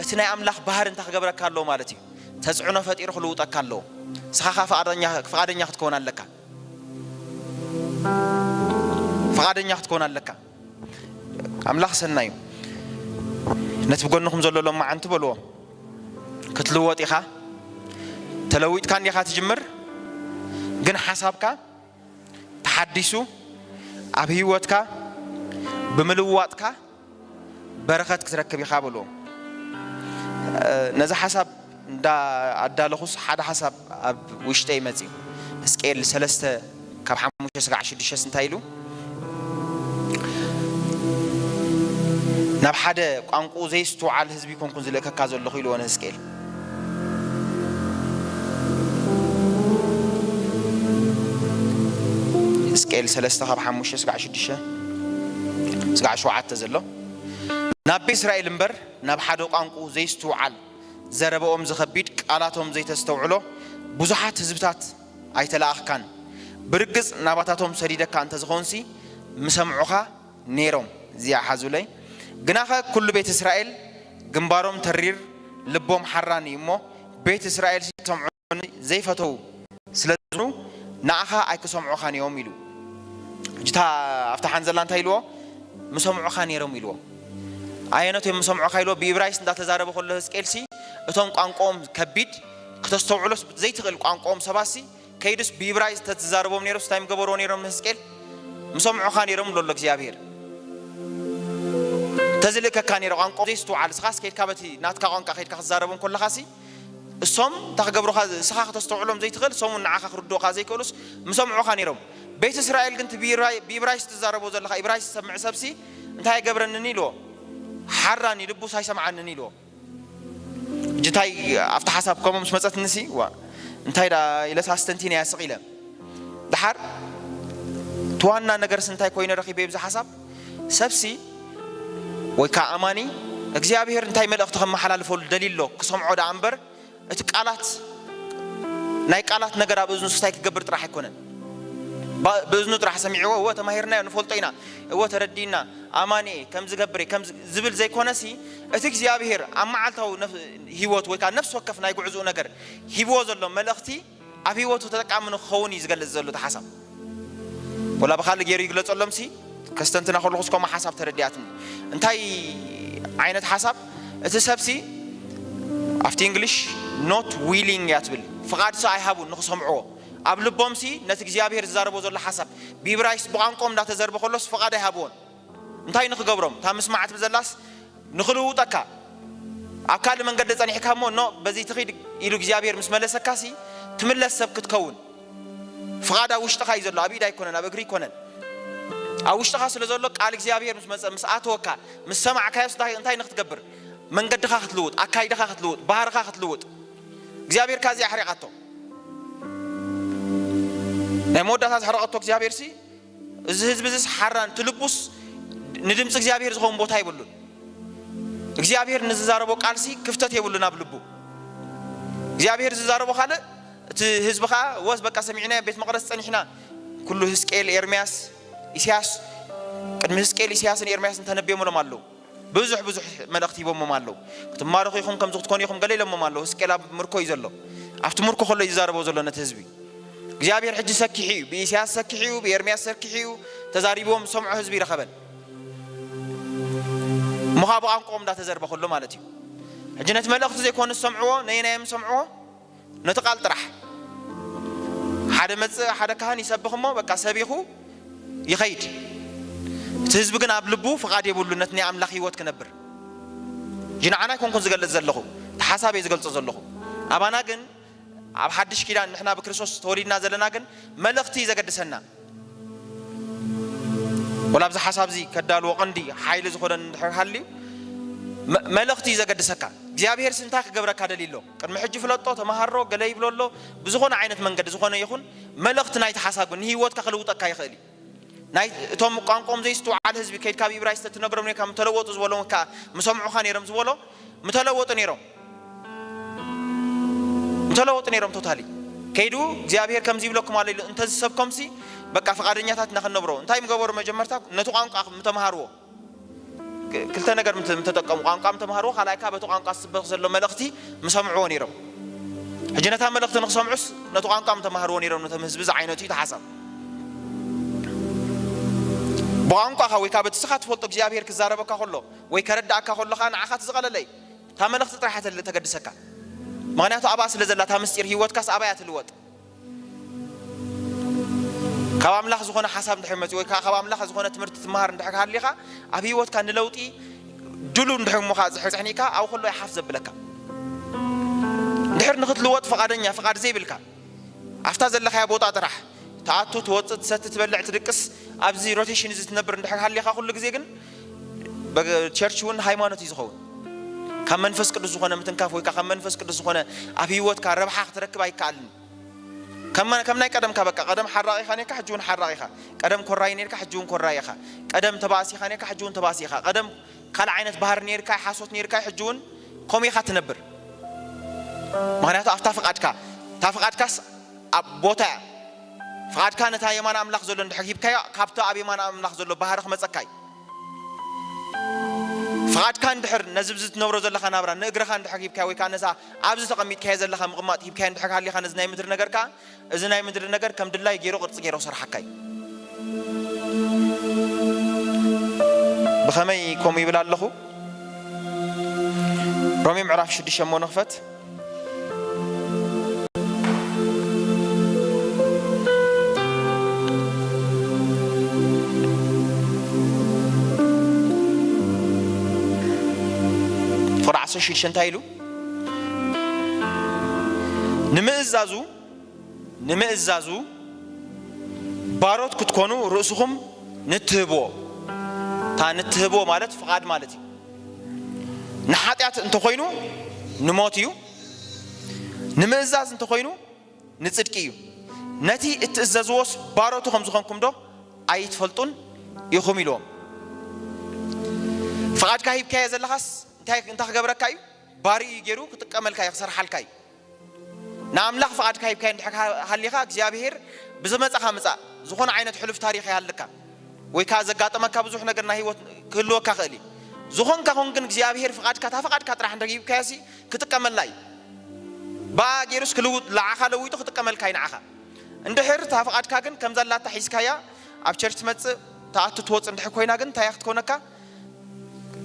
እቲ ናይ ኣምላኽ ባህሪ እንታይ ክገብረካ ኣለዎ ማለት እዩ? ተጽዕኖ ፈጢሩ ክልውጠካ ኣለዎ። ንስኻ ኸኣ ፍቓደኛ፣ ፍቓደኛ ክትከውን ኣለካ። ፍቓደኛ ክትከውን ኣለካ። ኣምላኽ ሰናይ እዩ። ነቲ ብጎንኹም ዘሎ ሎማዓንቲ በልዎ። ክትልወጥ ኢኻ። ተለዊጥካ እንዲኻ ትጅምር፣ ግን ሓሳብካ ተሓዲሱ ኣብ ህይወትካ ብምልዋጥካ በረኸት ክትረክብ ኢኻ በልዎ። እ፣ ነዚ ሓሳብ እንዳ ኣዳለኹስ ሓደ ሓሳብ ኣብ ውሽጠይ መጺኡ። ሕዝቅኤል ሰለስተ ካብ ሓሙሽተ ስጋዕ ሽዱሽተ እንታይ ኢሉ? ናብ ሓደ ቋንቋኡ ዘይስትውዓል ህዝቢ ይኮንኩን ዝልእከካ ዘለኹ ኢልዎ ንህዝቅኤል። ሕዝቅኤል ሰለስተ ካብ ሓሙሽተ ስጋዕ ሽዱሽተ ስጋዕ ሸውዓተ ዘሎ። ናብ ቤት እስራኤል እምበር ናብ ሓደ ቋንቋኡ ዘይስትውዓል ዘረበኦም ዝኸቢድ ቃላቶም ዘይተስተውዕሎ ብዙሓት ህዝብታት ኣይተለኣኽካን። ብርግጽ ናባታቶም ሰዲደካ እንተዝኾንሲ ምሰምዑኻ ነይሮም። እዚኣ ሓዙለይ። ግናኸ ኩሉ ቤት እስራኤል ግንባሮም ተሪር፣ ልቦም ሓራን እዩ እሞ፣ ቤት እስራኤልሲ ክሰምዑኒ ዘይፈተዉ ስለ ዝኾኑ፣ ንኣኻ ኣይክሰምዑኻን እዮም ኢሉ። ሕጂ እታ ኣብታ ሓንዘላ እንታይ ኢልዎ? ምሰምዑኻ ነይሮም ኢልዎ። ኣየኖት እዮም ምሰምዑኻ ኢልዎ? ብኢብራይስጥ እንዳተዛረበ ከሎ ህዝቅኤልሲ፣ እቶም ቋንቋኦም ከቢድ፣ ክተስተውዕሎስ ዘይትኽእል ቋንቋኦም ሰባትሲ፣ ከይዱስ ብኢብራይስጥ ተትዛረቦም ነይሮስ እንታይ ምገበርዎ ነይሮም ንህዝቅኤል? ምሰምዑኻ ነይሮም ብሎ ኣሎ እግዚኣብሔር። ተዝልእከካ ነይረ፣ ቋንቋ ዘይስትውዓል፣ እስኻስ ከይድካ በቲ ናትካ ቋንቋ ከይድካ ክትዛረቦም ከለኻሲ፣ እሶም እንታይ ክገብሩኻ፣ እስኻ ከተስተውዕሎም ዘይትኽእል፣ እሶም እውን ንዓኻ ክርድኡኻ ዘይክእሉስ ምሰምዑኻ ነይሮም። ቤት እስራኤል ግን እቲ ብኢብራይ-፣ ብኢብራይስጥ ትዛረቦ ዘለኻ፣ ኢብራይስጥ ዝሰምዕ ሰብሲ እንታይ ኣይገብረንን ኢልዎ፣ ሓራኒ ልቡስ ኣይሰምዓንን ኢልዎ። ሕጂ እንታይ ኣብቲ ሓሳብ ከምኡ ምስ መጸትንሲ፣ ዋ፣ እንታይ ዳ ኢለስ ኣስተንቲነ እያ ስቕ ኢለ። ደሓር እቲ ዋና ነገርስ እንታይ ኮይነ ረኺበ ኣብዚ ሓሳብ? ሰብሲ ወይ ከዓ ኣማኒ እግዚኣብሔር እንታይ መልእኽቲ ከመሓላልፈሉ ደልዩ ኣሎ ክሰምዖ ደኣ እምበር፣ እቲ ቃላት፣ ናይ ቃላት ነገር ኣብ እዝኑ ስታይ ክገብር ጥራሕ ኣይኮነን። ባ-፣ ብእዝኑ ጥራሕ ሰሚዕዎ፣ እወ ተማሂርናዮ፣ ንፈልጦ ኢና፣ እወ ተረዲእና፣ ኣማኒ እየ፣ ከምዚ ገብር እየ፣ ከምዚ ዝብል ዘይኮነሲ፣ እቲ እግዚኣብሔር ኣብ መዓልታዊ ነፍ-፣ ህይወት ወይ ከዓ ነፍሲ ወከፍ ናይ ጉዕዝኡ ነገር ሂብዎ ዘሎ መልእኽቲ ኣብ ህይወቱ ተጠቃሚ ንክኸውን እዩ ዝገልጽ ዘሎ እቲ ሓሳብ። ወላ ብኻልእ ገይሩ ይግለጸሎምሲ፣ ከስተንትና ከለኹስ ከምኡ ሓሳብ ተረዲኣትኒ። እንታይ ዓይነት ሓሳብ? እቲ ሰብሲ ኣብቲ እንግሊሽ not willing እያ ትብል፣ ፍቓድሲ ኣይሃቡን ንኽሰምዕዎ። ኣብ ልቦምሲ ነቲ እግዚኣብሔር ዝዛረቦ ዘሎ ሓሳብ ብኢብራይስጥ ብቋንቋኦም እንዳተዘርበ ከሎስ ፍቓድ ኣይሃብዎን። እንታይ ንኽገብሮም? እታ ምስማዕ ትብል ዘላስ ንኽልውጠካ፣ ኣብ ካልእ መንገዲ ጸኒሕካ እሞ ኖ በዚ ትኺድ ኢሉ እግዚኣብሔር ምስ መለሰካሲ ትምለስ ሰብ ክትከውን። ፍቓድ ኣብ ውሽጥኻ እዩ ዘሎ፣ ኣብ ኢድ ኣይኮነን፣ ኣብ እግሪ ኣይኮነን። ኣብ ውሽጥኻ ስለ ዘሎ ቃል እግዚኣብሔር ምስ መጸ፣ ምስ ኣተወካ፣ ምስ ሰማዕካዮስ እንታይ፣ እንታይ ንክትገብር? መንገድኻ ክትልውጥ፣ ኣካይድኻ ክትልውጥ፣ ባህርኻ ክትልውጥ። እግዚኣብሔር ካዚ ኣሕሪቓቶ። ናይ መወዳእታ ዘሕረቐቶ እግዚኣብሔር ሲ፣ እዚ ህዝቢ እዚስ ሓራን ትልቡስ ንድምፂ እግዚኣብሔር ዝኸውን ቦታ የብሉን። እግዚኣብሔር ንዝዛረቦ ቃልሲ ክፍተት የብሉን ኣብ ልቡ። እግዚኣብሔር ዝዛረቦ ካልእ፣ እቲ ህዝቢ ከዓ ወስ በቃ ሰሚዕና ቤት መቕደስ ጸኒሕና። ኩሉ ህዝቅኤል፣ ኤርምያስ፣ ኢሳያስ፣ ቅድሚ ህዝቅኤል፣ ኢሳያስን ኤርምያስን ተነብዮምሎም ኣለዉ። ብዙሕ ብዙሕ መልእኽቲ ሂቦሞም ኣለዉ። ክትማረኹ ኢኹም፣ ከምዚ ክትኮኑ ኢኹም፣ ገለ ኢሎሞም ኣለዉ። ህዝቅኤል ኣብ ምርኮ እዩ ዘሎ። ኣብቲ ምርኮ ከሎ እዩ ዝዛረቦ ዘሎ ነቲ ህዝቢ። እግዚኣብሔር ሕጂ ሰኪሑ እዩ፣ ብኢሳያስ ሰኪሑ እዩ፣ ብኤርምያስ ሰኪሑ እዩ፣ ተዛሪብዎም ዝሰምዖ ህዝቢ ይረኸበን። እሞ ኸዓ ብቋንቋኦም እንዳተዘርበ ከሎ ማለት እዩ። ሕጂ ነቲ መልእኽቲ ዘይኮኑ ዝሰምዕዎ፣ ነየናዮም ዝሰምዕዎ? ነቲ ቃል ጥራሕ። ሓደ መጽእ፣ ሓደ ካህን ይሰብኽ እሞ በቃ ሰቢኹ ይኸይድ። እቲ ህዝቢ ግን ኣብ ልቡ ፍቓድ የብሉን ነቲ ናይ ኣምላኽ ህይወት ክነብር። ሕጂ ንዓና ኣይኮንኩን ዝገልጽ ዘለኹ፣ እቲ ሓሳብ እየ ዝገልጾ ዘለኹ። ኣባና ግን ኣብ ሓድሽ ኪዳን ንሕና ብክርስቶስ ተወሊድና ዘለና ግን መልእኽቲ እዩ ዘገድሰና። ወላ ኣብዚ ሓሳብ እዚ ከዳልዎ ቀንዲ ሓይሊ ዝኾነን እንድሕር ሃልዩ፣ መ-፣ መልእኽቲ እዩ ዘገድሰካ። እግዚኣብሔር እንታይ ክገብረካ ደልዩ ኣሎ? ቅድሚ ሕጂ ፍለጦ፣ ተመሃሮ፣ ገለ ይብሎ ኣሎ። ብዝኾነ ዓይነት መንገዲ ዝኾነ ይኹን፣ መልእኽቲ ናይቲ ሓሳብ ግን ንህይወትካ ክልውጠካ ይኽእል እዩ። ናይ እቶም ቋንቋኦም ዘይስትውዓል ህዝቢ ከይድካ ብኢብራይስጥ ትነግሮም ነርካ፣ ምተለወጡ ዝበሎም ከኣ ምሰምዑኻ ነይሮም ዝበሎ፣ ምተለወጡ ነይሮም። ምተለወጡ ነይሮም ቶታሊ። ከይዱ እግዚኣብሔር ከምዚ ይብለኩም ኣሎ ኢሉ እንተዝሰብኮምሲ፣ በቃ ፍቓደኛታት ኢና ክንነብሮ። እንታይ ምገበሩ? መጀመርታ ነቲ ቋንቋ ምተምሃርዎ። ክ-፣ ክልተ ነገር ምተ-፣ ምተጠቀሙ። ቋንቋ ምተምሃርዎ፣ ካልኣይ ከኣ በቲ ቋንቋ ዝስበኽ ዘሎ መልእኽቲ ምሰምዕዎ ነይሮም። ሕጂ ነታ መልእኽቲ ንኽሰምዑስ ነቲ ቋንቋ ምተምሃርዎ ነይሮም፣ ነቶም ህዝቢ ዝዓይነቱ እዩ እቲ ሓሳብ። ብቋንቋኻ ወይ ከኣ በቲ ስኻ ትፈልጦ እግዚኣብሔር ክዛረበካ ከሎ ወይ ከረድኣካ ከሎ ከኣ ንዓኻ እቲ ዝቐለለ እዩ። እታ መልእኽቲ ጥራሕ እያ ተል-፣ ተገድሰካ። ምኽንያቱ ኣብኣ ስለ ዘላ እታ ምስጢር ህይወትካስ ኣብኣ እያ ትልወጥ። ካብ ኣምላኽ ዝኾነ ሓሳብ እንድሕር መጺኡ ወይ ከኣ ካብ ኣምላኽ ዝኾነ ትምህርቲ ትመሃር እንድሕር ሃሊኻ፣ ኣብ ህይወትካ ንለውጢ ድሉ እንድሕር እሞ ከኣ ዝሕር ጸሕኒካ፣ ኣብኡ ከሎ እያ ሓፍ ዘብለካ። እንድሕር ንኽትልወጥ ፍቓደኛ፣ ፍቓድ ዘይብልካ፣ ኣብታ ዘለኻያ ቦታ ጥራሕ ትኣቱ፣ ትወጽእ፣ ትሰቲ፣ ትበልዕ፣ ትድቅስ፣ ኣብዚ ሮቴሽን እዚ ትነብር እንድሕር ሃሊኻ፣ ኩሉ ግዜ ግን በ-፣ ቸርች እውን ሃይማኖት እዩ ዝኸውን። ካብ መንፈስ ቅዱስ ዝኾነ ምትንካፍ ወይ ከኣ ካብ መንፈስ ቅዱስ ዝኾነ ኣብ ህይወትካ ረብሓ ክትረክብ ኣይከኣልን። ከም፣ ከም ናይ ቀደምካ በቃ፣ ቀደም ሓራቒኻ ነርካ፣ ሕጂ እውን ሓራቒኻ። ቀደም ኮራይ ነርካ፣ ሕጂ እውን ኮራይ ኢኻ። ቀደም ተባእሲኻ ነርካ፣ ሕጂ እውን ተባእሲ ኢኻ። ቀደም ካልእ ዓይነት ባህሪ ነርካ፣ ሓሶት ነርካ፣ ሕጂ እውን ከምኡ ኢኻ ትነብር። ምኽንያቱ ኣብታ ፍቓድካ፣ እታ ፍቓድካስ ኣብ ቦታ እያ። ፍቓድካ ነታ የማን ኣምላኽ ዘሎ እንድሕር ሂብካዮ፣ ካብቲ ኣብ የማን ኣምላኽ ዘሎ ባህሪ ክመጸካ እዩ። ፍቓድካ እንድሕር ነዚ ብዚ ትነብሮ ዘለኻ ናብራ ንእግርኻ እንድሕር ሂብካዮ ወይ ከኣ ነዛ ኣብዚ ተቐሚጥካዮ ዘለኻ ምቕማጥ ሂብካዮ እንድሕር ሃሊኻ ነዚ ናይ ምድሪ ነገር ከኣ፣ እዚ ናይ ምድሪ ነገር ከም ድላይ ገይሩ ቅርጺ ገይሩ ክሰርሓካ እዩ። ብኸመይ ከምኡ ይብል ኣለኹ? ሮሜ ምዕራፍ ሽዱሽተ እሞ ንኽፈት። ሽዱሽተ እንታይ ኢሉ? ንምእዛዙ ንምእዛዙ ባሮት ክትኮኑ ርእስኹም ንትህብዎ። እታ ንትህብዎ ማለት ፍቓድ ማለት እዩ። ንሓጢኣት እንተኾይኑ ንሞት እዩ። ንምእዛዝ እንተኾይኑ ንጽድቂ እዩ። ነቲ እትእዘዝዎስ ባሮቱ ከም ዝኾንኩም ዶ ኣይትፈልጡን ኢኹም? ኢልዎም። ፍቓድካ ሂብካዮ ዘለኻስ እንታይ እንታይ ክገብረካ እዩ? ባሪኡ እዩ ገይሩ ክጥቀመልካ እዩ፣ ክሰርሓልካ እዩ። ንኣምላኽ ፍቓድካ ሂብካዮ እንድሕር ሃሊኻ እግዚኣብሄር ብዝመጻኻ ምጻእ ዝኾነ ዓይነት ሕሉፍ ታሪኽ ይሃልካ። ወይ ከዓ ዘጋጠመካ ብዙሕ ነገር ናይ ህይወት ክህልወካ ክእል እዩ። ዝኾንካ ኾን ግን እግዚኣብሄር ፍቓድካ እታ ፍቓድካ ጥራሕ እንድሕር ሂብካዮሲ ክጥቀመላ እዩ። ብኣ ገይሩስ ክልውጥ ንዓኻ ለዊጡ ክጥቀመልካ እዩ ንዓኻ። እንድሕር እታ ፍቓድካ ግን ከምዛ ላታ ሒዝካያ ኣብ ቸርች ትመጽእ ትኣቱ ትወጽእ እንድሕር ኮይና ግን እንታይ ክትኮነካ?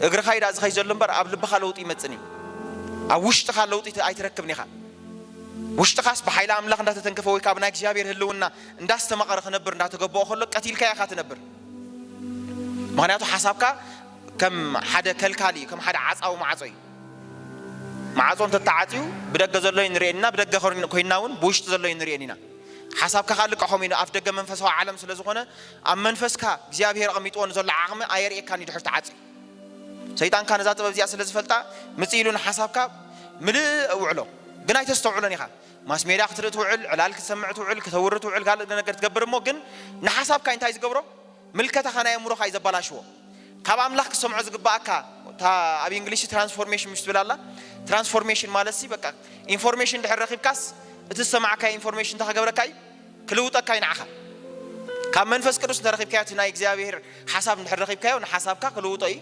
እግርኻ እዩ ዳኣ ዝኸይ ዘሎ እምበር ኣብ ልብኻ ለውጢ ይመጽን እዩ። ኣብ ውሽጥኻ ለውጢ ኣይትረክብን ኢኻ። ውሽጥኻስ ብሓይሊ ኣምላኽ እንዳተተንከፈ ወይ ካብ ናይ እግዚኣብሔር ህልውና እንዳስተማቐረ ክነብር እንዳተገበኦ ከሎ ቀቲልካ ኢኻ ትነብር። ምኽንያቱ ሓሳብካ ከም ሓደ ከልካል እዩ፣ ከም ሓደ ዓፃዊ ማዕፆ እዩ። ማዕፆ እንተተዓፅዩ ብደገ ዘሎ ንሪኤን ኢና፣ ብደገ ኮይንና እውን ብውሽጢ ዘሎ ንሪኤን ኢና። ሓሳብካ ከዓ ልክዕ ከምኡ እዩ። ኣፍ ደገ መንፈሳዊ ዓለም ስለ ዝኾነ ኣብ መንፈስካ እግዚኣብሔር ኣቐሚጥዎ ንዘሎ ዓቕሚ ኣየርእየካን እዩ ድሕር ተዓፅዩ። ሰይጣንካ ነዛ ጥበብ እዚኣ ስለ ዝፈልጣ ምጽእ ኢሉ ንሓሳብካ ምልእ እውዕሎ። ግን ኣይተስተውዕሎን ኢኻ። ማስ ሜድያ ክትርኢ ትውዕል፣ ዕላል ክትሰምዕ ትውዕል፣ ክተውሪ ትውዕል፣ ካልእ ነገር ክትገብር እሞ ግን ንሓሳብካ እንታይ ዝገብሮ? ምልከታኻ ናይ ኣእምሮኻ እዩ ዘባላሽዎ። ካብ ኣምላኽ ክትሰምዖ ዝግባኣካ እታ ኣብ እንግሊሽ ትራንስፎርሜሽን ምሽ ትብል ኣላ። ትራንስፎርሜሽን ማለት ሲ በቃ ኢንፎርሜሽን ድሕር ረኺብካስ እቲ ዝሰማዕካዮ ኢንፎርሜሽን እንታይ ክገብረካ እዩ? ክልውጠካ እዩ ንዓኻ። ካብ መንፈስ ቅዱስ እንተረኺብካዮ እቲ ናይ እግዚኣብሔር ሓሳብ እንድሕር ረኺብካዮ ንሓሳብካ ክልውጦ እዩ።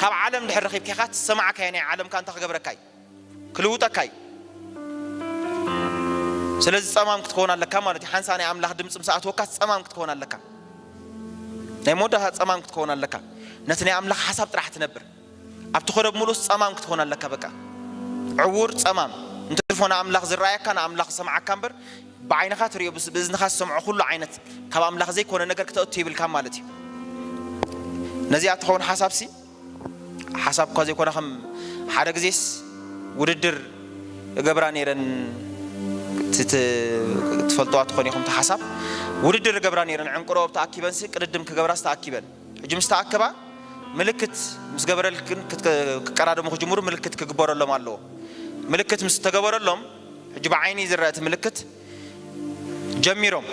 ካብ ዓለም እንድሕር ረኺብካኻ እቲ ዝሰማዕካዮ ናይ ዓለምካ እንታይ ክገብረካ እዩ? ክልውጠካ እዩ። ስለዚ ጸማም ክትከውን ኣለካ ማለት እዩ። ሓንሳ ናይ ኣምላኽ ድምፂ ምስ ኣትወካ ጸማም ክትከውን ኣለካ። ናይ መወዳእታ ጸማም ክትከውን ኣለካ። ነቲ ናይ ኣምላኽ ሓሳብ ጥራሕ ትነብር። ኣብቲ ኮረብ ሙሉስ ጸማም ክትኮን ኣለካ። በቃ ዕውር ጸማም። እንትርፎ ንኣምላኽ ዝረኣየካ ንኣምላኽ ዝሰምዓካ እምበር ብዓይንኻ ትሪኦ ብስ- ብእዝንኻ ዝሰምዖ ኩሉ ዓይነት ካብ ኣምላኽ ዘይኮነ ነገር ክተእቱ ይብልካ ማለት እዩ። ነዚኣ ትኸውን ሓሳብሲ ሓሳብ እኳ ዘይኮነ ከም ሓደ ግዜስ ውድድር እገብራ ነይረን። እቲ ት- ትፈልጥዋ ትኾን ኢኹም። እቲ ሓሳብ ውድድር እገብራ ነይረን። ዕንቅሮ ተኣኪበንሲ ቅድድም ክገብራስ ተኣኪበን። ሕጂ ምስ ተኣከባ ምልክት ምስ ገበረልክን ክት- ክቀዳደሙ ክጅምሩ ምልክት ክግበረሎም ኣለዎ። ምልክት ምስ ተገበረሎም ሕጂ ብዓይኒ ዝረአ እቲ ምልክት ጀሚሮም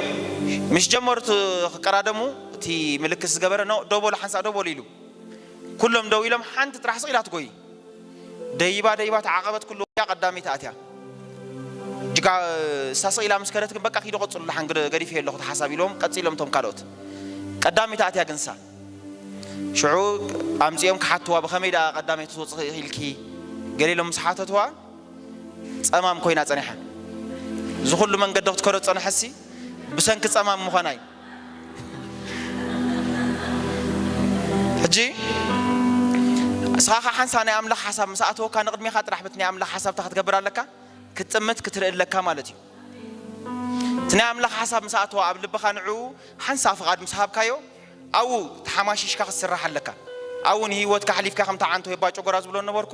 ምስ ጀመሩ እቲ ክቀዳደሙ እቲ ምልክት ዝገበረ ነው ደው በሉ ሓንሳእ ደው በሉ ኢሉ ኩሎም ደው ኢሎም ሓንቲ ጥራሕ ስቕ ኢላ ትጎይ። ደይባ ደይባ ተዓቐበት ኩሉ እያ ቀዳመይቲ ኣትያ። ጅጋ እሳ ስቕ ኢላ ምስ ከደት ግን በቃ ኪዱ ቀጽሉ ደሓን ገደ- ገዲፍ የለኹ ተሓሳብ ኢሎም ቀጺሎም እቶም ካልኦት። ቀዳመይቲ ኣትያ ግን እሳ ሽዑ ኣምጺኦም ክሓትዋ ብኸመይ ደኣ ቀዳመይቲ ትወጽእ ኢልኪ ገለ ኢሎም ምስ ሓተትዋ ጸማም ኮይና ጸኒሓ። እዚ ኩሉ መንገዲ ክትከዶ ጸንሐሲ ብሰንኪ ጸማም ምዃና እዩ። ሕጂ ንስኻ ኸዓ ሓንሳ ናይ ኣምላኽ ሓሳብ ምስ ኣተወካ ንቕድሜኻ ጥራሕ በቲ ናይ ኣምላኽ ሓሳብ እንታይ ክትገብር ኣለካ? ክትጥምት ክትርኢ ኣለካ ማለት እዩ። እቲ ናይ ኣምላኽ ሓሳብ ምስ ኣተወ ኣብ ልብኻ ንዕኡ ሓንሳ ፍቓድ ምስ ሃብካዮ ኣብኡ ተሓማሺሽካ ክትስራሕ ኣለካ። ኣብኡ ንህይወትካ ኣሕሊፍካ ከምቲ ዓንቶ ወይ ባጮ ጎራ ዝብሎ ነበርኩ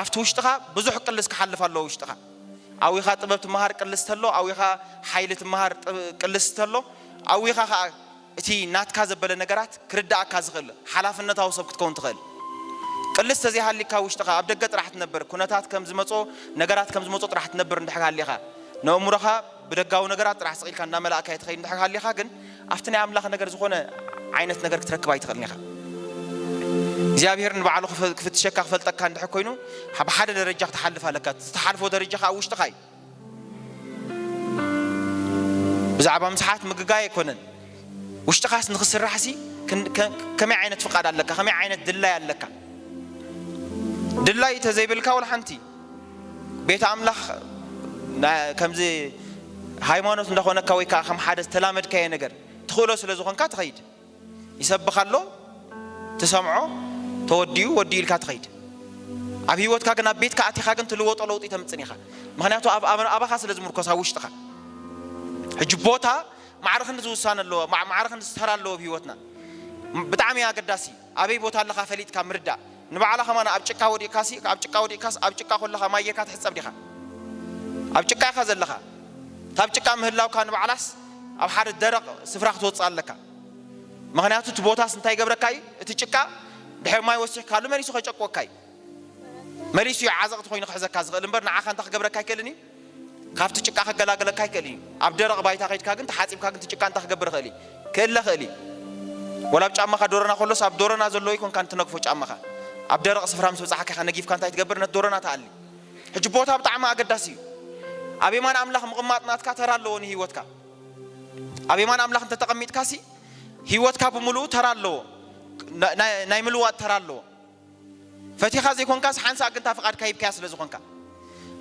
ኣብቲ ውሽጥኻ ብዙሕ ቅልስ ክሓልፍ ኣለዎ ውሽጥኻ። ኣብኡ ኢኻ ጥበብ ትመሃር ቅልስ ተሎ፣ ኣብኡ ኢኻ ሓይሊ ትመሃር ጥ- ቅልስ ተሎ፣ ኣብኡ ኢኻ ኸዓ እቲ ናትካ ዘበለ ነገራት ክርዳኣካ ዝኽእል ሓላፍነታዊ ሰብ ክትከውን ትኽእል። ቅልስ ተዘይሃሊካ ውሽጥኻ ኣብ ደገ ጥራሕ ትነብር፣ ኩነታት ከም ዝመጾ ነገራት ከም ዝመጾ ጥራሕ ትነብር እንድሕር ሃሊኻ፣ ነእምሮኻ ብደጋዊ ነገራት ጥራሕ ስቕ ኢልካ እንዳመላእካዮ ትኸይድ እንድሕር ሃሊኻ ግን ኣብቲ ናይ ኣምላኽ ነገር ዝኾነ ዓይነት ነገር ክትረክብ ኣይትኽእልን ኢኻ። እግዚኣብሔር ንባዕሉ ክፈ- ክፍትሸካ ክፈልጠካ እንድሕር ኮይኑ ብሓደ ደረጃ ክትሓልፍ ኣለካ። እቲ ትሓልፎ ደረጃ ከዓ ውሽጥኻ እዩ። ብዛዕባ ምስሓት ምግጋይ ኣይኮነን። ውሽጥኻስ ንክስራሕሲ ክን- ከ- ከመይ ዓይነት ፍቓድ ኣለካ? ከመይ ዓይነት ድላይ ኣለካ? ድላይ ተዘይብልካ ወላ ሓንቲ ቤት ኣምላኽ ና- ከምዚ ሃይማኖት እንዳኾነካ ወይ ከዓ ከም ሓደ ዝተላመድካዮ ነገር ትኽእሎ ስለ ዝኾንካ ትኸይድ። ይሰብኽ ኣሎ፣ ትሰምዖ፣ ተወዲኡ ወዲኡ ኢልካ ትኸይድ። ኣብ ህይወትካ ግን ኣብ ቤትካ ኣቲኻ ግን ትልወጦ ለውጢ ተምጽን ኢኻ። ምኽንያቱ ኣብ ኣብ- ኣባኻ ስለ ዝምርኮስ ኣብ ውሽጥኻ ሕጂ ቦታ ማዕረ ክንዲ ዝውሳነ ኣለዎ፣ ማ- ማዕረ ክንዲ ዝተራ ኣለዎ ኣብ ህይወትና። ም- ብጣዕሚ ኣገዳሲ ኣበይ ቦታ ኣለኻ ፈሊጥካ ምርዳእ። ንባዕላ ከማን ኣብ ጭቃ ወዲቕካሲ፣ ኣብ ጭቃ ወዲቕካስ፣ ኣብ ጭቃ ከለኻ ማይ ጌርካ ትሕጸብ ዲኻ? ኣብ ጭቃ ኢኻ ዘለኻ። እታ ኣብ ጭቃ ምህላውካ ንባዕላስ ኣብ ሓደ ደረቕ ስፍራ ክትወጽእ ኣለካ። ምኽንያቱ እቲ ቦታስ እንታይ ይገብረካ እዩ? እቲ ጭቃ ድሕሪ ማይ ወሲኽካሉ መሊሱ ከይጨቅወካ እዩ። መሊሱ እዩ ዓዘቕቲ ኮይኑ ክሕዘካ ዝኽእል እምበር ንዓኻ እንታይ ክገብረካ ኣይክእልን እዩ። ካብቲ ጭቃ ከገላግለካ ይክእል እዩ። ኣብ ደረቕ ባይታ ከይድካ ግን ተሓጺብካ ግን እቲ ጭቃ እንታይ ክገብር ይኽእል እዩ? ክእለ ይኽእል እዩ። ወላ ኣብ ጫማኻ ዶረና ከሎስ ኣብ ዶረና ዘለዎ ይኮንካ እንትነግፎ ጫማኻ። ኣብ ደረቕ ስፍራ ምስ በጻሕካ ኢኻ ነጊፍካ እንታይ ትገብር? ነቲ ዶረና ትኣሊ። ሕጂ ቦታ ብጣዕሚ ኣገዳሲ እዩ። ኣብ የማን ኣምላኽ ምቕማጥ ናትካ ተራ ኣለዎ ንህይወትካ። ኣብ የማን ኣምላኽ እንተተቐሚጥካሲ ህይወትካ ብምሉኡ ተራ ኣለዎ። ና-፣ ናይ፣ ናይ ምልዋጥ ተራ ኣለዎ። ፈቲኻ ዘይኮንካስ ሓንሳእ ግን እታ ፍቓድካ ሂብካያ ስለ ዝኾንካ።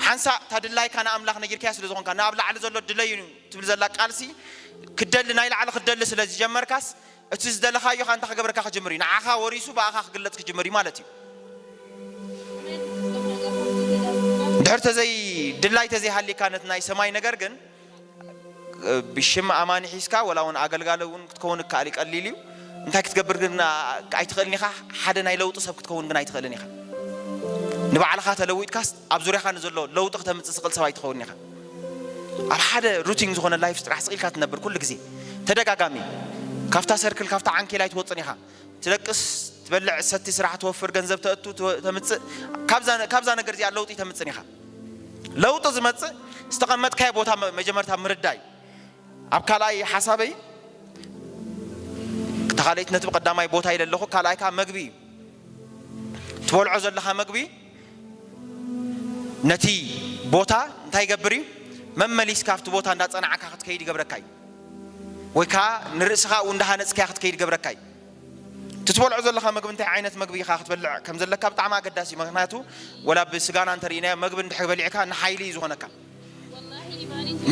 ሓንሳእ እታ ድላይካ ንኣምላኽ ነጊርካያ ስለ ዝኾንካ። ንኣብ ላዕሊ ዘሎ ድለዩ ትብል ዘላ ቃልሲ ክትደሊ፣ ናይ ላዕሊ ክትደሊ ስለ ዝጀመርካስ፣ እቲ ዝደለኻዮ ኸኣ እንታይ ክገብረካ ክጅምር እዩ? ንዓኻ ወሪሱ ብኣኻ ክግለጽ ክጅምር እዩ ማለት እዩ። ድሕር ተዘይ-፣ ድላይ ተዘይሃልየካ ነቲ ናይ ሰማይ ነገር ግን፣ ብሽም ኣማኒ ሒዝካ ወላ እውን ኣገልጋሊ እውን ክትከውን ይከኣል እዩ፣ ቀሊል እዩ። እንታይ ክትገብር ግን ኣይትኽእልን ኢኻ? ሓደ ናይ ለውጢ ሰብ ክትከውን ግን ኣይትኽእልን ኢኻ። ንባዕልኻ ተለዊጥካስ ኣብ ዙርያኻ ንዘሎ ለውጢ ክተምጽእ ዝኽእል ሰብ ኣይትኸውን ኢኻ። ኣብ ሓደ ሩቲን ዝኾነ ላይፍ ጥራሕ ስቕ ኢልካ ትነብር ኩሉ ግዜ ተደጋጋሚ። ካብታ ሰርክል፣ ካብታ ዓንኬል ኣይትወጽን ኢኻ። ትደቅስ፣ ትበልዕ፣ ትሰቲ፣ ስራሕ ትወፍር፣ ገንዘብ ተእቱ፣ ተ-፣ ተምጽእ። ካብዛ፣ ካብዛ ነገር እዚኣ ለውጢ ተምጽን ኢኻ። ለውጢ ዝመጽእ ዝተቐመጥካዮ ቦታ መ-፣ መጀመርታ ምርዳይ። ኣብ ካልኣይ ሓሳበይ፣ እታ ካልኣይቲ ነጥቢ፣ ቀዳማይ ቦታ ኢለ ኣለኹ፣ ካልኣይ ከኣ መግቢ እዩ። ትበልዖ ዘለኻ መግቢ ነቲ ቦታ እንታይ ይገብር እዩ? መመሊስካ ኣብቲ ቦታ እንዳጸናዕካ ክትከይድ ይገብረካ እዩ። ወይ ከኣ ንርእስኻ ኣብኡ እንዳሃነጽካያ ክትከይድ ይገብረካ እዩ። እቲ ትበልዖ ዘለኻ መግቢ እንታይ ዓይነት መግቢ ኢኻ ክትበልዕ ከም ዘለካ ብጣዕሚ ኣገዳሲ እዩ። ምኽንያቱ ወላ ብስጋና እንተርኢናዮ መግቢ እንድሕር በሊዕካ ንሓይሊ እዩ ዝኾነካ።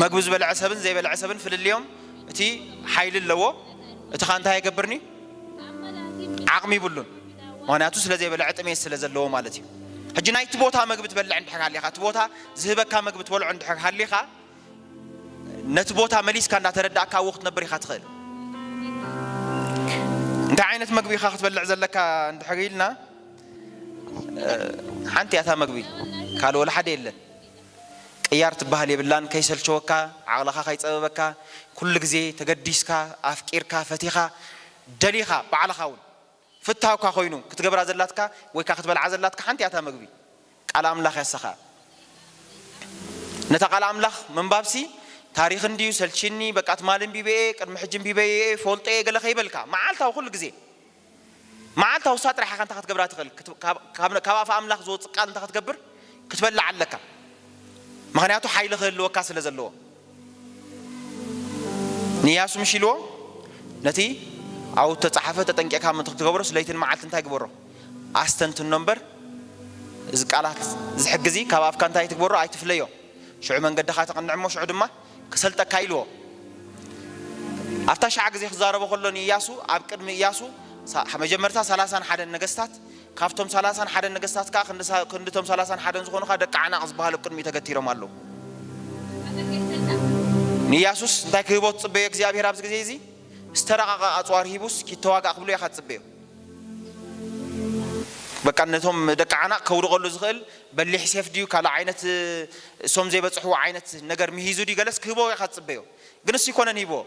መግቢ ዝበልዐ ሰብን ዘይበልዐ ሰብን ፍልልዮም እቲ ሓይሊ ኣለዎ። እቲ ኸኣ እንታይ ኣይገብርን እዩ? ዓቕሚ ይብሉን። ምኽንያቱ ስለ ዘይበልዐ ጥሜት ስለ ዘለዎ ማለት እዩ። ሕጂ ናይቲ ቦታ መግቢ ትበልዕ እንድሕር ሃሊኻ፣ እቲ ቦታ ዝህበካ መግቢ ትበልዖ እንድሕር ሃሊኻ፣ ነቲ ቦታ መሊስካ እንዳተረዳእካ ኣብኡ ክትነብር ኢኻ ትኽእል። እንታይ ዓይነት መግቢ ኢኻ ክትበልዕ ዘለካ እንድሕር ኢልና፣ እ፣ ሓንቲ እያ እታ መግቢ፣ ካልእ ወላ ሓደ የለን። ቅያር ትበሃል የብላን። ከይሰልቸወካ፣ ዓቕልኻ ከይጸበበካ፣ ኩሉ ግዜ ተገዲስካ፣ ኣፍቂርካ፣ ፈቲኻ፣ ደሊኻ፣ ባዕልኻ እውን ፍታውካ ኮይኑ ክትገብራ ዘላትካ ወይ ከኣ ክትበልዓ ዘላትካ ሓንቲ እያ እታ መግቢ። ቃል ኣምላኽ እያ እሳ ኸኣ። ነታ ቃል ኣምላኽ ምንባብሲ ታሪኽ እንድዩ፣ ሰልችኒ፣ በቃ ትማሊ እንቢበ እየ፣ ቅድሚ ሕጂ እንቢበ እየ፣ ፈልጦ እየ፣ ገለ ከይበልካ፣ መዓልታዊ ኩሉ ግዜ፣ መዓልታዊ እሳ ጥራሕ ኢኻ እንታይ ክትገብራ ትኽእል? ክት-፣ ካብ፣ ካብ፣ ካብ ኣፍ ኣምላኽ ዝወጽእ ቃል እንታይ ክትገብር? ክትበልዕ ኣለካ። ምኽንያቱ ሓይሊ ክህልወካ ስለ ዘለዎ። ንኢያሱ ምሽ ኢልዎ፣ ነቲ ኣብኡ እተጻሕፈ ተጠንቂቕካ ምእንቲ ክትገብሮስ ለይትን መዓልቲ እንታይ ግበሮ? ኣስተንትኖ እምበር፣ እዚ ቃላት ዝሕግዚ ካብ ኣፍካ እንታይ ትግበሮ? ኣይትፍለዮ። ሽዑ መንገድኻ ተቕንዕ እሞ ሽዑ ድማ ክሰልጠካ ኢልዎ። ኣብታ ሻዕ ግዜ ክዛረቦ ከሎ ንኢያሱ፣ ኣብ ቅድሚ ኢያሱ፣ ሳ-፣ መጀመርታ ሰላሳን ሓደን ነገስታት፣ ካብቶም ሰላሳን ሓደን ነገስታት ከኣ ክንዲ ሳ-፣ ክንድቶም ሰላሳን ሓደን ዝኾኑ ከኣ ደቂ ዓናቕ ዝበሃሉ ቅድሚኡ ተገቲሮም ኣለዉ። ንኢያሱስ እንታይ ክህቦ ትጽበዮ እግዚኣብሔር ኣብዚ ግዜ እዚ? ዝተራቐቐ ኣጽዋር ሂቡስ ኪተዋጋእ ክብሎ ኢኻ ትጽበዮ። በቃ ነቶም ደቂ ዓናቕ ከውድቐሉ ዝኽእል በሊሕ ሴፍ ድዩ፣ ካልእ ዓይነት፣ እሶም ዘይበጽሕዎ ዓይነት ነገር ምሂዙ ድዩ ገለስ ክህቦ ኢኻ ትጽበዮ። ግን እሱ ይኮነን ሂብዎ።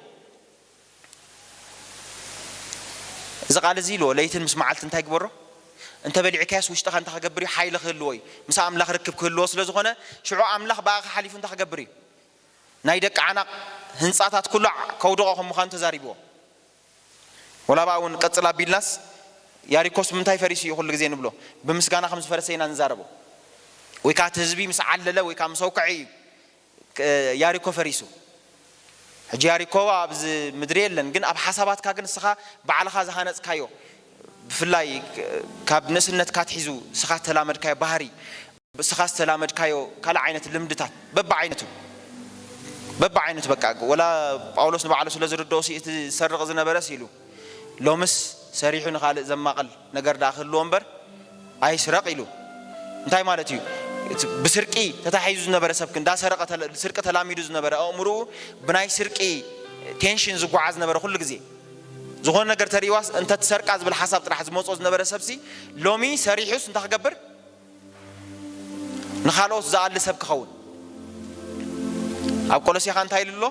እዚ ቃል እዚ ኢልዎ፣ ለይትን ምስ መዓልቲ እንታይ ግበሮ? እንተ በሊዕካዮስ ውሽጥኻ እንታይ ክገብር እዩ? ሓይሊ ክህልዎ እዩ። ምስ ኣምላኽ ርክብ ክህልዎ ስለ ዝኾነ፣ ሽዑ ኣምላኽ ብኣኻ ሓሊፉ እንታይ ክገብር እዩ? ናይ ደቂ ዓናቕ ህንጻታት ኩሉ ከውድቖ ከም ምዃኑ ተዛሪብዎ። ወላ ብኣ እውን ቀጽል ኣቢልናስ፣ ያሪኮስ ብምንታይ ፈሪሱ እዩ ኩሉ ግዜ ንብሎ? ብምስጋና ከም ዝፈረሰ ኢና ንዛረቦ። ወይ ከኣ እቲ ህዝቢ ምስ ዓለለ ወይ ከኣ ምስ ኣውክዐ እዩ፣ እ፣ ያሪኮ ፈሪሱ። ሕጂ ያሪኮ ኣብዚ ምድሪ የለን፣ ግን ኣብ ሓሳባትካ ግን ንስኻ ባዕልኻ ዝሃነጽካዮ፣ ብፍላይ ካብ ንእስነትካ ኣትሒዙ ንስኻ ዝተላመድካዮ ባህሪ፣ ንስኻ ዝተላመድካዮ ካልእ ዓይነት ልምድታት በብዓይነቱ፣ በብዓይነቱ በቃ፣ ወላ ጳውሎስ ንባዕሉ ስለ ዝርድኦ ሲ እቲ ዝሰርቕ ዝነበረስ ኢሉ፣ ሎምስ ሰሪሑ ንኻልእ ዘማቕል ነገር ደኣ ክህልዎ እምበር ኣይስረቕ ኢሉ። እንታይ ማለት እዩ? እቲ ብስርቂ ተታሒዙ ዝነበረ ሰብ እንዳሰረቐ ተለ-፣ ስርቂ ተላሚዱ ዝነበረ ኣእምሮኡ ብናይ ስርቂ ቴንሽን ዝጓዓዝ ነበረ ኩሉ ግዜ። ዝኾነ ነገር ተርእዋስ እንተ ትሰርቃ ዝብል ሓሳብ ጥራሕ ዝመጾ ዝነበረ ሰብሲ፣ ሎሚ ሰሪሑስ እንታይ ክገብር? ንኻልኦት ዝኣሊ ሰብ ክኸውን። ኣብ ቆሎሴኻ እንታይ ኢሉ ኣሎ?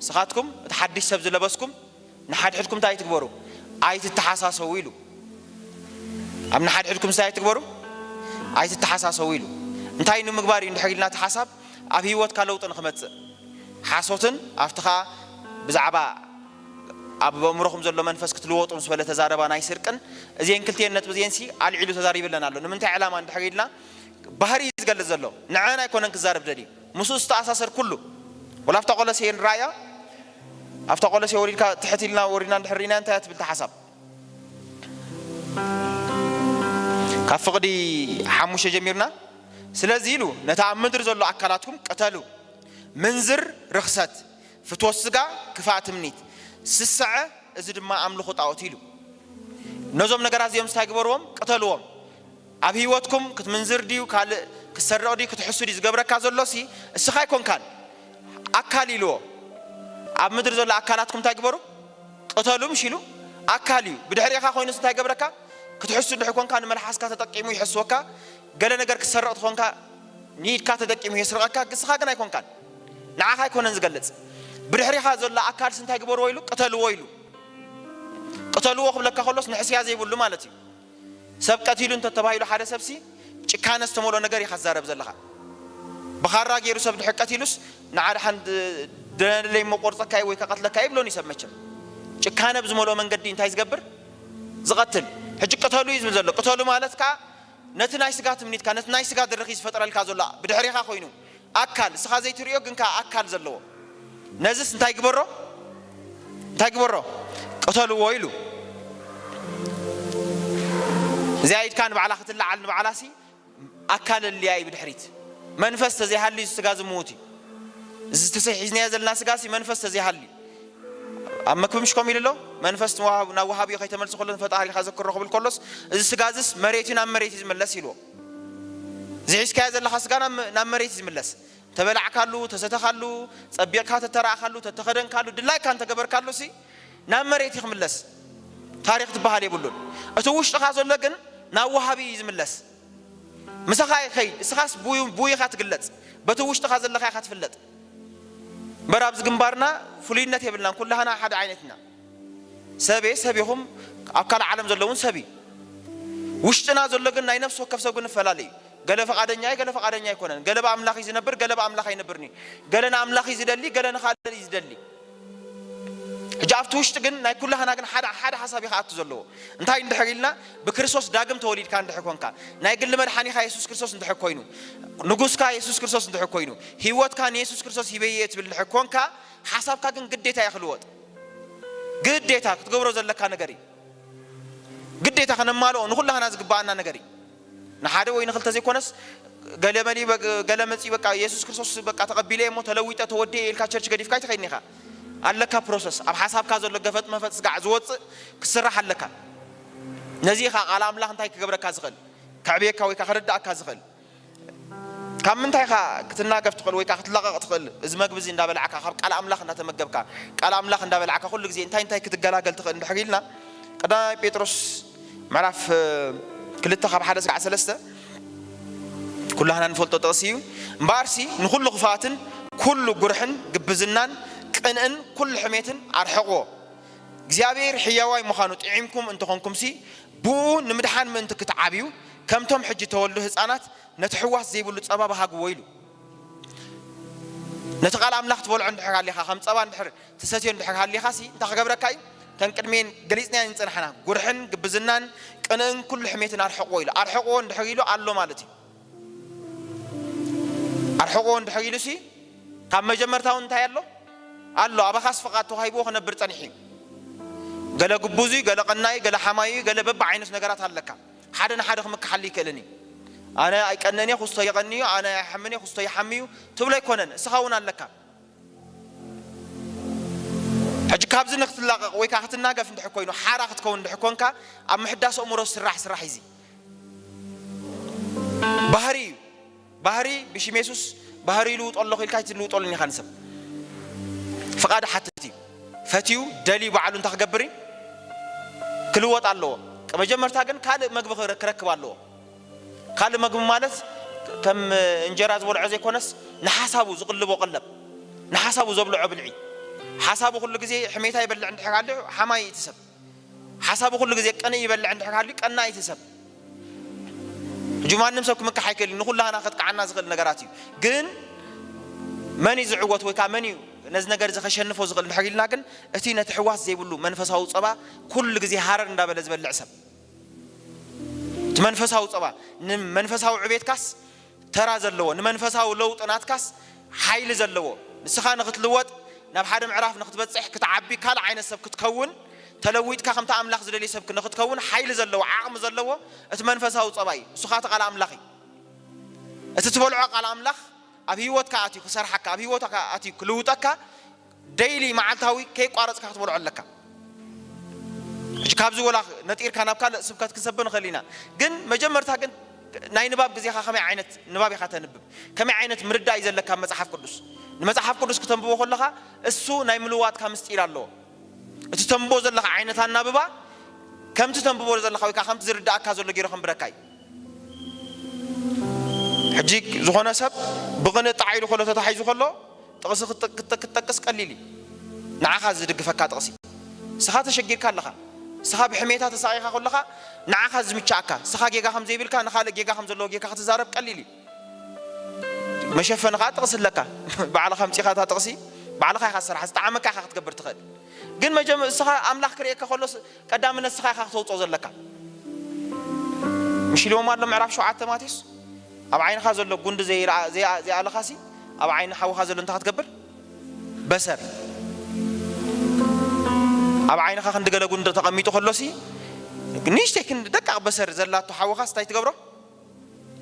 ንስኻትኩም እቲ ሓድሽ ሰብ ዝለበስኩም ንሓድሕድኩም እንታይ ኣይትግበሩ? ኣይትተሓሳሰቡ ኢሉ። ኣብ ንሓድሕድኩም እንታይ ኣይትግበሩ? ኣይትተሓሳሰቡ ኢሉ። እንታይ ንምግባር እዩ እንድሕር ኢልና እቲ ሓሳብ? ኣብ ህይወትካ ለውጢ ንኽመጽእ። ሓሶትን ኣብቲ ኸኣ ብዛዕባ ኣብ ኣእምሮኹም ዘሎ መንፈስ ክትልወጡ ምስ በለ ተዛረባ ናይ ስርቅን እዚአን ክልቲአን ነጥቢ እዚአንሲ ኣልዒሉ ተዛሪብለን ኣሎ። ንምንታይ ዕላማ እንድሕር ኢልና ባህሪ እዩ ዝገልጽ ዘሎ። ንዐን ኣይኮነን ክዛረብ ደልዩ። ምስኡ ዝተኣሳሰር ኩሉ። ወላ ኣብታ ቆሎሴ ንረኣያ፣ ኣብታ ቆሎሴ ወሪድካ ትሕት ኢልና ወሪድና እንድሕር ርኢና እንታይ እያ ትብል እታ ሓሳብ? ካብ ፍቕዲ ሓሙሽተ ጀሚርና። ስለዚ ኢሉ ነቲ ኣብ ምድሪ ዘሎ ኣካላትኩም ቅተሉ። ምንዝር ርኽሰት፣ ፍትወት ስጋ፣ ክፋእ ትምኒት፣ ስስዐ፣ እዚ ድማ ኣምልኾ ጣዖት ኢሉ። ነዞም ነገራት እዚኦም እንታይ ግበርዎም? ቅተልዎም። ኣብ ህይወትኩም ክትምንዝር ድዩ፣ ካልእ ክትሰርቕ ድዩ፣ ክትሕሱ ድዩ ዝገብረካ ዘሎሲ እስኻ ኣይኮንካን፣ ኣካል ኢልዎ። ኣብ ምድሪ ዘሎ ኣካላትኩም እንታይ ግበሩ? ቅተሉ ምሽ ኢሉ ኣካል እዩ። ብድሕሪኻ ኮይኑስ እንታይ ገብረካ? ክትሕሱ እንድሕር ኮንካ ንመልሓስካ ተጠቂሙ ይሕስወካ። ገለ ነገር ክትሰርቕ ትኾንካ ንኢድካ ተጠቂሙ የስርቐካ፣ እስኻ ግን ኣይኮንካን። ንዓኻ ኣይኮነን ዝገልጽ። ብድሕሪኻ ዘሎ ኣካልስ እንታይ ግበርዎ ኢሉ? ቅተልዎ ኢሉ። ቅተልዎ ክብለካ ከሎስ ንሕስያ ዘይብሉ ማለት እዩ። ሰብ ቀቲሉ እንተተባሂሉ ሓደ ሰብሲ ጭካነ ዝተመልኦ ነገር ኢኻ ትዛረብ ዘለኻ። ብኻራ ገይሩ ሰብ ድሕር ቀቲሉስ ንዓ ደሓን ድ-፣ ደለለይ እሞ ቆርጸካ እዩ ወይ ከቐትለካ እዩ ይብሎን እዩ ሰብ መቸም። ጭካነ ብዝመልኦ መንገዲ እንታይ ዝገብር? ዝቐትል። ሕጂ ቅተሉ እዩ ዝብል ዘሎ። ቅተሉ ማለት ከኣ ነቲ ናይ ስጋ ትምኒትካ፣ ነቲ ናይ ስጋ ድርኺ ዝፈጥረልካ ዘሎ ብድሕሪኻ ኮይኑ ኣካል፣ እስኻ ዘይትርእዮ ግን ከኣ ኣካል ዘለዎ። ነዝስ እንታይ ግበሮ? እንታይ ግበሮ? ቅተልዎ ኢሉ። እዚኣ ኢድካ ንባዕላ ክትለዓል ንባዕላሲ ኣካል ኣልያ እዩ ብድሕሪት። መንፈስ ተዘይሃልዩ እዚ ስጋ ዝምውት እዩ። እዚ ተሰ-፣ ሒዝናዮ ዘለና ስጋሲ መንፈስ ተዘይሃልዩ። ኣብ መክብብ ምሽ ከምኡ ኢሉ ኣሎ፣ መንፈስ ንወሃብ-፣ ናብ ወሃቢኡ ከይተመልሰ ከሎ ንፈጣሪኻ ዘክሮ ክብል ከሎስ፣ እዚ ስጋ እዚስ መሬት እዩ፣ ናብ መሬት እዩ ዝምለስ ኢልዎ። እዚ ሒዝካዮ ዘለኻ ስጋ ናብ መ-፣ ናብ መሬት እዩ ዝምለስ። ተበላዕካሉ፣ ተሰተኻሉ፣ ጸቢቕካ ተተራእኻሉ፣ ተተኸደንካሉ፣ ድላይካ እንተገበርካሉሲ ናብ መሬት እዩ ክምለስ። ታሪኽ ትበሃል የብሉን። እቲ ውሽጥኻ ዘሎ ግን ናብ ወሃቢ እዩ ዝምለስ። ምሳኻ ይኸይድ፣ እስኻስ ብኡ፣ ብኡ ኢኻ ትግለጽ። በቲ ውሽጥኻ ዘለኻ ኢኻ ትፍለጥ። እምበር ኣብዚ ግንባርና ፍሉይነት የብልናን፣ ኩላህና ሓደ ዓይነት ኢና። ሰብ እየ፣ ሰብ ኢኹም፣ ኣብ ካልእ ዓለም ዘሎ እውን ሰብ እዩ። ውሽጥና ዘሎ ግን ናይ ነፍሲ ወከፍ ሰብ ግን ይፈላለ እዩ። ገለ ፈቓደኛ እዩ፣ ገለ ፈቓደኛ ኣይኮነን። ገለ ብኣምላኽ እዩ ዝነብር፣ ገለ ብኣምላኽ ኣይነብርን እዩ። ገለ ንኣምላኽ እዩ ዝደሊ፣ ገለ ንኻልእ እዩ ዝደሊ። ሕጂ ኣብቲ ውሽጢ ግን ናይ ኩላህና ግን ሓደ፣ ሓደ ሓሳብ እዩ ክኣቱ ዘለዎ። እንታይ እንድሕር ኢልና፣ ብክርስቶስ ዳግም ተወሊድካ እንድሕር ኮንካ፣ ናይ ግሊ መድሓኒኻ የሱስ ክርስቶስ እንድሕር ኮይኑ፣ ንጉስካ የሱስ ክርስቶስ እንድሕር ኮይኑ፣ ህይወትካ ንየሱስ ክርስቶስ ሂበዮ እየ ትብል እንድሕር ኮንካ፣ ሓሳብካ ግን ግዴታ እዩ ክልወጥ። ግዴታ ክትገብሮ ዘለካ ነገር እዩ። ግዴታ ከነማልኦ ንኹላህና ዝግባኣና ነገር እዩ። ንሓደ ወይ ንኽልተ ዘይኮነስ፣ ገለ መሊ በ-፣ ገለ መጺኡ በቃ የሱስ ክርስቶስ በቃ ተቐቢለ እሞ ተለዊጠ ተወዲኤ ኢልካ ቸርች ገዲፍካ ኣይትኸይድን ኢኻ። ኣለካ ፕሮሰስ። ኣብ ሓሳብካ ዘሎ ገፈጥ መፈጥ ስጋዕ ዝወጽእ ክስራሕ ኣለካ። ነዚ ኢኻ ቃል ኣምላኽ እንታይ ክገብረካ ዝኽእል? ከዕብየካ ወይ ከኣ ከረድኣካ ዝኽእል። ካብ ምንታይ ኢኻ ክትናገፍ ትኽእል ወይ ከኣ ክትላቐቕ ትኽእል? እዚ መግቢ እዚ እንዳበላዕካ፣ ካብ ቃል ኣምላኽ እንዳተመገብካ፣ ቃል ኣምላኽ እንዳበላዕካ ኩሉ ግዜ እንታይ እንታይ ክትገላገል ትኽእል እንድሕር ኢልና፣ ቀዳማይ ጴጥሮስ ምዕራፍ፣ እ፣ ክልተ ካብ ሓደ ስጋዕ ሰለስተ ኩላህና ንፈልጦ ጥቕሲ እዩ። እምበኣርሲ ንኹሉ ክፍኣትን ኩሉ ጉርሕን ግብዝናን ቅንእን ኩሉ ሕሜትን ኣርሕቕዎ። እግዚኣብሔር ሕያዋይ ምዃኑ ጥዒምኩም እንተኾንኩምሲ፣ ብኡ ንምድሓን ምእንቲ ክትዓብዩ፣ ከምቶም ሕጂ ተወልዱ ህፃናት ነቲ ሕዋስ ዘይብሉ ጸባ በሃግዎ ኢሉ። ነቲ ቃል ኣምላኽ ትበልዖ እንድሕር ሃሊኻ፣ ከም ጸባ እንድሕር ትሰትዮ እንድሕር ሃሊኻሲ፣ እንታይ ክገብረካ እዩ? እተን ቅድሜን ገሊጽናየን ዝጸናሕና፣ ጉርሕን ግብዝናን ቅንእን ኩሉ ሕሜትን ኣርሕቕዎ ኢሉ። ኣርሕቕዎ እንድሕር ኢሉ ኣሎ ማለት እዩ። ኣርሕቕዎ እንድሕር ኢሉሲ፣ ካብ መጀመርታ እውን እንታይ ኣሎ? ኣሎ። ኣባኻስ ፍቓድ ተዋሂብዎ ክነብር ጸኒሑ እዩ። ገለ ግቡዝ እዩ፣ ገለ ቀናኢ፣ ገለ ሓማዩ እዩ፣ ገለ በብዓይነቱ ነገራት ኣለካ። ሓደ ንሓደ ክምክሓሉ ይክእልን እዩ። ኣነ ኣይቀንእን እየ፣ ክስቶ የቐንእ እዩ፣ ኣነ ኣይሓምን እየ፣ ክስቶ ይሓሚ እዩ ትብሎ ኣይኮነን። እስኻ እውን ኣለካ። ሕጂ ካብዚ ንክትላቐቕ ወይ ከዓ ክትናገፍ እንድሕር ኮይኑ፣ ሓራ ክትከውን እንድሕር ኮንካ፣ ኣብ ምሕዳስ ኣእምሮ ዝስራሕ ስራሕ እዩ እዚ። ባህሪ እዩ። ባህሪ ብሽም የሱስ ባህሪ ይልውጦ ኣለኹ ኢልካ ኣይትልውጠሉን ኢኻ ንሰብ። ፍቓድ ሓትት እዩ። ፈትዩ፣ ደልዩ፣ ባዕሉ እንታይ ክገብር እዩ? ክልወጥ ኣለዎ። መጀመርታ ግን ካልእ መግቢ ክረ-፣ ክረክብ ኣለዎ። ካልእ መግቢ ማለት ከም እንጀራ ዝበልዖ ዘይኮነስ ንሓሳቡ ዝቕልቦ ቀለብ፣ ንሓሳቡ ዘብልዖ ብልዒ። ሓሳቡ ኩሉ ግዜ ሕሜታ ይበልዕ እንድሕር ሃልዩ ሓማይ እቲ ሰብ። ሓሳቡ ኩሉ ግዜ ቅንኢ ይበልዕ እንድሕር ሃልዩ ቀናኢ እቲ ሰብ። ሕጂ ማንም ሰብ ክምክሕ ኣይክእልን፣ ንኹላህና ከጥቅዓና ዝኽእል ነገራት እዩ። ግን መን እዩ ዝዕወት ወይ ከዓ መን እዩ ነዚ ነገር እዚ ከሸንፎ ዝኽእል እንድሕር ኢልና ግን እቲ ነቲ ሕዋስ ዘይብሉ መንፈሳዊ ጸባ ኩሉ ግዜ ሃረር እንዳበለ ዝበልዕ ሰብ። እቲ መንፈሳዊ ጸባ ንመንፈሳዊ ዕቤትካስ ተራ ዘለዎ፣ ንመንፈሳዊ ለውጢ ናትካስ ሓይሊ ዘለዎ፣ ንስኻ ንኽትልወጥ፣ ናብ ሓደ ምዕራፍ ንኽትበጽሕ፣ ክትዓቢ፣ ካልእ ዓይነት ሰብ ክትከውን፣ ተለዊጥካ ከምቲ ኣምላኽ ዝደልዮ ሰብ ንኽትከውን ሓይሊ ዘለዎ፣ ዓቕሚ ዘለዎ እቲ መንፈሳዊ ጸባ እዩ። ንሱ ኸኣ እቲ ቃል ኣምላኽ እዩ። እቲ ትበልዖ ቃል ኣምላኽ ኣብ ህይወትካ ኣትዩ ክሰርሓካ፣ ኣብ ህይወትካ ኣትዩ ክልውጠካ፣ ደይሊ መዓልታዊ ከይቋረጽካ ክትበልዖ ኣለካ። ሕጂ ካብዚ ወላ ነጢርካ ናብ ካልእ ስብከት ክንሰብ ንኽእል ኢና። ግን መጀመርታ ግን ናይ ንባብ ግዜኻ ከመይ ዓይነት ንባብ ኢኻ ተንብብ? ከመይ ዓይነት ምርዳእ እዩ ዘለካ ኣብ መጽሓፍ ቅዱስ? ንመጽሓፍ ቅዱስ ክተንብቦ ከለኻ እሱ ናይ ምልዋጥካ ምስጢር ኣለዎ። እቲ ተንብቦ ዘለኻ ዓይነት ኣናብባ ከምቲ ተንብቦ ዘለኻ ወይ ከዓ ከምቲ ዝርድኣካ ዘሎ ገይሩ ከንብረካ እዩ። ሕጂ ዝኾነ ሰብ ብቕንእ ጣዕ ኢሉ ከሎ ተታሒዙ ከሎ ጥቕሲ ክተ-፣ ክተ-፣ ክትጠቅስ ቀሊል እዩ። ንዓኻ ዝድግፈካ ጥቕሲ። ንስኻ ተሸጊርካ ኣለኻ። ንስኻ ብሕሜታ ተሳቒኻ ከለኻ ንዓኻ ዝምችኣካ፣ ንስኻ ጌጋ ከም ዘይብልካ፣ ንኻልእ ጌጋ ከም ዘለዎ ጌርካ ክትዛረብ ቀሊል እዩ። መሸፈኒ ኸዓ ጥቕሲ ኣለካ። ባዕልኻ ኣምጺኻ እታ ጥቕሲ፣ ባዕልኻ ኢኻ ትሰርሓ፣ ዝጠዓመካ ኢኻ ክትገብር ትኽእል። ግን መጀመ-፣ ንስኻ ኣምላኽ ክርእየካ ከሎ ስ-፣ ቀዳምነት ንስኻ ኢኻ ክተውጽኦ ዘለካ። ምሽ ኢልዎም ኣሎ ምዕራፍ ሸውዓተ ማቴዎስ፣ ኣብ ዓይንኻ ዘሎ ጉንዲ ዘይረኣ-፣ ዘይኣ-፣ ዘይኣለኻሲ፣ ኣብ ዓይኒ ሓውኻ ዘሎ እንታይ ክትገብር? በሰር። ኣብ ዓይንኻ ክንዲ ገለ ጉንዲ ተቐሚጡ ከሎሲ፣ ንእሽተይ ክንዲ ደቃቕ በሰር ዘላቶ ሓውኻስ እንታይ ትገብሮ?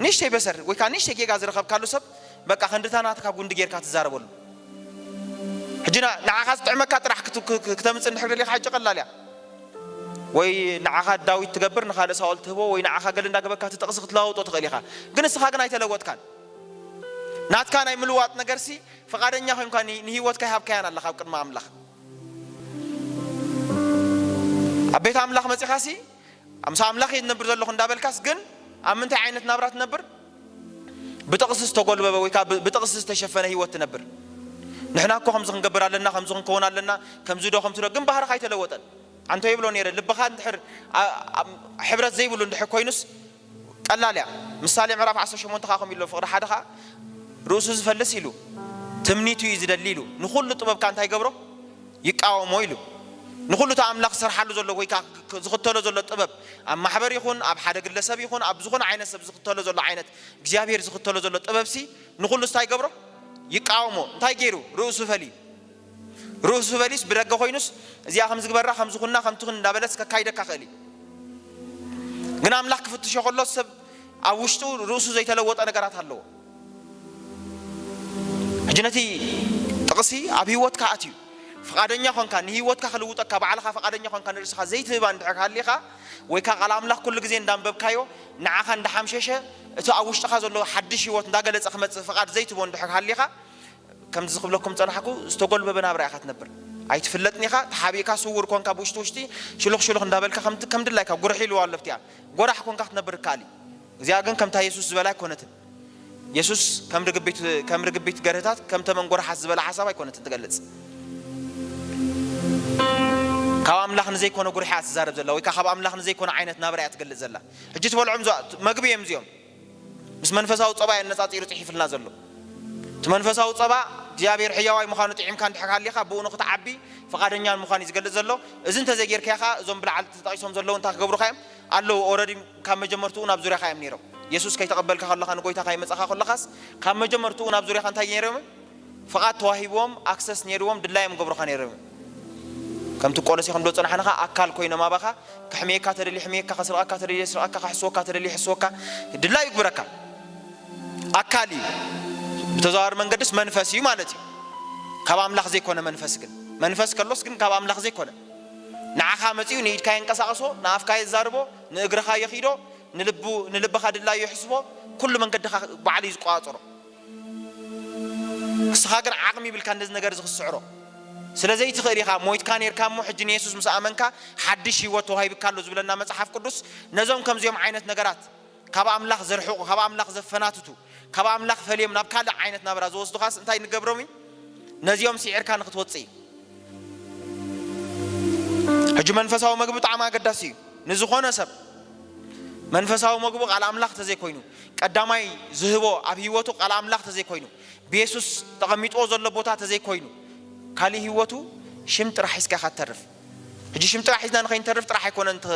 ንእሽተይ በሰር ወይ ከዓ ንእሽተይ ጌጋ ዝረኸብካሉ ሰብ፣ በቃ ክንድታ ናትካ ጉንዲ ጌርካ ትዛረበሉ። ሕጂ ና-፣ ንዓኻ ዝጥዕመካ ጥራሕ ክት-፣ ክ-፣ ክ-፣ ክተምጽእ እንድሕር ደሊኻ፣ ሕጂ ቀላል እያ። ወይ ንዓኻ ዳዊት ትገብር፣ ንኻልእ ሳኦል ትህቦ፣ ወይ ንዓኻ ገለ እንዳገበካ እቲ ጥቕሲ ክትለዋውጦ ትኽእል ኢኻ። ግን ንስኻ ግን ኣይተለወጥካን። ናትካ ናይ ምልዋጥ ነገርሲ ፍቓደኛ ኮይንካ ን-፣ ንህይወትካ ይሃብካያን ኣለኻ ኣብ ቅድሚ ኣምላኽ። ኣብ ቤት ኣምላኽ መጺኻሲ፣ ምስ ኣምላኽ እየ ዝነብር ዘለኹ እንዳበልካስ፣ ግን ኣብ ምንታይ ዓይነት ናብራ ትነብር? ብጥቕሲ ዝተጎልበበ ወይ ከዓ ብ-፣ ብጥቕሲ ዝተሸፈነ ህይወት ትነብር። ንሕና እኮ ከምዚ ክንገብር ኣለና፣ ከምዚ ክንከውን ኣለና፣ ከምዚ ዶ፣ ከምቲ ዶ፣ ግን ባህርኻ ኣይተለወጠን። ኣንተ ይብሎ ነይረ፣ ልብኻ እንድሕር ኣ-፣ ኣብ ሕብረት ዘይብሉ እንድሕር ኮይኑስ ቀላል እያ። ምሳሌ ምዕራፍ ዓሰርተ ሸሞንተ ኸዓ ከምኡ ኢሉ፣ ፍቕሪ ሓደ ኸዓ ርእሱ ዝፈልስ ኢሉ፣ ትምኒቱ እዩ ዝደሊ ኢሉ፣ ንኹሉ ጥበብ ከኣ እንታይ ይገብሮ? ይቃወሞ ኢሉ። ንኹሉ እቲ ኣምላኽ ዝሰርሓሉ ዘሎ ወይ ከኣ ክ-፣ ዝኽተሎ ዘሎ ጥበብ፣ ኣብ ማሕበር ይኹን፣ ኣብ ሓደ ግለሰብ ይኹን፣ ኣብ ዝኾነ ዓይነት ሰብ ዝኽተሎ ዘሎ ዓይነት፣ እግዚኣብሔር ዝኽተሎ ዘሎ ጥበብሲ፣ ንኹሉ እንታይ ይገብሮ? ይቃወሞ። እንታይ ገይሩ? ርእሱ ፈልዩ። ርእሱ ፈልዩስ ብደገ ኮይኑስ፣ እዚኣ ከምዚ ግበራ፣ ከምዚ ኩና፣ ከምቲ ኩን እንዳበለስ ከካይደካ ክእል እዩ። ግን ኣምላኽ ክፍትሾ ከሎ ሰብ ኣብ ውሽጡ ርእሱ ዘይተለወጠ ነገራት ኣለዎ። ሕጂ ነቲ ጥቕሲ ኣብ ህይወትካ ኣትዩ፣ ፍቓደኛ ኾንካ፣ ንህይወትካ ክልውጠካ፣ ባዕልኻ ፍቓደኛ ኾንካ ንርእስኻ ዘይትህባ እንድሕር ሃሊኻ፣ ወይ ከኣ ቃል ኣምላኽ ኩሉ ግዜ እንዳንበብካዮ፣ ንዓኻ እንዳሓምሸሸ፣ እቲ ኣብ ውሽጥኻ ዘሎ ሓድሽ ህይወት እንዳገለጸ ክመጽእ ፍቓድ ዘይትህቦ እንድሕር ሃሊኻ፣ ከምዚ ክብለኩም ጸናሕኩ፣ ዝተጎልበበ ናብራ ኢኻ ትነብር። ኣይትፍለጥን ኢኻ፣ ተሓቢእካ ስውር ኮንካ ብውሽጢ ውሽጢ ሽሉኽ ሽሉኽ እንዳበልካ ከም፣ ከም ድላይካ ጉርሒ ኢልዋ ኣሎ ኣብቲኣ። ጎራሕ ኮንካ ክትነብር ይከኣል እዩ። እዚኣ ግን ከምታ የሱስ ዝበላ ኣይኮነትን። የሱስ ከም ርግቢት፣ ከም ርግቢት ገርህታት፣ ከም ተመን ጎራሓት ዝበላ ሓሳብ ኣይኮነትን ትገልጽ። ካብ ኣምላኽ ንዘይኮነ ጉርሒ እያ ትዛረብ ዘላ፣ ወይ ከኣ ካብ ኣምላኽ ንዘይኮነ ዓይነት ናብራ እያ ትገልጽ ዘላ። ሕጂ ትበልዖም እዞ-፣ መግቢ እዮም እዚኦም። ምስ መንፈሳዊ ጸባ እዩ ኣነጻጺሩ ጽሒፍልና ዘሎ። እቲ መንፈሳዊ ጸባ እግዚኣብሔር ሕያዋይ ምዃኑ ጥዒምካ እንድሕር ሃሊኻ፣ ብኡ ንኽትዓቢ ፍቓደኛ ምዃን እዩ ዝገልጽ ዘሎ። እዚ እንተዘይጌርካዮ ኸኣ፣ እዞም ብላዕሊ ተጠቒሶም ዘለዉ እንታይ ክገብሩኻ እዮም? ኣለዉ፣ ኦረዲ ካብ መጀመርትኡ ናብ ዙርያኻ እዮም ነይሮም። የሱስ ከይተቐበልካ ከለኻ፣ ንጎይታ ከይመጻኻ ከለኻስ፣ ካብ መጀመርትኡ ናብ ዙርያኻ እንታይ ነይሮም? ፍቓድ ተዋሂብዎም፣ ኣክሰስ ነይርዎም፣ ድላዮም ገብሩኻ ነይሮም። ከምቲ ቆሎሴ ክንብሎ ዝጸናሕና ኸኣ፣ ኣካል ኮይኖም ኣባኻ፣ ከሕምየካ ተደልዩ ሕምየካ፣ ከስርቐካ ተደልዩ የስርቐካ፣ ከሕስወካ ተደልዩ ይሕስወካ፣ ድላዩ ይግብረካ። ኣካል እዩ። ብተዘዋዋሪ መንገድስ መንፈስ እዩ ማለት እዩ። ካብ ኣምላኽ ዘይኮነ መንፈስ ግን። መንፈስ ከሎስ ግን ካብ ኣምላኽ ዘይኮነ። ንዓኻ መጺኡ ንኢድካ የንቀሳቕሶ፣ ንኣፍካ የዛርቦ፣ ንእግርኻ የኺዶ፣ ንልቡ-፣ ንልብኻ ድላዩ የሕስቦ፣ ኩሉ መንገድኻ ባዕሉ እዩ ዝቆጻጸሮ። ንስኻ ግን ዓቕሚ ይብልካ ነዚ ነገር እዚ ክትስዕሮ። ስለ ዘይትኽእል ኢኻ፣ ሞይትካ ነርካ እሞ ሕጂ ንየሱስ ምስ ኣመንካ ሓድሽ ህይወት ተዋሂብካ ኣሎ ዝብለና መጽሓፍ ቅዱስ። ነዞም ከምዚኦም ዓይነት ነገራት ካብ ኣምላኽ ዘርሕቑ፣ ካብ ኣምላኽ ዘፈናትቱ፣ ካብ ኣምላኽ ፈልዮም ናብ ካልእ ዓይነት ናብራ ዝወስዱኻስ እንታይ ንገብሮም እዩ? ነዚኦም ስዒርካ ንኽትወጽእ እዩ። ሕጂ መንፈሳዊ መግቢ ብጣዕሚ ኣገዳሲ እዩ ንዝኾነ ሰብ። መንፈሳዊ መግቡ ቃል ኣምላኽ ተዘይኮይኑ፣ ቀዳማይ ዝህቦ ኣብ ህይወቱ ቃል ኣምላኽ ተዘይኮይኑ፣ ብየሱስ ተቐሚጥዎ ዘሎ ቦታ ተዘይኮይኑ፣ ካልእ ህይወቱ ሽም ጥራሕ ሒዝካ ኢኻ ትተርፍ። ሕጂ ሽም ጥራሕ ሒዝና ንኸይንተርፍ ጥራሕ ኣይኮነን እቲ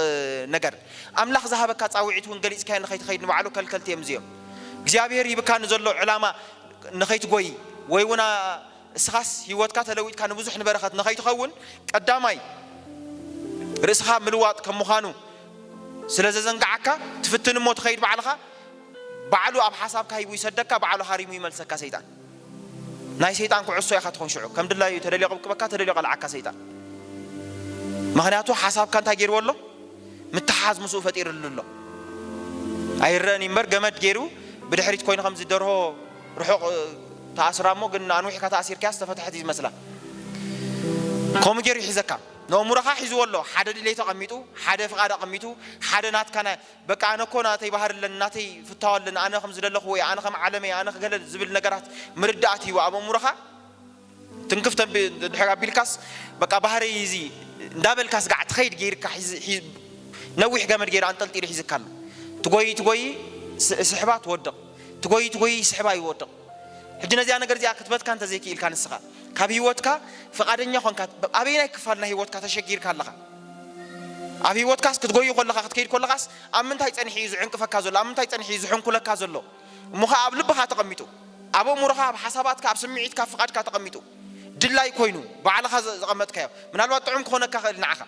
ነገር። ኣምላኽ ዝሃበካ ጻውዒት እውን ገሊጽካዮ ንኸይትኸይድ ንባዕሉ ከልከልቲ እዮም እዚኦም። እግዚኣብሔር ሂብካ ንዘሎ ዕላማ ንኸይትጎይ ወይ እውን እስኻስ ህይወትካ ተለዊጥካ ንብዙሕ ንበረኸት ንኸይትኸውን ቀዳማይ ርእስኻ ምልዋጥ ከም ምዃኑ ስለ ዘዘንግዓካ ትፍትን እሞ ትኸይድ ባዕልኻ። ባዕሉ ኣብ ሓሳብካ ሂቡ ይሰደካ፣ ባዕሉ ሃሪሙ ይመልሰካ ሰይጣን። ናይ ሰይጣን ኩዕሶ ኢኻ ትኾን ሽዑ። ከም ድላዩ ተደልዮ ቅብቅበካ፣ ተደልዮ ቀልዓካ ሰይጣን። ምኽንያቱ ሓሳብካ እንታይ ገይርዎ ኣሎ? ምትሓዝ ምስኡ ፈጢርሉ ኣሎ። ኣይረኣን እዩ እምበር ገመድ ገይሩ ብድሕሪት ኮይኑ ከምዚ ደርሆ ርሑቕ፣ እ፣ ተኣስራ እሞ ግን ኣንዊሕካ ተኣሲርካያ ዝተፈትሐት እዩ ዝመስላ። ከምኡ ገይሩ ይሒዘካ። ነእምሮኻ ሒዝዎ ኣሎ። ሓደ ድሌት ኣቐሚጡ፣ ሓደ ፍቓድ ኣቐሚጡ፣ ሓደ ናትካ ናይ በቃ ኣነ እኮ ናተይ ባህሪ ኣለኒ፣ ናተይ ፍታው ኣለኒ፣ ኣነ ከም ዝደለኹ ወይ ኣነ ከም ዓለመይ፣ ኣነ ክገለ ዝብል ነገራት ምርዳእት እዩ ኣብ ኣእምሮኻ። ትንክፍ ተንቢ-፣ ድሕር ኣቢልካስ በቃ ባህሪ እዚ እንዳበልካስ ጋዕ ትኸይድ ገይርካ ሒዝ-፣ ሒዝ-፣ ነዊሕ ገመድ ገይሩ ኣንጠልጢሉ ሒዝካ ኣሎ። ትጎይ ትጎይ ስ-፣ ስሕባ ትወድቕ። ትጎይ ትጎይ ስሕባ ይወድቕ። ሕጂ ነዚኣ ነገር እዚኣ ክትበትካ እንተዘይክኢልካ ንስኻ ካብ ህይወትካ ፍቓደኛ ኾንካ ኣበየናይ ክፋል ናይ ህይወትካ ተሸጊርካ ኣለኻ? ኣብ ህይወትካስ ክትጎይ ከለኻ ክትከይድ ከለኻስ ኣብ ምንታይ ጸኒሑ እዩ ዝዕንቅፈካ ዘሎ? ኣብ ምንታይ ጸኒሑ እዩ ዝሕንኩለካ ዘሎ? እሞ ኸኣ ኣብ ልብኻ ተቐሚጡ፣ ኣብ ኣእምሮኻ፣ ኣብ ሓሳባትካ፣ ኣብ ስምዒትካ፣ ኣብ ፍቓድካ ተቐሚጡ ድላይ ኮይኑ ባዕልኻ ዘ-፣ ዘቐመጥካዮ ምናልባት ጥዑም ክኾነካ ይኽእል ንዓኻ።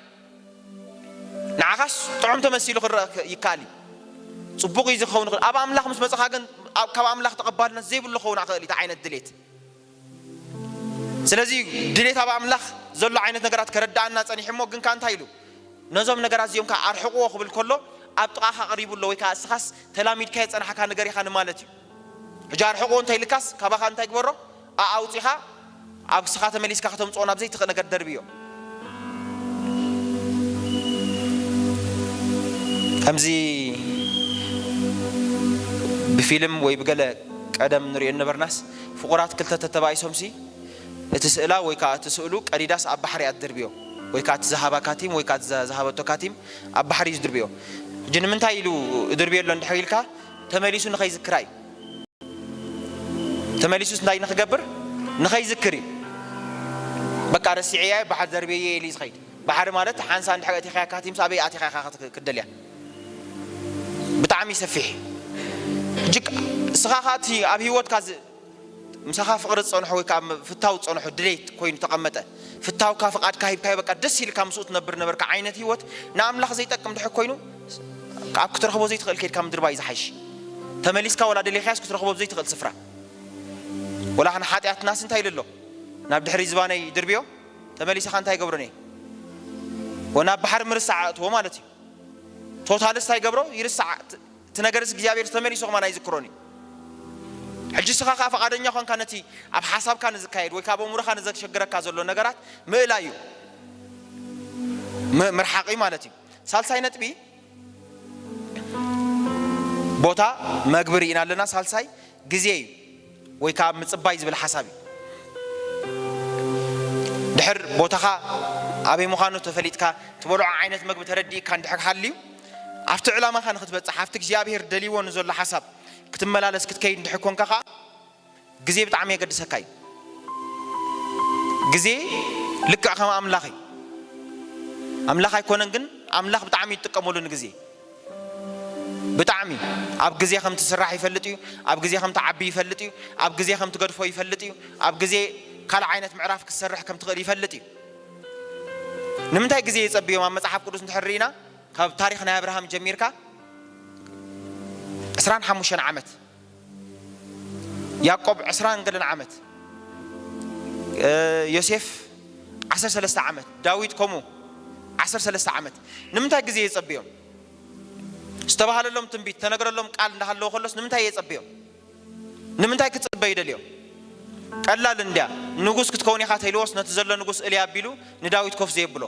ንዓኻስ ጥዑም ተመሲሉ ክረአ ክ-፣ ይከኣል እዩ። ጽቡቕ እዩ ዝኸውን ይኽእል። ኣብ ኣምላኽ ምስ መጻኻ ግን ኣብ፣ ካብ ኣምላኽ ተቐባልነት ዘይብሉ ክኸውን ክኽእል እዩ እቲ ዓይነት ድሌት። ስለዚ ድሌት ኣብ ኣምላኽ ዘሎ ዓይነት ነገራት ከረድኣና ጸኒሑ እሞ ግን ከኣ እንታይ ኢሉ? ነዞም ነገራት እዚኦም ከኣ ኣርሕቕዎ ክብል ከሎ ኣብ ጥቓኻ ቀሪቡ ኣሎ ወይ ከኣ እስኻስ ተላሚድካዮ ዝጸናሕካ ነገር ኢኻ ንማለት እዩ። ሕጂ ኣርሕቕዎ እንተ ኢልካስ ካባኻ እንታይ ግበሮ? ኣኣውጺኻ ኣብ ስኻ ተመሊስካ ከተምጽኦ ናብ ዘይትኽእል ነገር ደርብዮ። ከምዚ ብፊልም ወይ ብገለ ቀደም ንሪኦ ነበርናስ ፍቑራት ክልተ ተተባኢሶምሲ እቲ ስእላ ወይ ከዓ እቲ ስእሉ ቀዲዳስ ኣብ ባሕሪ እያ ትድርብዮ ወይ ከዓ እቲ ዝሃባ ካቲም ወይ ከዓ እቲ ዝሃበቶ ካቲም ኣብ ባሕሪ እዩ ዝድርብዮ። ሕጂ ንምንታይ ኢሉ እድርብዮ ኣሎ እንድሕር ኢልካ ተመሊሱ ንኸይዝክራ እዩ። ተመሊሱስ እንታይ ንኽገብር? ንኸይዝክር እዩ። በቃ ረሲዐያ ባሕሪ ደርብየ ኢሉ እዩ ዝኸይድ። ባሕሪ ማለት ሓንሳ እንድሕር ኣቲኻያ ካቲምስ ኣበይ ኣቲኻ ኢኻ ክትደልያ? ብጣዕሚ ሰፊሕ። ሕጂ እስኻ ኸኣ እቲ ኣብ ህይወትካ ዝ-፣ ምሳኻ ፍቕሪ ዝጸንሖ ወይ ከዓ ፍታው ዝጸንሖ ድሌት ኮይኑ ተቐመጠ። ፍታውካ ፍቓድካ ሂብካዮ በቃ ደስ ኢልካ ምስኡ ትነብር ነበርካ ዓይነት ህይወት ንኣምላኽ ዘይጠቅም ድሕር ኮይኑ ኣብ ክትረኽቦ ዘይትኽእል ከይድካ ምድርባይ ዝሓይሽ። ተመሊስካ ወላ ደሊኻያስ ክትረኽቦ ብዘይትኽእል ስፍራ። ወላ ንሓጢኣትናስ እንታይ ኢሉ ኣሎ? ናብ ድሕሪ ዝባነይ ድርብዮ ተመሊስኻ እንታይ ይገብሮን እየ? ወናብ ባሕሪ ምርሳዕ ኣእትዎ ማለት እዩ። ቶታልስ እንታይ ይገብሮ? ይርሳዕ። እቲ ነገርስ እግዚኣብሔር ተመሊሱ ከማን ኣይዝክሮን እዩ። ሕጂ እስኻ ከኣ ፈቓደኛ ኾንካ ነቲ ኣብ ሓሳብካ ንዝካየድ ወይ ካብ ኣእምሮኻ ንዘሸግረካ ዘሎ ነገራት ምእላይ እዩ። ም-፣ ምርሓቕ እዩ ማለት እዩ። ሳልሳይ ነጥቢ ቦታ መግቢ ርኢና ኣለና። ሳልሳይ ግዜ እዩ ወይ ከዓ ምጽባይ ዝብል ሓሳብ እዩ። ድሕር ቦታኻ ኣበይ ምዃኑ ተፈሊጥካ፣ ትበልዖ ዓይነት መግቢ ተረዲእካ እንድሕር ሃልዩ፣ ኣብቲ ዕላማኻ ንኽትበጽሕ፣ ኣብቲ እግዚኣብሔር ደልይዎ ንዘሎ ሓሳብ ክትመላለስ ክትከይድ እንድሕር ኮንካ ኸዓ፣ ግዜ ብጣዕሚ የገድሰካ እዩ። ግዜ ልክዕ ከም ኣምላኽ እዩ። ኣምላኽ ኣይኮነን፣ ግን ኣምላኽ ብጣዕሚ ይጥቀመሉ ንግዜ። ብጣዕሚ ኣብ ግዜ ከም ትስራሕ ይፈልጥ እዩ። ኣብ ግዜ ከም ትዓቢ ይፈልጥ እዩ። ኣብ ግዜ ከም ትገድፎ ይፈልጥ እዩ። ኣብ ግዜ ካልእ ዓይነት ምዕራፍ ክትሰርሕ ከም ትኽእል ይፈልጥ እዩ። ንምንታይ ግዜ የጸብዮም? ኣብ መጽሓፍ ቅዱስ እንድሕር ርኢና፣ ካብ ታሪኽ ናይ ኣብርሃም ጀሚርካ ዕስራን ሓሙሽተን ዓመት፣ ያዕቆብ ዕስራን ገለን ዓመት፣ እ፣ ዮሴፍ ዓሰርተ ሰለስተ ዓመት፣ ዳዊት ከምኡ ዓሰርተ ሰለስተ ዓመት። ንምንታይ ግዜ የጸብዮም? ዝተባህለሎም ትንቢት፣ ተነግረሎም ቃል እንዳሃለወ ከሎስ ንምንታይ የጸብዮም? ንምንታይ ክጽበዩ ደልዮም? ቀላል እንድያ። ንጉስ ክትከውን ኢኻ ተይልዎስ፣ ነቲ ዘሎ ንጉስ እልያ ኣቢሉ ንዳዊት ኮፍ ዘየብሎ።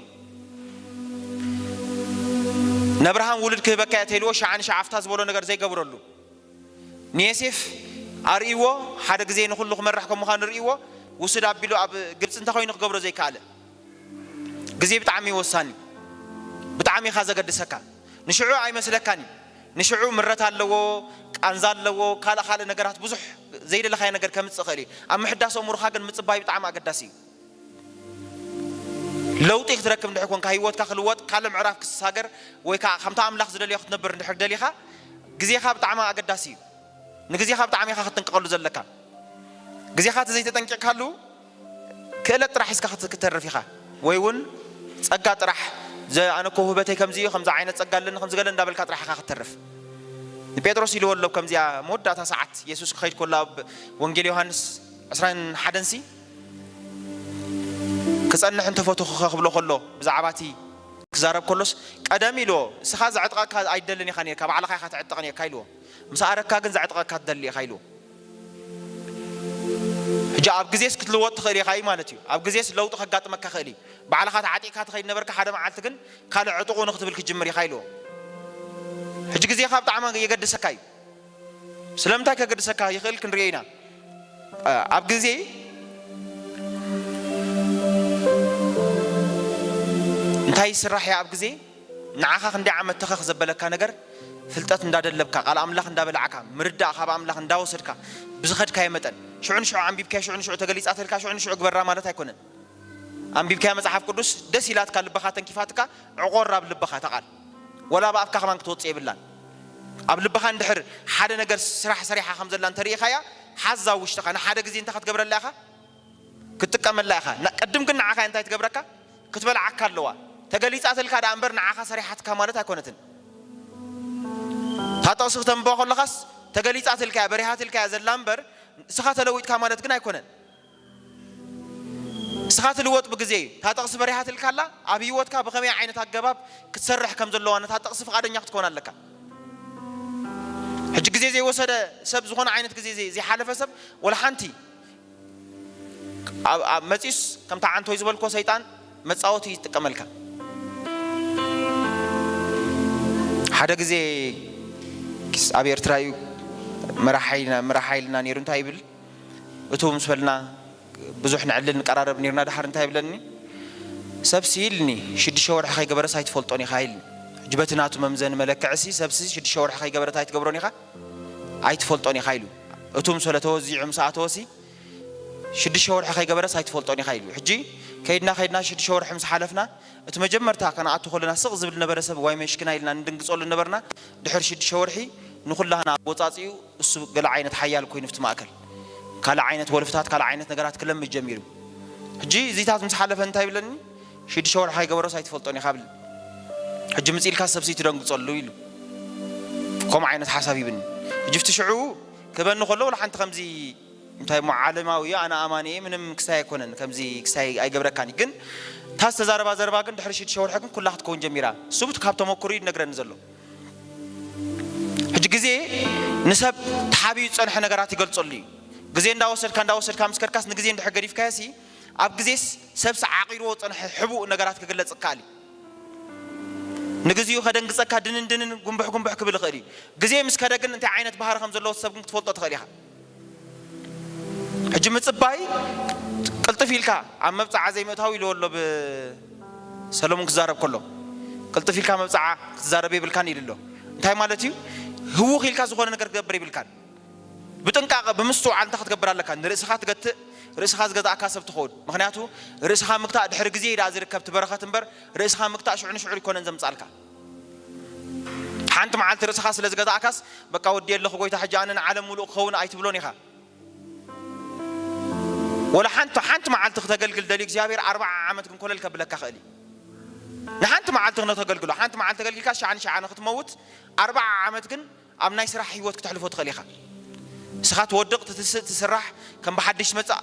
ነብርሃም ውሉድ ክህበካ እየ ተይልዎ፣ ሸዓ ንሸዓ ኣፍታ ዝበሎ ነገር ዘይገብረሉ። ንየሴፍ ኣርእይዎ፣ ሓደ ግዜ ንኹሉ ክመራሕ ከም ምዃኑ ርእይዎ፣ ውሱድ ኣቢሉ ኣብ ግብጺ እንተኾይኑ ክገብሮ ዘይከኣለ። ግዜ ብጣዕሚ ወሳኒ እዩ። ብጣዕሚ ኢኻ ዘገድሰካ። ንሽዑ ኣይመስለካን እዩ። ንሽዑ ምረት ኣለዎ፣ ቃንዛ ኣለዎ፣ ካልእ ካልእ ነገራት ብዙሕ ዘይደለኻዮ ነገር ከምጽእ ይኽእል እዩ። ኣብ ምሕዳስ ኣእምሮኻ ግን ምጽባይ ብጣዕሚ ኣገዳሲ እዩ። ለውጢ ክትረክብ እንድሕር ኮንካ፣ ህይወትካ ክልወጥ፣ ካልእ ምዕራፍ ክትሳገር፣ ወይ ከዓ ከምታ ኣምላኽ ዝደልዮ ክትነብር እንድሕር ደሊኻ፣ ግዜኻ ብጣዕሚ ኣገዳሲ እዩ። ንግዜኻ ብጣዕሚ ኢኻ ክትጥንቀቐሉ ዘለካ። ግዜኻ ተዘይተጠንቂቕካሉ፣ ክእለት ጥራሕ ሒዝካ ክት-፣ ክትተርፍ ኢኻ። ወይ እውን ጸጋ ጥራሕ፣ ዘ-፣ ኣነ እኮ ውህበተይ ከምዚ እዩ፣ ከምዚ ዓይነት ጸጋ ኣለኒ፣ ከምዚ ገለ እንዳበልካ ጥራሕ ኢኻ ክትተርፍ። ንጴጥሮስ ኢልዎ ኣሎ፣ ከምዚኣ መወዳእታ ሰዓት የሱስ ክኸይድ ከሎ ኣብ ወንጌል ዮሃንስ ዕስራን ሓደን ሲ፣ "ክጸንሕ እንተፈተኹኸ" ክብሎ ከሎ፣ ብዛዕባ እቲ ክዛረብ ከሎስ፣ ቀደም ኢልዎ፣ "እስኻ ዘዕጥቀካ ኣይደልን ኢኻ ነርካ፣ ባዕልኻ ኢኻ ትዕጠቕ ነርካ" ኢልዎ። "ምስ ኣረካ ግን ዘዕጥቀካ ትደሊ ኢኻ" ኢልዎ። ሕጂ ኣብ ግዜስ ክትልወጥ ትኽእል ኢኻ እዩ ማለት እዩ። ኣብ ግዜስ ለውጢ ከጋጥመካ ክእል እዩ። ባዕልኻ ተዓጢቕካ ትኸይድ ነበርካ፣ ሓደ መዓልቲ ግን ካልእ ዕጡቑ ንክትብል ክትጅምር ኢኻ ኢልዎ። ሕጂ ግዜኻ ብጣዕሚ የገድሰካ እዩ። ስለምንታይ ከገድሰካ ይኽእል ክንሪኦ ኢና። እ፣ ኣብ ግዜ እንታይ ይስራሕ እያ? ኣብ ግዜ ንዓኻ ክንደይ ዓመት ተኸኽ ዘበለካ ነገር፣ ፍልጠት እንዳደለብካ፣ ቃል ኣምላኽ እንዳበላዕካ፣ ምርዳእ ካብ ኣምላኽ እንዳወሰድካ ብዝኸድካዮ መጠን፣ ሽዑ ንሽዑ ኣንቢብካዮ፣ ሽዑ ንሽዑ ተገሊጻትልካ፣ ሽዑ ንሽዑ ግበራ ማለት ኣይኮነን። ኣንቢብካዮ መጽሓፍ ቅዱስ ደስ ኢላትካ፣ ልብኻ ተንኪፋትካ፣ ዕቆር ኣብ ልብኻ እታ ቃል። ወላ ብኣፍካ ከማን ክትወጽእ የብላን። ኣብ ልብኻ እንድሕር ሓደ ነገር ስራሕ ሰሪሓ ከም ዘላ እንተርኢኻያ፣ ሓዛ ውሽጥኻ ንሓደ ግዜ እንታይ ክትገብረላ ኢኻ? ክትጥቀመላ ኢኻ። ና-፣ ቅድም ግን ንዓኻ እንታይ ትገብረካ? ክትበልዓካ ኣለዋ። ተገሊጻትልካ ደኣ እምበር ንዓኻ ሰሪሓትካ ማለት ኣይኮነትን። እታ ጥቕሲ ክተንብባ ከለኻስ ተገሊጻትልካ እያ፣ በሪሃትልካ እያ ዘላ እምበር ንስኻ ተለዊጥካ ማለት ግን ኣይኮነን። ንስኻ ትልወጥ ብግዜ እዩ። እታ ጥቕሲ በሪሃትልካ ኣላ፣ ኣብ ህይወትካ ብኸመይ ዓይነት ኣገባብ ክትሰርሕ ከም ዘለዋ ነታ ጥቕሲ ፍቓደኛ ክትኮን ኣለካ። ሕጂ ግዜ ዘይወሰደ ሰብ፣ ዝኾነ ዓይነት ግዜ ዘይ-፣ ዘይሓለፈ ሰብ ወላ ሓንቲ ኣብ፣ ኣብ መጺኡስ ከምታ ዓንቶይ ዝበልኮ ሰይጣን መጻወቲ ይጥቀመልካ። ሓደ ግዜ ኪስ ኣብ ኤርትራ እዩ መራሓይና፣ መራሓ ኢልና ነይሩ። እንታይ ይብል? እቱ ምስ በልና ብዙሕ ንዕልል ንቀራረብ ነይርና። ድሓር እንታይ ይብለኒ? ሰብሲ ኢልኒ፣ "ሽዱሽተ ወርሒ ከይገበረስ ኣይትፈልጦን ኢኻ" ኢልኒ። ሕጂ በቲ ናቱ መምዘኒ መለክዕሲ ሰብሲ ሽዱሽተ ወርሒ ከይገበረት ኣይትገብሮን ኢኻ፣ ኣይትፈልጦን ኢኻ ኢሉ። እቱ ምስ በለ ተወዚዑ ምስ ኣተወሲ ሽዱሽተ ወርሒ ከይገበረስ ኣይትፈልጦን ኢኻ ኢሉ። ሕጂ ከይድና ከይድና ሽዱሽተ ወርሒ ምስ ሓለፍና፣ እቲ መጀመርታ ከነኣቱ ከለና ስቕ ዝብል ነበረ ሰብ፣ ዋይ መሽክና ኢልና ንድንግጸሉ ነበርና። ድሕሪ ሽዱሽተ ወርሒ ንኹላህና ኣወጻጺኡ እሱ ገለ ዓይነት ሓያል ኮይኑ፣ ኣብቲ ማእከል ካልእ ዓይነት ወልፍታት፣ ካልእ ዓይነት ነገራት ክለምድ ጀሚሩ። ሕጂ እዚታት ምስ ሓለፈ እንታይ ይብለኒ? "ሽዱሽተ ወርሒ ከይገበረስ ኣይትፈልጦን ኢኻ" ብል። ሕጂ ምጽእ ኢልካ ሰብሲ ትደንግጸሉ ኢሉ። ከምኡ ዓይነት ሓሳብ ሂብኒ። ሕጂ ኣብቲ ሽዑ ክህበኒ ከሎ፣ ወላ ሓንቲ ከምዚ እንታይ እሞ ዓለማዊ እዩ፣ ኣነ ኣማኒ እየ፣ ምንም ክሳይ ኣይኮነን፣ ከምዚ ክሳይ ኣይገብረካን እዩ። ግን እታ ዝተዛረባ ዘረባ ግን ድሕሪ ሽዱሽተ ወርሒ ግን ኩላ ክትከውን ጀሚራ። እሱ ብቲ ካብ ተመኩሩ እዩ ዝነግረኒ ዘሎ። ሕጂ ግዜ ንሰብ ተሓቢኡ ዝጸንሐ ነገራት ይገልጸሉ እዩ። ግዜ እንዳወሰድካ፣ እንዳወሰድካ ምስ ከድካስ፣ ንግዜ እንድሕር ገዲፍካዮ ሲ፣ ኣብ ግዜስ ሰብሲ ዓቒርዎ ዝጸንሐ ሕቡእ ነገራት ክግለጽ ይከኣል እዩ። ንግዚኡ ከደንግጸካ፣ ድንን ድንን፣ ጉንብሕ ጉንብሕ ክብል ይኽእል እዩ። ግዜ ምስ ከደ ግን እንታይ ዓይነት ባህሪ ከም ዘለዎ ሰብ ግን ክትፈልጦ ትኽእል ኢኻ። ሕጂ ምጽባይ ቅልጥፍ ኢልካ ኣብ መብጽዓ ዘይምእታው ኢልዎ ኣሎ፣ ብሰሎሞን ክዛረብ ከሎ፣ ቅልጥፍ ኢልካ መብጽዓ ክትዛረብ የብልካን ኢሉ ኣሎ። እንታይ ማለት እዩ? ህውኽ ኢልካ ዝኾነ ነገር ክትገብር የብልካን። ብጥንቃቐ ብምስትውዓል እንታይ ክትገብር ኣለካ? ንርእስኻ ትገትእ፣ ርእስኻ ዝገዛእካ ሰብ ትኸውን። ምኽንያቱ ርእስኻ ምግታእ ድሕሪ ግዜ እዩ ደኣ ዝርከብ እቲ በረኸት እምበር፣ ርእስኻ ምግታእ ሽዑ ንሽዑ ኣይኮነን ዘምጻልካ። ሓንቲ መዓልቲ ርእስኻ ስለ ዝገዛእካስ፣ "በቃ ወዲ ኣለኹ ጎይታ፣ ሕጂ ኣነ ንዓለም ሙሉእ ክኸውን" ኣይትብሎን ኢኻ። ወላ ሓንቲ፣ ሓንቲ መዓልቲ ክተገልግል ደልዩ እግዚኣብሔር ኣርብዓ ዓመት ግን ኮለል ከብለካ ክእል እዩ። ንሓንቲ መዓልቲ ክነተገልግሎ፣ ሓንቲ መዓልቲ ተገልጊልካ ሸዓ ንሸዓ ንክትመውት፣ ኣርብዓ ዓመት ግን ኣብ ናይ ስራሕ ህይወት ክተሕልፎ ትኽእል ኢኻ። ንስኻ ትወድቕ፣ ትትስእ፣ ትስራሕ፣ ከም ብሓድሽ ትመጽእ።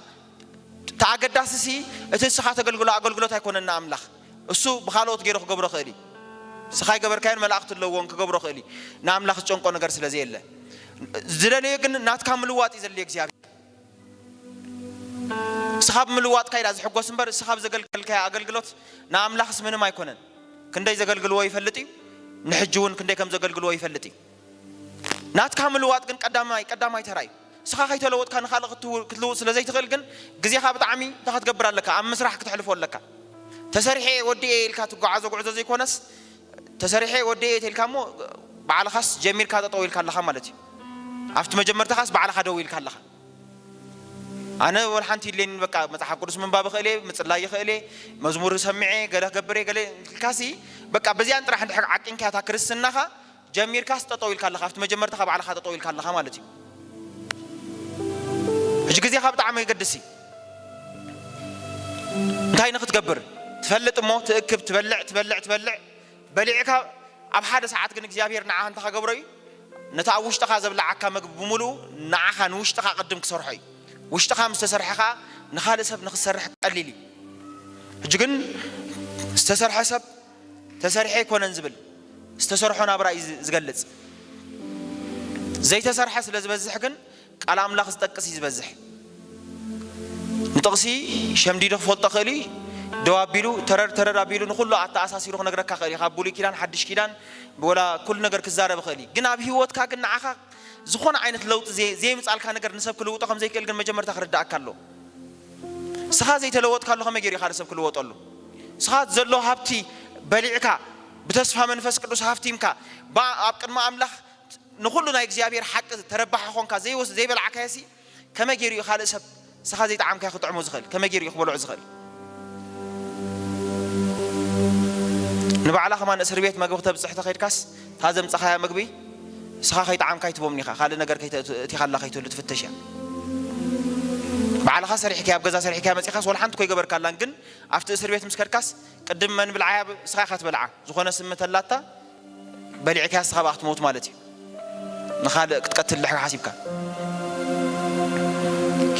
እቲ ኣገዳሲ ሲ፣ እቲ ንስኻ ተገልግሎ ኣገልግሎት ኣይኮነን ንኣምላኽ። እሱ ብኻልኦት ገይሩ ክገብሮ ክእል እዩ። ንስኻ ኣይገበርካዮን መላእኽቲ ኣለውዎን ክገብሮ ክእል እዩ። ንኣምላኽ ዝጨንቆ ነገር ስለ ዘየለ። ዝደለዮ ግን ናትካ ምልዋጥ እዩ ዘድልዮ እግዚኣብሔር። እስኻ ብምልዋጥካ ኢዳ ዝሕጎስ እምበር፣ እስኻ ብዘገልገልካዮ ኣገልግሎት ንኣምላኽስ ምንም ኣይኮነን። ክንደይ ዘገልግልዎ ይፈልጥ እዩ፣ ንሕጂ እውን ክንደይ ከም ዘገልግልዎ ይፈልጥ እዩ። ናትካ ምልዋጥ ግን ቀዳማይ ቀዳማይ ተራ እዩ። እስኻ ከይተለወጥካ ንኻልእ ክትው- ክትልውጥ ስለ ዘይትኽእል ግን፣ ግዜኻ ብጣዕሚ እንታይ ክትገብር ኣለካ? ኣብ ምስራሕ ክትሕልፎ ኣለካ። ተሰሪሐ ወዲኤ ኢልካ ትጓዓዞ ጉዕዞ ዘይኮነስ፣ ተሰሪሐ ወዲኤ ተልካ እሞ፣ ባዕልኻስ ጀሚርካ ጠጠው ኢልካ ኣለኻ ማለት እዩ። ኣብቲ መጀመርታኻስ ባዕልኻ ደው ኢልካ ኣለኻ። ኣነ ወላ ሓንቲ ኢለኒ፣ በቃ መጽሓፍ ቅዱስ ምንባብ ይኽእል እየ፣ ምጽላይ ይኽእል እየ፣ መዝሙር ሰሚዐ፣ ገለ ክገብር እየ፣ ገለ ኢልካሲ፣ በቃ በዚኣን ጥራሕ እንድሕር ዓቂንካ እታ ክርስትናኻ ጀሚርካስ ጠጠው ኢልካ ኣለኻ። ኣብቲ መጀመርታኻ ባዕልኻ ጠጠው ኢልካ ኣለኻ ማለት እዩ። ሕጂ ግዜኻ ብጣዕሚ የገድስ እዩ። እንታይ ንክትገብር ትፈልጥ እሞ፣ ትእክብ፣ ትበልዕ፣ ትበልዕ፣ ትበልዕ፣ በሊዕካ ኣብ ሓደ ሰዓት ግን እግዚኣብሔር ንዓኻ እንታይ ክገብሮ እዩ? ነቲ ኣብ ውሽጥኻ ዘብልዓካ መግቢ ብምሉኡ ንዓኻ ንውሽጥኻ ቅድም ክሰርሖ እዩ። ውሽጥኻ ምስ ተሰርሐ ኸኣ ንኻልእ ሰብ ንኽሰርሕ ቀሊል እዩ። ሕጂ ግን ዝተሰርሐ ሰብ ተሰሪሐ ኣይኮነን ዝብል፣ ዝተሰርሖ ናብራ እዩ ዝ- ዝገልጽ። ዘይተሰርሐ ስለ ዝበዝሕ ግን ቃል ኣምላኽ ዝጠቅስ እዩ ዝበዝሕ። ንጥቕሲ ሸምዲዱ ክፈልጦ ክእል እዩ። ደው ኣቢሉ ተረር ተረር ኣቢሉ ንኹሉ ኣተኣሳሲሩ ክነግረካ ክእል እዩ። ካብ ብሉይ ኪዳን ሓድሽ ኪዳን ወላ ኩሉ ነገር ክዛረብ ክእል እዩ። ግን ኣብ ህይወትካ ግን ንዓኻ ዝኾነ ዓይነት ለውጢ ዘይ- ዘየምጻልካ ነገር ንሰብ ክልውጦ ከም ዘይክእል ግን መጀመርታ ክርድኣካ ኣለዎ። ስኻ ዘይተለወጥካሉ ከመይ ገይሩ እዩ ካልእ ሰብ ክልወጠሉ? ስኻ ዘሎ ሃብቲ በሊዕካ ብተስፋ መንፈስ ቅዱስ ሃፍቲምካ ባ- ኣብ ቅድሚ ኣምላኽ ንኹሉ ናይ እግዚኣብሔር ሓቂ ተረባሒ ኾንካ ዘይወስ ዘይበላዕካዮሲ ከመይ ገይሩ እዩ ካልእ ሰብ ስኻ ዘይጠዓምካዮ ክጥዕሞ ዝኽእል? ከመይ ገይሩ እዩ ክበልዖ ዝኽእል? ንባዕላ ከማን እስር ቤት መግቢ ክተብጽሕ ተኸይድካስ እታ ዘምጻኻያ መግቢ ስኻ ከይጠዓምካ ኣይትቦምን ኢኻ። ካልእ ነገር ከይተ- እቲኻላ ከይትህሉ ትፍተሽ እያ። ባዕልኻ ሰሪሕካያ ኣብ ገዛ ሰሪሕካያ መጺኻስ ወላ ሓንቲ ኮይገበርካላን ግን ኣብቲ እስር ቤት ምስ ከድካስ ቅድም መን ብልዓያ ስኻ ኢኻ ትበልዓ። ዝኾነ ስሚ ተላታ በሊዕካያ ስኻ ብኣ ክትሞት ማለት እዩ። ንኻልእ ክትቀትል ድሕሪ ሓሲብካ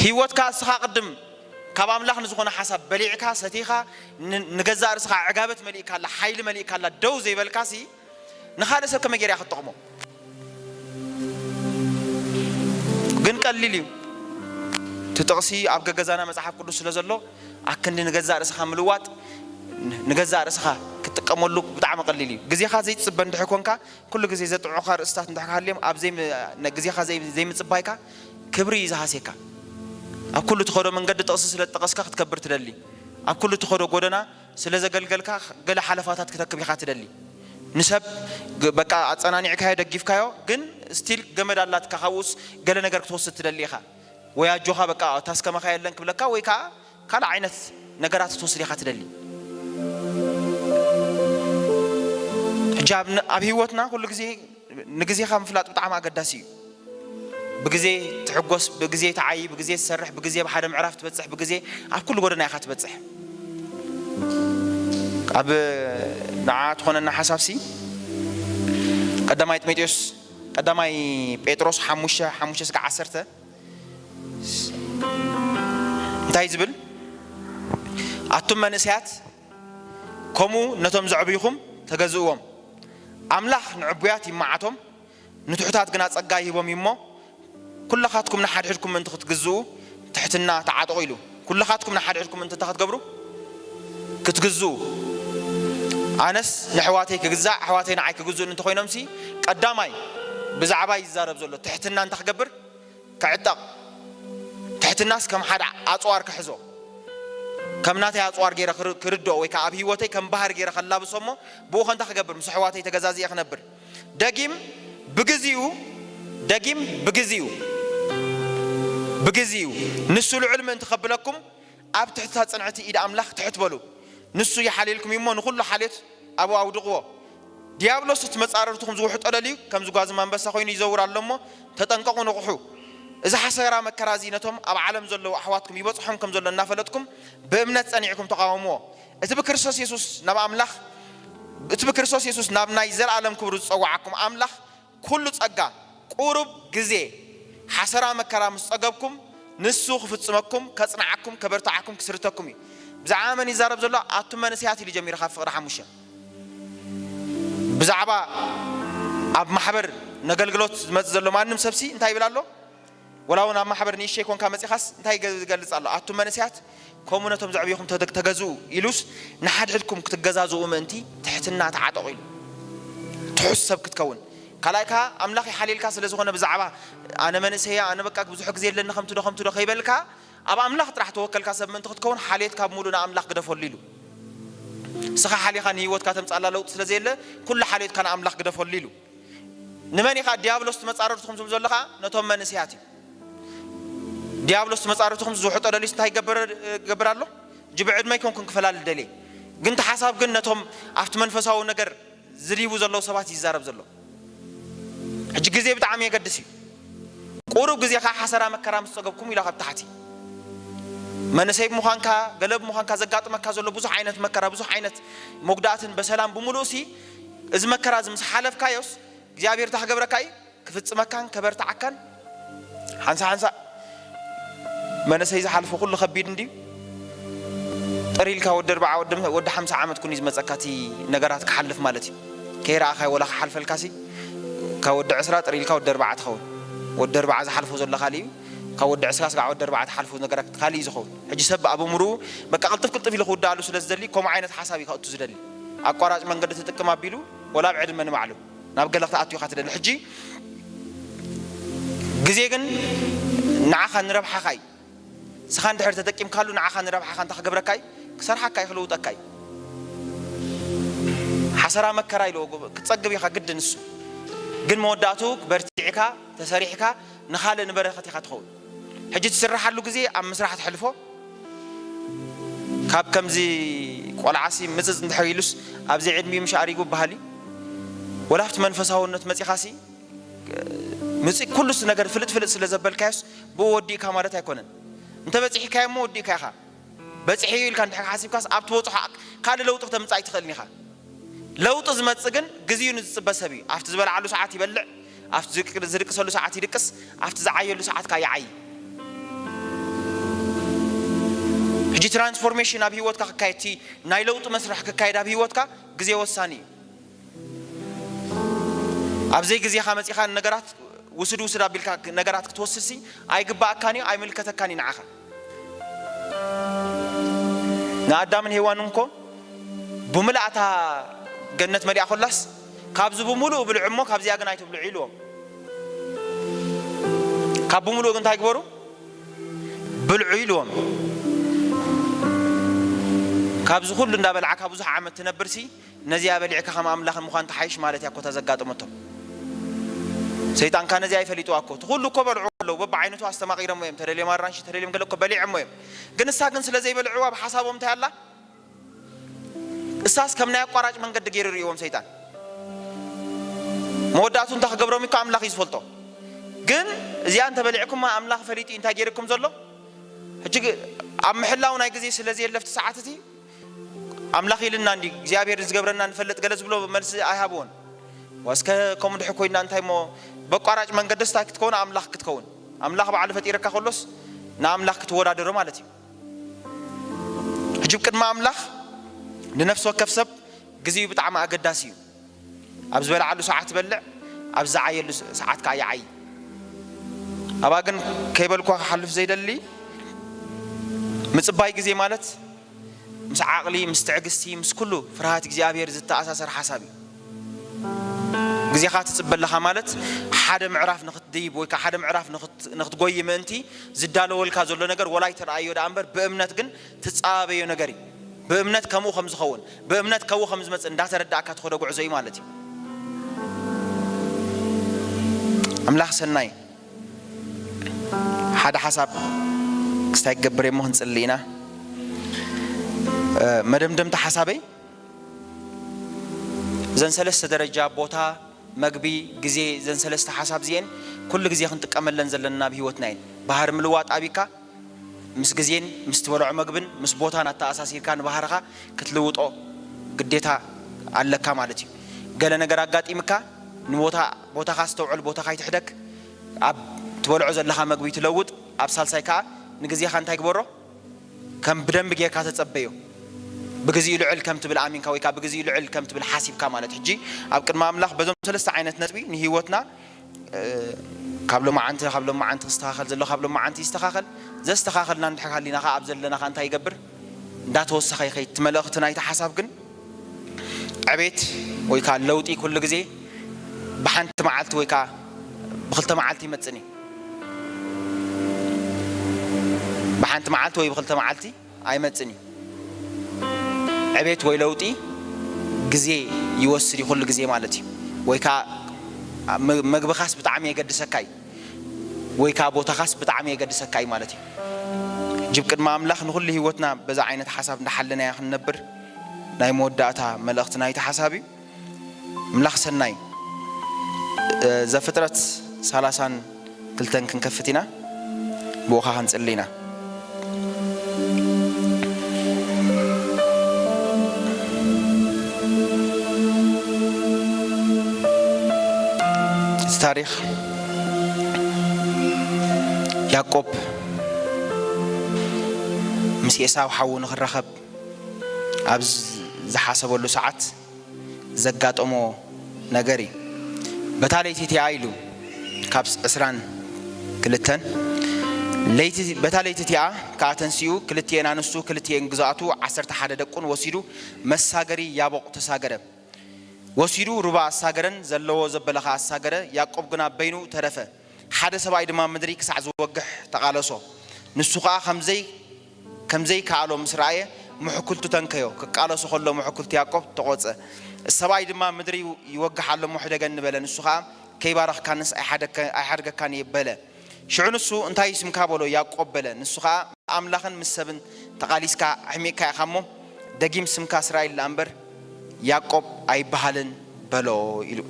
ህይወትካ እስኻ ቅድም ካብ ኣምላኽ ንዝኾነ ሓሳብ በሊዕካ ሰቲኻ ን- ንገዛእ ርእስኻ ዕጋበት መሊእካላ ሓይሊ መሊእካላ ደው ዘይበልካሲ ንኻልእ ሰብ ከመይ ገይርያ ክትጠቕሞ? ግን ቀሊል እዩ። እቲ ጥቕሲ ኣብ ገገዛና መጽሓፍ ቅዱስ ስለ ዘሎ ኣክንዲ ንገዛእ ርእስኻ ምልዋጥ ንገዛእ ርእስኻ ክትጥቀመሉ ብጣዕሚ ቀሊል እዩ። ግዜኻ ዘይትጽበ እንድሕር ኮንካ ኩሉ ግዜ ዘጥዑኻ ርእስታት እንድሕር ሃልዮም ኣብ ዘይም- ነ- ግዜኻ ዘይ- ዘይምጽባይካ ክብሪ እዩ ዝሃስየካ። ኣብ ኩሉ ትኸዶ መንገዲ ጥቕሲ ስለ ዝጠቐስካ ክትከብር ትደሊ። ኣብ ኩሉ ትኸዶ ጎደና ስለ ዘገልገልካ ገለ ሓለፋታት ክተክብ ኢኻ ትደሊ። ንሰብ ግ- በቃ ኣጸናኒዕካዮ፣ ደጊፍካዮ፣ ግን ስቲል ገመድ ኣላትካ፣ ካብኡስ ገለ ነገር ክትወስድ ትደሊ ኢኻ። ወይ ኣጆኻ በቃ ታስከመኻ የለን ክብለካ፣ ወይ ከዓ ካልእ ዓይነት ነገራት ክትወስድ ኢኻ ትደሊ። ሕጂ ኣብ ን- ኣብ ህይወትና ኩሉ ግዜ ንግዜኻ ምፍላጥ ብጣዕሚ ኣገዳሲ እዩ። ብግዜ ትሕጎስ፣ ብግዜ ትዓይ፣ ብግዜ ትሰርሕ፣ ብግዜ ኣብ ሓደ ምዕራፍ ትበጽሕ፣ ብግዜ ኣብ ኩሉ ጎደና ኢኻ ትበጽሕ። ኣብ ንዓ ትኾነና ሓሳብሲ ቀዳማይ ጢሞቴዎስ ቀዳማይ ጴጥሮስ ሓሙሽተ ሓሙሽተ እስከ ዓሰርተ እንታይ ዝብል? ኣቱም መንእሰያት ከምኡ ነቶም ዘዕብይኹም ተገዝእዎም። ኣምላኽ ንዕቡያት ይመዓቶም፣ ንትሑታት ግና ጸጋ ይህቦም እዩ እሞ፣ ኩለኻትኩም ንሓድሕድኩም ምእንቲ ክትግዝኡ ትሕትና ተዓጠቑ ኢሉ። ኩለኻትኩም ንሓድሕድኩም ምእንቲ እንታይ ክትገብሩ? ክትግዝኡ። ኣነስ ንኣሕዋተይ ክግዛእ፣ ኣሕዋተይ ንዓይ ክግዝኡኒ እንተኾይኖምሲ፣ ቀዳማይ ብዛዕባይ ይዛረብ ዘሎ ትሕትና እንታይ ክገብር? ክዕጠቕ። ትሕትናስ ከም ሓደ ኣጽዋር ክሕዞ፣ ከም ናተይ ኣጽዋር ገይረ ክር- ክርድኦ ወይ ከዓ ኣብ ህይወተይ ከም ባህር ገይረ ከላብሶ እሞ ብኡ ኸንታ ክገብር ምስ ኣሕዋተይ ተገዛዚኤ ክነብር። ደጊም ብግዚኡ፣ ደጊም ብግዚኡ፣ ብግዚኡ ንሱ ልዑል ምእንቲ ከብለኩም ኣብ ትሕትታ ጽንዕቲ ኢድ ኣምላኽ ትሕት በሉ። ንሱ ይሓልየልኩም እዩ እሞ ንኹሉ ሓልዮት ኣብኡ ኣውድቕዎ። ዲያብሎስ እቲ መጻርርትኹም ዝውሕጦ ደልዩ ከም ዝጓዝም ኣንበሳ ኮይኑ ይዘውር ኣሎ እሞ ተጠንቀቑ፣ ንቕሑ። እዚ ሓሰራ መከራ እዚ ነቶም ኣብ ዓለም ዘለዉ ኣሕዋትኩም ይበጽሖም ከም ዘሎ እናፈለጥኩም ብእምነት ጸኒዕኩም ተቓወምዎ። እቲ ብክርስቶስ የሱስ ናብ ኣምላኽ እቲ ብክርስቶስ የሱስ ናብ ናይ ዘለኣለም ክብሩ ዝጸውዓኩም ኣምላኽ ኩሉ ጸጋ ቁሩብ ግዜ ሓሰራ መከራ ምስ ጸገብኩም ንሱ ክፍጽመኩም፣ ከጽንዓኩም፣ ከበርትዓኩም፣ ክስርተኩም እዩ። ብዛዕባ መን ይዛረብ ዘሎ? ኣቱም መንእሰያት ኢሉ ጀሚሩ ካብ ፍቕሪ ሓሙሽተ። ብዛዕባ ኣብ ማሕበር ነገልግሎት ዝመጽእ ዘሎ ማንም ሰብሲ እንታይ ይብል ኣሎ? ወላ እውን ኣብ ማሕበር ንእሽተይ ኮንካ መጺኻስ እንታይ ገ- ዝገልጽ ኣሎ? ኣቱም መንእሰያት ከምኡ ነቶም ዘዕብኹም ተደ- ተገዝኡ ኢሉስ ንሓድሕድኩም ክትገዛዝኡ ምእንቲ ትሕትና ተዓጠቑ ኢሉ። ትሑት ሰብ ክትከውን ካልኣይ ከኣ ኣምላኽ ይሓልየልካ ስለ ዝኾነ ብዛዕባ ኣነ መንእሰያ ኣነ በቃ ብዙሕ ግዜ የለኒ ከምትዶ ከምትዶ ከይበልካ ኣብ ኣምላኽ ጥራሕ ተወከልካ ሰብ ምእንቲ ክትከውን ሓልየት ካብ ሙሉእ ንኣምላኽ ግደፈሉ ኢሉ። ንስኻ ሓሊኻ ንህይወትካ ተምጻላ ለውጢ ስለ ዘየለ ኩሉ ሓልየትካ ንኣምላኽ ግደፈሉ ኢሉ። ንመን ኢኻ ዲያብሎስ ትመጻረርትኹም ዝብል ዘሎ ኸዓ ነቶም መንእሰያት እዩ። ዲያብሎስ ትመጻረርትኹም ዝውሕጦ ደሊስ እንታይ ይገብር ይገብር ኣሎ? እጂ ብዕድመ ይኮንኩን ክፈላል ደልየ ግን እቲ ሓሳብ ግን ነቶም ኣብቲ መንፈሳዊ ነገር ዝድይቡ ዘለዉ ሰባት ይዛረብ ዘሎ። ሕጂ ግዜ ብጣዕሚ የገድስ እዩ። ቁሩብ ግዜ ከዓ ሓሰራ መከራ ምስ ጸገብኩም ኢላ ካብ ታሕቲ መንእሰይ ብምዃንካ ገለ ብምዃንካ ዘጋጥመካ ዘሎ ብዙሕ ዓይነት መከራ ብዙሕ ዓይነት መጉዳእትን በሰላም ብምሉእ ሲ እዚ መከራ እዚ ምስ ሓለፍካዮስ እግዚኣብሔር እንታይ ክገብረካ እዩ ክፍጽመካን ከበርትዓካን ሓንሳ ሓንሳ መንእሰይ ዝሓልፎ ኩሉ ከቢድ እንድዩ ጥር ኢልካ ወዲ ኣርባዓ ወዲ ሓምሳ ዓመት ኩን እዩ ዝመፀካ እቲ ነገራት ክሓልፍ ማለት እዩ ከይረኣኻይ ወላ ክሓልፈልካ ሲ ካብ ወዲ ዕስራ ጥር ኢልካ ወዲ ኣርባዓ ትኸውን ወዲ ኣርባዓ ዝሓልፎ ዘሎ ካሊእ እዩ ካብ ወዲ ዕስራ ስጋዕ ወዲ ኣርባዓ ትሓልፎ ነገራት ካሊእ እዩ ዝኸውን ሕጂ ሰብ ኣብ እምርኡ በቃ ቅልጥፍ ቅልጥፍ ኢሉ ክውዳኣሉ ስለ ዝደሊ ከምኡ ዓይነት ሓሳብ እዩ ከእቱ ዝደሊ ኣቋራጭ መንገዲ ትጥቅም ኣቢሉ ወላ ኣብ ዕድመ ንባዕሉ ናብ ገለ ክትኣቱ ኢኻ ትደሊ ሕጂ ግዜ ግን ንዓኻ ንረብሓኻ እዩ ንስኻ እንድሕር ተጠቂምካሉ ንዓኻ ንረብሓኻ እንታይ ክገብረካ እዩ ክሰርሓካ እዩ ክልውጠካ እዩ ሓሰራ መከራ ኢልዎ ክትጸግብ ኢኻ ግዲ ንሱ ግን መወዳእቱ በርቲዕካ ተሰሪሕካ ንኻልእ ንበረኸት ኢኻ ትኸውን ሕጂ ትስርሓሉ ግዜ ኣብ ምስራሕ ትሕልፎ ካብ ከምዚ ቆልዓሲ ምፅፅ እንድሕር ኢሉስ ኣብዚ ዕድሚኡ ምሽ ኣሪጉ በሃል እዩ ወላ ኣብቲ መንፈሳውነት መፂኻሲ ምፅእ ኩሉስ ነገር ፍልጥ ፍልጥ ስለ ዘበልካዮስ ብኡ ወዲእካ ማለት ኣይኮነን እንተ በፂሕካዮ እሞ ወዲእካ ኢኻ በፂሐዮ ኢልካ እንድሕር ሓሲብካስ ኣብ ትበፅሖ ካልእ ለውጢ ክተምፅእ ኣይትኽእልን ኢኻ ለውጢ ዝመፅእ ግን ግዜኡ ንዝፅበ ሰብ እዩ ኣብቲ ዝበልዓሉ ሰዓት ይበልዕ ኣብቲ ዝድቅሰሉ ሰዓት ይድቅስ ኣብቲ ዝዓየሉ ሰዓት ከዓ ይዓይ ሕጂ ትራንስፎርሜሽን ኣብ ህይወትካ ክካየድ እቲ ናይ ለውጢ መስርሕ ክካየድ ኣብ ህይወትካ ግዜ ወሳኒ እዩ ኣብዘይ ግዜኻ መፂኻ ነገራት ውስድ ውስድ ኣቢልካ ነገራት ክትወስድሲ ኣይግባኣካን እዩ ኣይምልከተካን እዩ ንዓኻ ንኣዳምን ሄዋን እንኮ ብምልኣታ ገነት መሊኣ ኮላስ ካብዚ ብምሉእ ብልዑ እሞ ካብዚኣ ግን ኣይትብልዑ ኢልዎም ካብ ብምሉእ ግን እንታይ ግበሩ ብልዑ ኢልዎም ካብዚ ኩሉ እንዳበልዓካ ብዙሕ ዓመት ትነብርሲ ነዚኣ በሊዕካ ከም ኣምላኽ ምዃን ተሓይሽ ማለት እያ ኮታ ዘጋጠመቶም ሰይጣንካ ነዚኣ ይፈሊጥዋ እኮ እቲ ኩሉ እኮ በልዑ ኣለዉ በብዓይነቱ ኣስተማቒሮሞ እዮም ተደልዮም ኣራንሺ ተደልዮም ገለ እኮ በሊዖሞ እዮም ግን እሳ ግን ስለ ዘይበልዕዋ ብሓሳቦም እንታይ ኣላ እሳስ ከም ናይ ኣቋራጭ መንገዲ ገይሩ ርእዎም ሰይጣን መወዳእቱ እንታይ ክገብሮም እኮ ኣምላኽ እዩ ዝፈልጦ ግን እዚኣ እንተበሊዕኩማ ኣምላኽ ፈሊጡ እዩ እንታይ ገይርኩም ዘሎ ሕጂ ኣብ ምሕላው ናይ ግዜ ስለ ዘየለፍቲ ሰዓት እቲ ኣምላኽ ኢልና እንዲ እግዚኣብሔር ዝገብረና ንፈልጥ ገለ ዝብሎ መልሲ ኣይሃብዎን ዋስከ ከምኡ ድሕ ኮይና እንታይ ሞ በቋራጭ መንገድስ እንታይ ክትከውን ኣምላኽ ክትከውን ኣምላኽ ባዕሉ ፈጢረካ ከሎስ ንኣምላኽ ክትወዳደሮ ማለት እዩ ሕጂ ቅድሚ ኣምላኽ ንነፍሲ ወከፍ ሰብ ግዜኡ ብጣዕሚ ኣገዳሲ እዩ ኣብ ዝበልዓሉ ሰዓት ይበልዕ ኣብ ዝዓየሉ ሰዓት ከዓ ይዓይ ኣብኣ ግን ከይበልኳ ክሓልፍ ዘይደሊ ምፅባይ ግዜ ማለት ምስ ዓቕሊ ምስ ትዕግስቲ ምስ ኩሉ ፍርሃት እግዚኣብሔር ዝተኣሳሰር ሓሳብ እዩ ግዜኻ ትፅበ ኣለኻ ማለት ሓደ ምዕራፍ ንክትድይብ ወይ ሓደ ምዕራፍ ንክትጎይ ምእንቲ ዝዳለወልካ ዘሎ ነገር ወላ ይተረኣዮ ደኣ እምበር ብእምነት ግን ትፀባበዮ ነገር እዩ ብእምነት ከምኡ ከም ዝኸውን ብእምነት ከው ከም ዝመፅእ እንዳተረዳእካ ትኸዶ ጉዕዞ እዩ ማለት እዩ ኣምላኽ ሰናይ ሓደ ሓሳብ ክስታይ ክገብር እሞ ክንፅሊ ኢና መደምደምቲ ሓሳበይ እዘን ሰለስተ ደረጃ ቦታ መግቢ ግዜ እዘን ሰለስተ ሓሳብ እዚአን ኩሉ ግዜ ክንጥቀመለን ዘለና ኣብ ህይወትና እየን ባህር ምልዋጥ ኣቢካ ምስ ግዜን ምስ ትበልዖ መግብን ምስ ቦታን ኣተኣሳሲርካ ንባህርኻ ክትልውጦ ግዴታ ኣለካ ማለት እዩ ገለ ነገር ኣጋጢምካ ንቦታ ቦታኻ ኣስተውዕል ቦታኻ ይትሕደግ ኣብ ትበልዖ ዘለኻ መግቢ ትለውጥ ኣብ ሳልሳይ ከዓ ንግዜኻ እንታይ ግበሮ ከም ብደንቢ ጌርካ ተጸበዮ ብግዜኡ ልዕል ከም ትብል ኣሚንካ ወይ ከዓ ብግዜኡ ልዕል ከም ትብል ሓሲብካ ማለት ሕጂ ኣብ ቅድሚ ኣምላኽ በዞም ሰለስተ ዓይነት ነጥቢ ንህይወትና ካብ ሎማዓንቲ፣ ካብ ሎማዓንቲ ክስተኻኸል ዘሎ ካብ ሎማዓንቲ ይስተኻኸል። ዘስተኻኸልና እንድሕር ሃሊና ኸዓ ኣብ ዘለና ኸዓ እንታይ ይገብር? እንዳተወሰኸ ይኸይድ። እቲ መልእኽቲ ናይቲ ሓሳብ ግን ዕቤት ወይ ከዓ ለውጢ ኩሉ ግዜ ብሓንቲ መዓልቲ ወይ ከዓ ብክልተ መዓልቲ ይመጽእን እዩ። ብሓንቲ መዓልቲ ወይ ብክልተ መዓልቲ ኣይመጽእን እዩ። ዕቤት ወይ ለውጢ ግዜ ይወስድ እዩ፣ ኩሉ ግዜ ማለት እዩ። ወይ ከዓ መ-፣ መግብኻስ ብጣዕሚ የገድሰካ እዩ፣ ወይ ከዓ ቦታኻስ ብጣዕሚ የገድሰካ እዩ ማለት እዩ። ጅብ ቅድሚ ኣምላኽ ንኹሉ ህይወትና በዛ ዓይነት ሓሳብ እንዳሓለናዮ ክንነብር ናይ መወዳእታ መልእኽቲ ናይቲ ሓሳብ እዩ። ኣምላኽ ሰናይ። እ፣ ዘፍጥረት ሰላሳን ክልተን ክንከፍት ኢና፣ ብኡኻ ክንጽሊ ኢና። እቲ ታሪኽ ያዕቆብ ምስ ኤሳው ሓዉ ንኽራኸብ ኣብ ዝ-፣ ዝሓሰበሉ ሰዓት ዘጋጠሞ ነገር እዩ። በታ ለይቲ እቲኣ ኢሉ ካብ ዕስራን ክልተን ለይቲ፣ በታ ለይቲ እቲኣ ከኣ ተንሲኡ ክልቲኤን ኣንስቱ ክልቲኤን ግዛቱ ዓሰርተ ሓደ ደቁን ወሲዱ መሳገሪ ያቦቕ ተሳገረ። ወሲዱ ሩባ ኣሳገረን ዘለዎ ዘበለ ኸኣ ኣሳገረ። ያዕቆብ ግና በይኑ ተረፈ። ሓደ ሰብኣይ ድማ ምድሪ ክሳዕ ዝወግሕ ተቓለሶ። ንሱ ኸኣ ከም ዘይ-፣ ከም ዘይከኣሎ ምስ ረኣየ፣ ምሕኩልቱ ተንከዮ። ክቃለሶ ኸሎ ምሕኩልቲ ያዕቆብ ተቖጸ። ሰብኣይ ድማ፣ ምድሪ ይወግሕ ኣሎ እሞ ሕደገኒ በለ። ንሱ ኸኣ፣ ከይባረኽካንስ ኣይሓደግከ-፣ ኣይሓድገካን እየ በለ። ሽዑ ንሱ፣ እንታይ እዩ ስምካ በሎ። ያዕቆብ በለ። ንሱ ኸኣ፣ ኣምላኽን ምስ ሰብን ተቓሊስካ ኣሕሚቕካ ኢኻ እሞ፣ ደጊም ስምካ እስራኤል ደኣ እምበር ያዕቆብ ኣይበሃልን በሎ ኢሉ።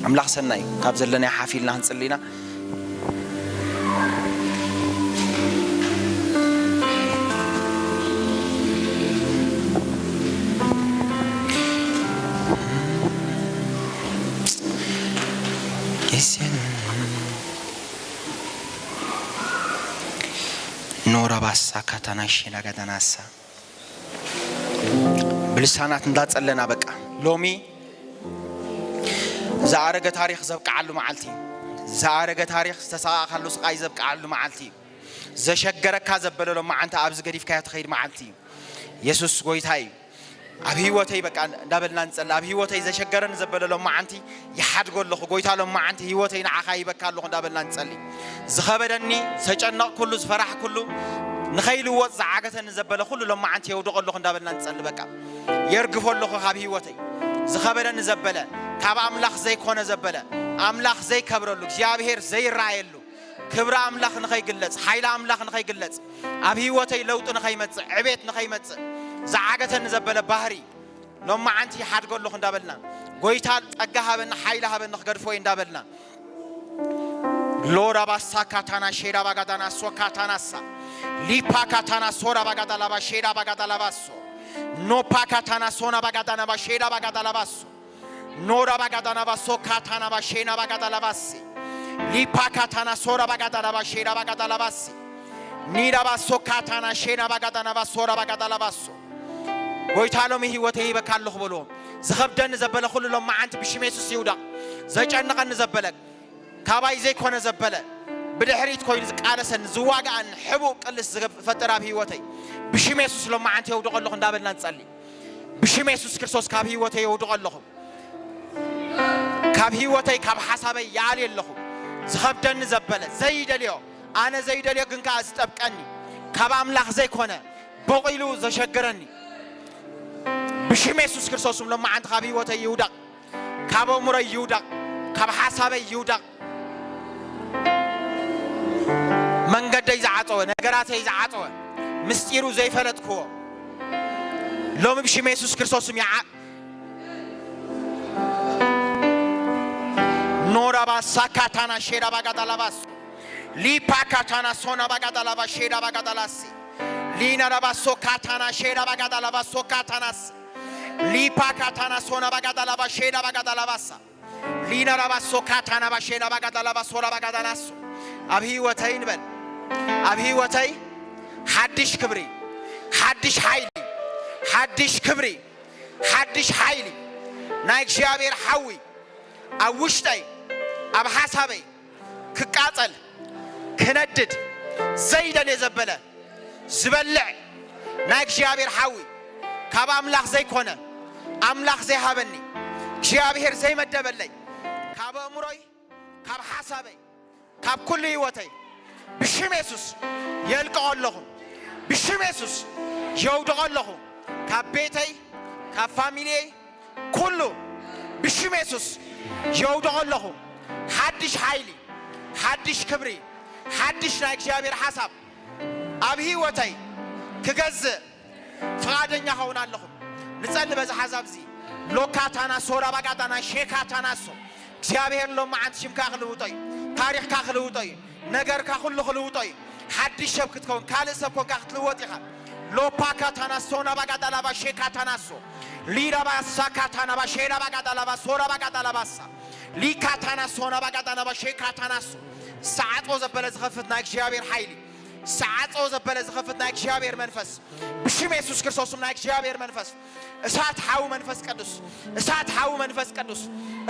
ኣምላኽ ሰናይ፣ ካብ ዘለናዮ ሓፍ ኢልና ክንጽሊ ኢና። ኖራ ባሳ ካታና ሼና ጋዳናሳ። ብልሳናት እንዳጸለና በቃ። ሎሚ ዝኣረገ ታሪኽ ዘብቅዓሉ መዓልቲ እዩ። ዝኣረገ ታሪኽ ዝተሰቓቓሉ ስቓይ ዘብቅዓሉ መዓልቲ እዩ። ዘሸገረካ ዘበለ ሎማዓንቲ ኣብዚ ገዲፍካዮ ትኸይድ መዓልቲ እዩ። የሱስ ጎይታ እዩ። ኣብ ህይወተይ በቃ እንዳበልና ንጸሊ። ኣብ ህይወተይ ዘሸገረኒ ዘበለ ሎማዓንቲ ይሓድጎ ኣለኹ። ጎይታ ሎማዓንቲ ህይወተይ ንዓኻ ይበካ ኣለኹ እንዳበልና ንጸሊ። ዝኸበደኒ፣ ዝተጨነቕኩሉ፣ ዝፈራሕኩሉ፣ ንኸይልወጥ ዝዓገተኒ ዘበለ ኩሉ ሎማዓንቲ የውድቖ ኣለኹ እንዳበልና ንጸሊ። በቃ የርግፎ ኣለኹ ካብ ህይወተይ። ዝኸበደኒ ዘበለ፣ ካብ ኣምላኽ ዘይኮነ ዘበለ፣ ኣምላኽ ዘይከብረሉ፣ እግዚኣብሔር ዘይረኣየሉ፣ ክብሪ ኣምላኽ ንኸይግለጽ፣ ሓይሊ ኣምላኽ ንኸይግለጽ፣ ኣብ ህይወተይ ለውጢ ንኸይመጽእ፣ ዕቤት ንኸይመጽእ፣ ዝዓገተኒ ዘበለ ባህሪ፣ ሎማዓንቲ ይሓድጎ ኣለኹ እንዳበልና፣ ጎይታ ጸጋ ሃበኒ፣ ሓይሊ ሃበኒ ክገድፎ እየ እንዳበልና፣ ሎራ ባሳ ካታና ሼዳ ባጋዳና ሶ ካታናሳ፣ ሊፓ ካታና ሶራ ባጋዳ ላባ ሼዳ ባጋዳ ላባሶ፣ ኖፓ ካታና ሶና ባጋዳና ባ ሼዳ ባጋዳ ላባሶ፣ ኖራ ባጋዳና ባሶ ካታና ባ ሼና ባጋዳ ላባሲ፣ ሊፓ ካታና ሶራ ባጋዳ ላባ ሼዳ ባጋዳ ላባሲ፣ ኒዳ ባሶ ካታና ሼና ባጋዳና ባሶራ ባጋዳ ላባሶ። ጎይታ ሎሚ ህይወተይ ሂበካ ኣለኹ በልዎ። ዝኸብደኒ ዘበለ ኩሉ ሎማዓንቲ ብሽም የሱስ ይውዳቕ። ዘጨንቐኒ ዘበለ፣ ካባይ ዘይኮነ ዘበለ፣ ብድሕሪት ኮይኑ ዝቃለሰኒ፣ ዝዋግኣኒ፣ ሕቡእ ቅልስ ዝፈጥር ኣብ ህይወተይ ብሽም የሱስ ሎማዓንቲ የውድቐ ኣለኹ እንዳበልና ንጸሊ። ብሽም የሱስ ክርስቶስ ካብ ህይወተይ የውድቐ ኣለኹ። ካብ ህይወተይ፣ ካብ ሓሳበይ ይኣልየ ኣለኹ። ዝኸብደኒ ዘበለ፣ ዘይደልዮ፣ ኣነ ዘይደልዮ ግን ከኣ ዝጠብቀኒ፣ ካብ ኣምላኽ ዘይኮነ፣ በቒሉ ዘሸገረኒ፣ ብሽም የሱስ ክርስቶስ ሎማዓንቲ ካብ ህይወተይ ይውደቕ፣ ካብ ኣእምሮይ ይውደቕ፣ ካብ ሓሳበይ ይውደቕ። መንገደይ ዝዓጸወ፣ ነገራተይ ዝዓጸወ፣ ምስጢሩ ዘይፈለጥክዎ፣ ሎሚ ብሽም የሱስ ክርስቶስ ስም ይዓ-፣ ኖራ ባሳ ካታና ሼዳ ባጋዳ ላባስ፣ ሊፓ ካታና ሶና ባጋዳ ላባ ሼዳ ባጋዳ ላሲ፣ ሊና ላባሶ ካታና ሼዳ ባጋዳ ላባሶ ካታናስ፣ ሊፓ ካታና ሶና ባጋዳ ላባ ሼዳ ባጋዳ ላባሳ፣ ሊና ላባሶ ካታና ባ ሼዳ ባጋዳ ላባሶ ላ ባጋዳ ላሶ። ኣብ ህይወተይ ንበል፣ ኣብ ህይወተይ ሓድሽ ክብሪ፣ ሓድሽ ሓይሊ፣ ሓድሽ ክብሪ፣ ሓድሽ ሓይሊ ናይ እግዚኣብሔር ሓዊ ኣብ ውሽጠይ፣ ኣብ ሓሳበይ፣ ክቃጸል ክነድድ ዘይደልየ ዘበለ ዝበልዕ ናይ እግዚኣብሔር ሓዊ ካብ ኣምላኽ ዘይኮነ ኣምላኽ ዘይሃበኒ እግዚኣብሔር ዘይመደበለይ ካብ ኣእምሮይ ካብ ሓሳበይ ካብ ኩሉ ህይወተይ ብሽም የሱስ የልቅቖ ኣለኹ። ብሽም የሱስ የውድቖ ኣለኹ። ካብ ቤተይ ካብ ፋሚልየይ ኩሉ ብሽም የሱስ የውድቖ ኣለኹ። ሓድሽ ሓይሊ፣ ሓድሽ ክብሪ፣ ሓድሽ ናይ እግዚኣብሔር ሓሳብ ኣብ ህይወተይ ክገዝእ ፍቓደኛ ኸውን ኣለኹ። ንጸሊ በዚ ሓሳብ እዚ ሎካታና ሶራባጋዳና ሼካታናሶ እግዚኣብሔር ሎማዓንቲ ሽምካ ክልውጦ እዩ። ታሪኽካ ክልውጦ እዩ። ነገርካ ኩሉ ክልውጦ እዩ። ሓድሽ ሰብ ክትከውን ካልእ ሰብ ኮንካ ክትልወጥ ኢኻ። ሎፓካታናሶ ናባጋዳላባ ሼካታናሶ ሊራባሳ ካታናባ ሼራባጋዳላባ ሶራባጋዳላባሳ ሊካታናሶ ናባጋዳላባ ሼካታናሶ ሰዓጾ ዘበለ ዝኸፍት ናይ እግዚኣብሔር ሓይሊ ሰዓጾ ዘበለ ዝኸፍት ናይ እግዚኣብሔር መንፈስ ብሽም የሱስ ክርስቶስም ናይ እግዚኣብሔር መንፈስ እሳት ሓዊ መንፈስ ቅዱስ እሳት ሓዊ መንፈስ ቅዱስ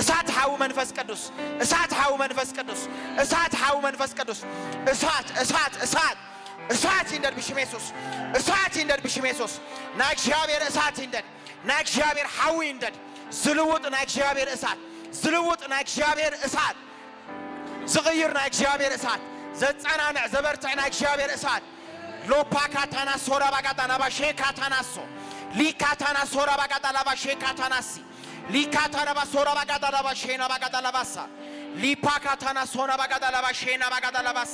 እሳት ሓዊ መንፈስ ቅዱስ እሳት ሓዊ መንፈስ ቅዱስ እሳት ሓዊ መንፈስ ቅዱስ እሳት እሳት እሳት እሳት ይንደድ ብሽም የሱስ እሳት ይንደድ ብሽም የሱስ ናይ እግዚኣብሔር እሳት ይንደድ ናይ እግዚኣብሔር ሓዊ ይንደድ ዝልውጥ ናይ እግዚኣብሔር እሳት ዝልውጥ ናይ እግዚኣብሔር እሳት ዝቕይር ናይ እግዚኣብሔር እሳት ዘጸናንዕ ዘበርትዕ ናይ እግዚኣብሔር እሳት ሎፓካታናሶ ራባጋጣ ናባሼካታናሶ ሊካታናሶ ራባጋጣ ላባሼካታናሲ ሊካታናባሶ ራባጋጣ ላባሼ ናባጋጣ ላባሳ ሊፓካታናሶ ናባጋጣ ላባሼ ናባጋጣ ላባስ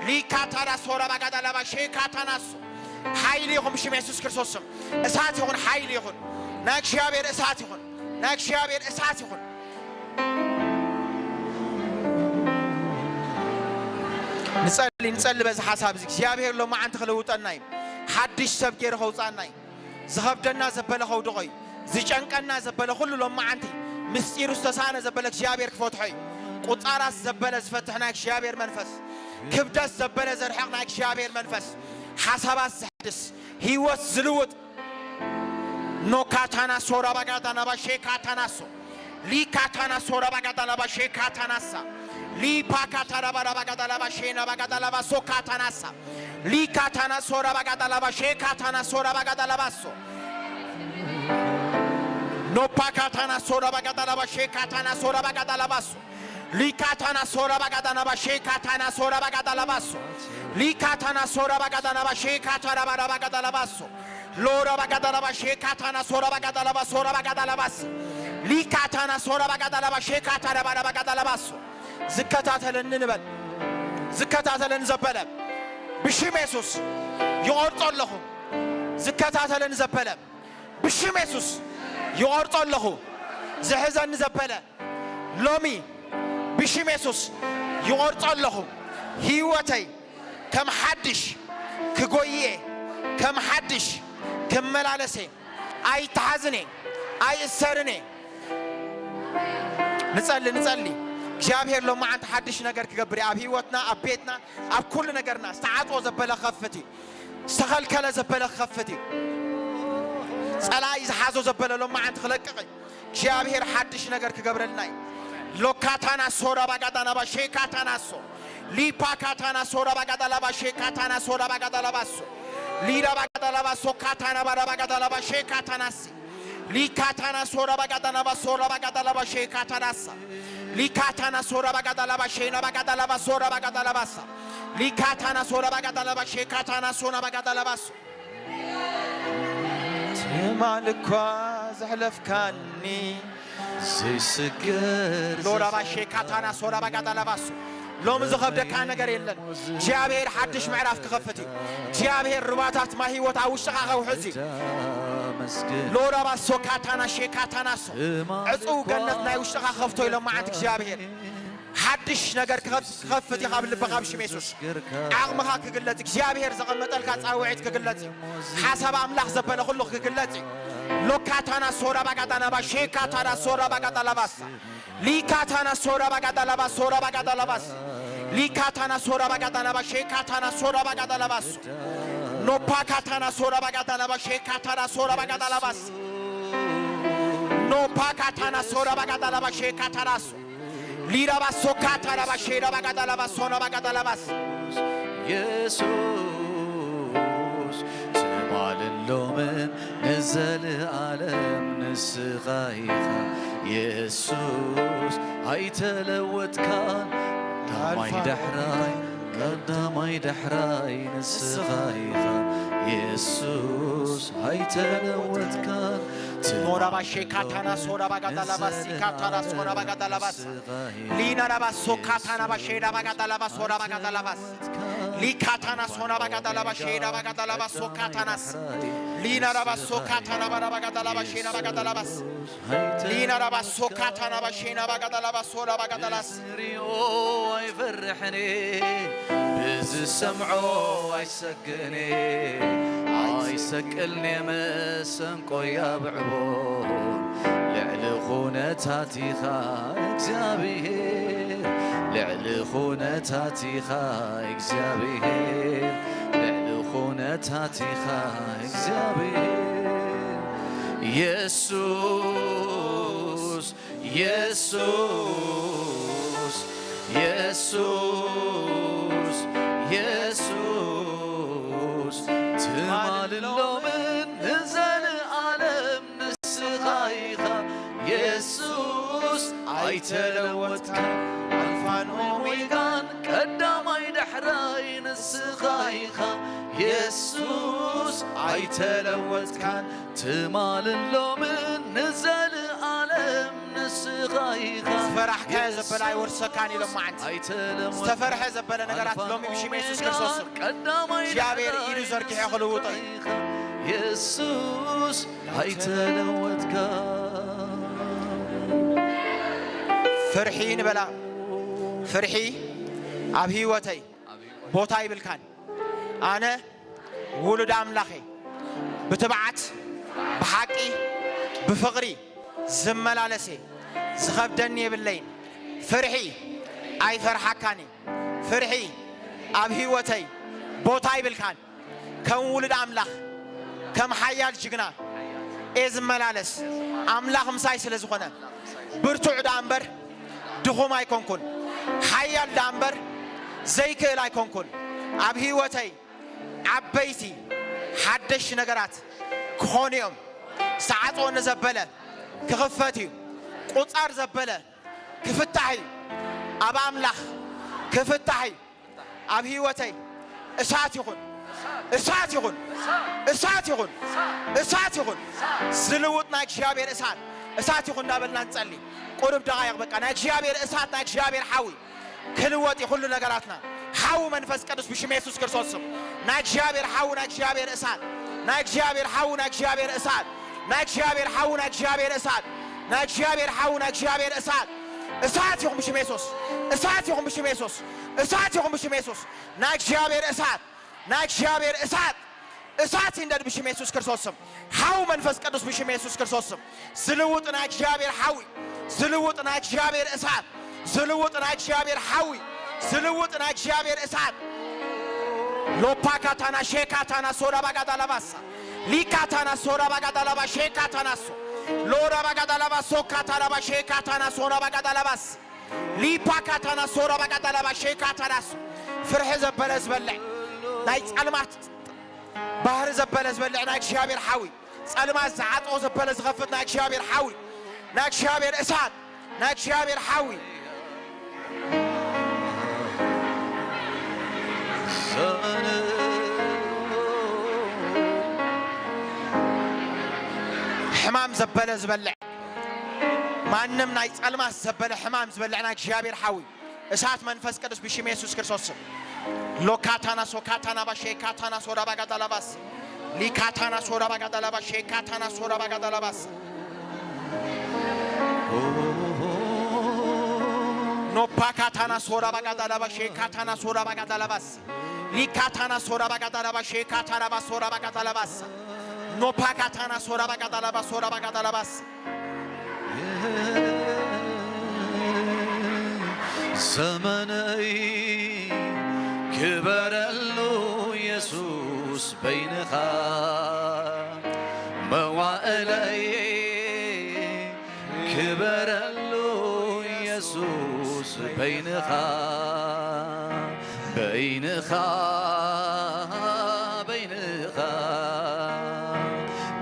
ሊካታናሶ ራባጋጣ ላባሼካታናሶ ሓይሊ ይኹን ብሽም የሱስ ክርስቶስ ስም እሳት ይኹን ሓይሊ ይኹን ናይ እግዚኣብሔር እሳት ይኹን ናይ እግዚኣብሔር እሳት ይኹን ንጸሊ ንጸሊ በዚ ሓሳብ እዚ እግዚኣብሔር ሎማዓንቲ ክልውጠና እዩ ሓድሽ ሰብ ገይሩ ከውፃና እዩ ዝኸብደና ዘበለ ከውድቖ እዩ ዝጨንቀና ዘበለ ኩሉ ሎማዓንቲ ምስጢሩ ዝተሳነ ዘበለ እግዚኣብሔር ክፈትሖ እዩ ቁፃራት ዘበለ ዝፈትሕ ናይ እግዚኣብሔር መንፈስ ክብደት ዘበለ ዘርሕቕ ናይ እግዚኣብሔር መንፈስ ሓሳባት ዘሕድስ ህይወት ዝልውጥ ኖካታናሶ ራባጋዳናባ ሼካታናሶ ሊካታናሶ ራባጋዳናባ ሼካታናሳ ሊፓካታራባራባጋዳላባ ሼናባጋዳላባ ሶካታናሳ ሊካታናሶ ራባጋዳላባ ሼካታናሶ ራባጋዳላባሶ ኖፓካታናሶ ራባጋዳላባ ሼካታናሶ ራባጋዳላባሶ Likatana sora bagadana ba shekatana sora bagadala baso. Likatana sora bagadana ba shekatana bara bagadala baso. Lora bagadala ba shekatana sora bagadala ba sora bagadala bas. Likatana sora bagadala ba shekatana bara bagadala baso. ዝከታተለኒ ንበል ዝከታተለኒ ዘበለ ብሽም የሱስ ይቆርጦ ኣለኹ ዝከታተለኒ ዘበለ ብሽም የሱስ ይቆርጦ ኣለኹ ዝሕዘኒ ዘበለ ሎሚ ብሽም የሱስ ይቖርጾ ኣለኹ። ህይወተይ ከም ሓድሽ ክጎይየ ከም ሓድሽ ክመላለሰ ኣይተሓዝነ ኣይእሰርነ ንጸሊ ንጸሊ እግዚኣብሔር ሎማዓንቲ ሓድሽ ነገር ክገብር ኣብ ህይወትና ኣብ ቤትና ኣብ ኩሉ ነገርና ዝተዓጽወ ዘበለ ክኸፍት እዩ ዝተኸልከለ ዘበለ ክኸፍት እዩ ጸላኢ ዝሓዞ ዘበለ ሎማዓንቲ ክለቅቕ እዩ እግዚኣብሔር ሓድሽ ነገር ክገብረልና እዩ ሎካታና ሶራ ባጋዳና ባሼካታና ሶ ሊፓካታና ሶራ ባጋዳላ ባሼካታና ሶራ ባጋዳላ ባሶ ሊራ ባጋዳላ ባሶ ካታና ባራ ባጋዳላ ባሼካታናሲ ሊካታና ሶራ ባጋዳላ ባሶራ ባጋዳላ ባሼካታናሳ ሊካታና ሶራ ባጋዳላ ባሼና ባጋዳላ ባሶራ ባጋዳላ ባሳ ሊካታና ሶራ ባጋዳላ ባሼካታና ሶና ባጋዳላ ባሶ ትማል እኳ ዘሕለፍካኒ ዘይስገር ሎራባ ሼካታና ሶራባ ጋዳላባሱ ሎም ዝኸብደካ ነገር የለን እግዚኣብሔር ሓድሽ ምዕራፍ ክኸፍት እዩ እግዚኣብሔር ርባታት ማይ ህይወት ኣብ ውሽጥኻ ከውሕዝ እዩ ሎራባ ሶካታና ሼካታናሶ ዕፁው ገነት ናይ ውሽጥኻ ከፍቶ ኢሎም መዓት እግዚኣብሔር ሓድሽ ነገር ክኸፍት እዩ ካብ ልብኻ ብሽም የሱስ ዓቕምኻ ክግለጽ እግዚኣብሔር ዘቐመጠልካ ጻውዒት ክግለጽ እዩ ሓሳብ ኣምላኽ ዘበለ ኩሉ ክግለጽ እዩ ሎካታና ሶራ ባጋዳና ባ ሼካታና ሶራ ባጋዳላ ባሳ ሊካታና ሶራ ባጋዳላ ባ ሶራ ባጋዳላ ባስ ሊካታና ሶራ ባጋዳላ ባ ሼካታና ሶራ ባጋዳላ ባስ ኖፓካታና ሶራ ባጋዳላ ባ ሼካታና ሶራ ባጋዳላ ባስ ኖፓካታና ሶራ ባጋዳላ ባ ሼካታና ሶ ሊራባሶ ካታራባሼ ራባጋዳላባሶ ራባጋዳላባስ የሱስ ትማልን ሎምን ንዘለኣለም ንስኻ ኢኻ የሱስ ኣይተለወጥካን ቀዳማይ ዳሕራይ ቀዳማይ ዳሕራይ ንስኻ ኢኻ የሱስ ኣይተለወጥካን ኖራባሼ ካታና ሶራባጋዳላባሲ ካታና ሶራባጋዳላባስ ሊናራባሶ ካታናባሼ ራባጋዳላባሶ ራባጋዳላባስ ሊካታና ሶራባጋዳላባሼ ራባጋዳላባሶ ካታናስ ሊናራባሶ ካታናባራባጋዳላባሼ ራባጋዳላባስ ሊናራባሶ ካታናባሼ ራባጋዳላባሶ ራባጋዳላስ ሪኦ ኣይፈርሕን ብዝሰምዖ ኣይሰግእን ኣይሰቅልን መሰንቆይ ኣብዕቦ ልዕሊ ኩነታቲኻ እግዚኣብሔር ልዕሊ ኩነታቲኻ እግዚኣብሔር ልዕሊ ኩነታቲኻ እግዚኣብሔር የሱስ የሱስ የሱስ የሱስ ትማልን ሎምን ንዘለኣለም ንስኻ ኢኻ የሱስ ኣይተለወጥካን ኣልፋን ኦሜጋን ቀዳማይ ዳሕራይ ንስኻ ኢኻ የሱስ ኣይተለወጥካን ትማልን ሎምን ንዘለኣለም ንስኻ ኢኻ ዝፈራሕካዮ ዘበለ ኣይወርሰካን ኢሎም መዓንቲ ዝተፈርሐ ዘበለ ነገራት ሎሚ ብሽም የሱስ ክርስቶስ ስም እግዚኣብሔር ኢዱ ዘርጊሐ ክልውጦ እዩ የሱስ ኣይተለወጥካ ፍርሒ ንበላ ፍርሒ ኣብ ህይወተይ ቦታ ይብልካን ኣነ ውሉድ ኣምላኸ ብትብዓት ብሓቂ ብፍቕሪ ዝመላለሰ ዝኸብደኒ የብለይን ፍርሒ ኣይፈርሓካን ፍርሒ ኣብ ህይወተይ ቦታ ይብልካን ከም ውሉድ ኣምላኽ ከም ሓያል ጅግና እየ ዝመላለስ ኣምላኽ ምሳይ ስለ ዝኾነ ብርቱዕ ደኣ እምበር ድኹም ኣይኮንኩን ሓያል ደኣ እምበር ዘይክእል ኣይኮንኩን ኣብ ህይወተይ ዓበይቲ ሓደሽቲ ነገራት ክኾኑ እዮም ዝተዓፅወኒ ዘበለ ክኽፈት እዩ ቁፃር ዘበለ ክፍታሕ እዩ ኣብ ኣምላኽ ክፍታሕ እዩ ኣብ ህይወተይ እሳት ይኹን እሳት ይኹን እሳት ይኹን እሳት ይኹን ዝልውጥ ናይ እግዚኣብሔር እሳት እሳት ይኹን እንዳበልና ንጸሊ ቁሩብ ደቃይቕ በቃ ናይ እግዚኣብሔር እሳት ናይ እግዚኣብሔር ሓዊ ክልወጥ እዩ ኩሉ ነገራትና ሓዊ መንፈስ ቅዱስ ብሽም የሱስ ክርስቶስ ስም ናይ እግዚኣብሔር ሓዊ ናይ እግዚኣብሔር እሳት ናይ እግዚኣብሔር ሓዊ ናይ እግዚኣብሔር እሳት ናይ እግዚኣብሔር ሓዊ ናይ እግዚኣብሔር እሳት ናይ እግዚኣብሔር ሓዊ ናይ እግዚኣብሔር እሳት እሳት ይኹን ብሽም የሱስ እሳት ይኹን ብሽም የሱስ እሳት ይኹን ብሽም የሱስ ናይ እግዚኣብሔር እሳት ናይ እግዚኣብሔር እሳት እሳት ይንደድ ብሽም የሱስ ክርስቶስ ስም ሓዊ መንፈስ ቅዱስ ብሽም የሱስ ክርስቶስ ስም ዝልውጥ ናይ እግዚኣብሔር ሓዊ ዝልውጥ ናይ እግዚኣብሔር እሳት ዝልውጥ ናይ እግዚኣብሔር ሓዊ ዝልውጥ ናይ እግዚኣብሔር እሳት ሎፓካታና ሼካታና ሶራ ባጋዳላባሳ ሊካታና ሶራ ባጋዳላባ ሼካታናሶ ሎራ ባጋዳላባ ሶካታላባ ሼካታና ሶራ ባጋዳላባስ ሊፓካታና ሶራ ባጋዳላባ ሼካታናሶ ፍርሒ ዘበለ ዝበልዕ ናይ ጸልማት ባህሪ ዘበለ ዝበልዕ ናይ እግዚኣብሔር ሓዊ ጸልማት ዝዓጥቆ ዘበለ ዝኸፍት ናይ እግዚኣብሔር ሓዊ ናይ እግዚኣብሔር እሳት ናይ እግዚኣብሔር ሓዊ ሕማም ዘበለ ዝበልዕ ማንም ናይ ጸልማት ዘበለ ሕማም ዝበልዕ ናይ እግዚኣብሔር ሓዊ እሳት መንፈስ ቅዱስ ብሽም የሱስ ክርስቶስ ስም ሎካታና ሶካታና ባሼ ካታና ሶራ ባጋዳላባስ ሊካታና ሶራ ባጋዳላባስ ሼካታና ሶራ ባጋዳላባስ ኖፓካታና ሶራ ባጋዳላባስ ሼካታና ሶራ ባጋዳላባስ ሊካታና ሶራ ባጋዳላባስ ሼካታና ባሶራ ባጋዳላባስ ኖፓካታና ሶራ ባጋዳላባስ ሶራ ባጋዳላባስ ዘመነይ ክበረሉ የሱስ በይንኻ መዋእለይ ክበረሉ የሱስ በይንኻ በይንኻ በይንኻ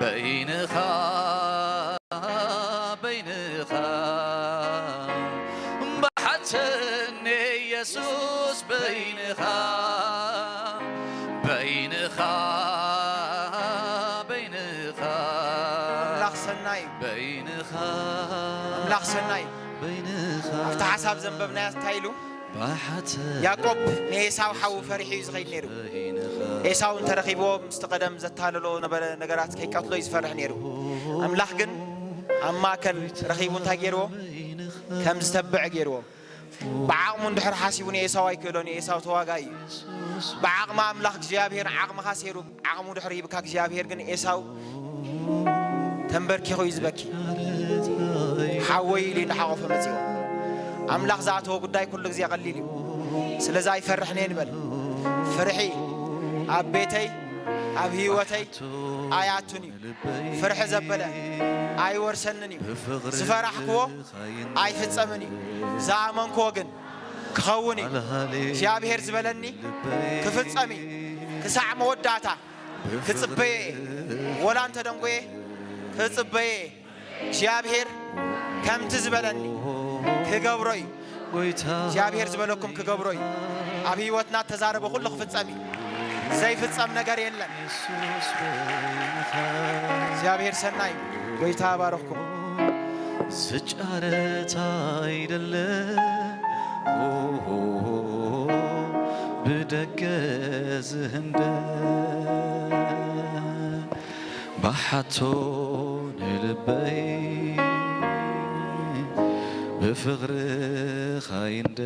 በይንኻ በይንኻ በሓተኒ የሱስ በይንኻ በይንኻ በይንኻ ኣምላኽ ሰናይ እዩ። በይንኻ ኣምላኽ ሰናይ እዩ። በይንኻ ኣብቲ ሓሳብ ዘንበብናዮ እንታይ ኢሉ? ብሓተ ያዕቆብ ንኤሳው ሓዉ ፈሪሑ እዩ ዝኸይድ ነይሩ። በይንኻ ኤሳው እንተረኺብዎ ምስቲ ቀደም ዘታለሎ ነበረ ነገራት ከይቀትሎ እዩ ዝፈርሕ ነይሩ። ኣምላኽ ግን ኣብ ማእከል ረኺቡ እንታይ ገይርዎ? ከም ዝተብዕ ገይርዎ። ብዓቕሙ እንድሕር ሓሲቡ ንኤሳው ኣይክእሎን እዩ። ኤሳው ተዋጋኢ እዩ። ብዓቕሚ ኣምላኽ እግዚኣብሔር ዓቕምኻ ሰይሩ ዓቕሙ ድሕሪ ሂብካ እግዚኣብሔር ግን ኤሳው ተንበርኪኹ እዩ ዝበኪ። ሓወይ ኢሉ እዩ እናሓቖፈ መጺኡ። ኣምላኽ ዝኣተዎ ጉዳይ ኩሉ ግዜ ቀሊል እዩ። ስለዚ ኣይፈርሕን እየ ንበል። ፍርሒ ኣብ ቤተይ ኣብ ህይወተይ ኣይኣቱን እዩ። ፍርሒ ዘበለ ኣይወርሰንን እዩ። ዝፈራሕክዎ ኣይፍጸምን እዩ። ዝኣመንክዎ ግን ክኸውን እዩ። እግዚኣብሔር ዝበለኒ ክፍጸም እዩ። ክሳዕ መወዳእታ ክጽበየ እየ። ወላ እንተ ደንጎየ ክጽበየ እየ። እግዚኣብሔር ከምቲ ዝበለኒ ክገብሮ እዩ። እግዚኣብሔር ዝበለኩም ክገብሮ እዩ። ኣብ ህይወትና እተዛረበ ኩሉ ክፍጸም እዩ። ዘይፍጸም ነገር የለን። እግዚኣብሔር ሰናይ እዩ። ጎይታ ባረኽኩም። ዝጫረት ኣይደለ ብደገ ዝህንደ ብሓቶ ንልበይ ብፍቕርኻ ይንደ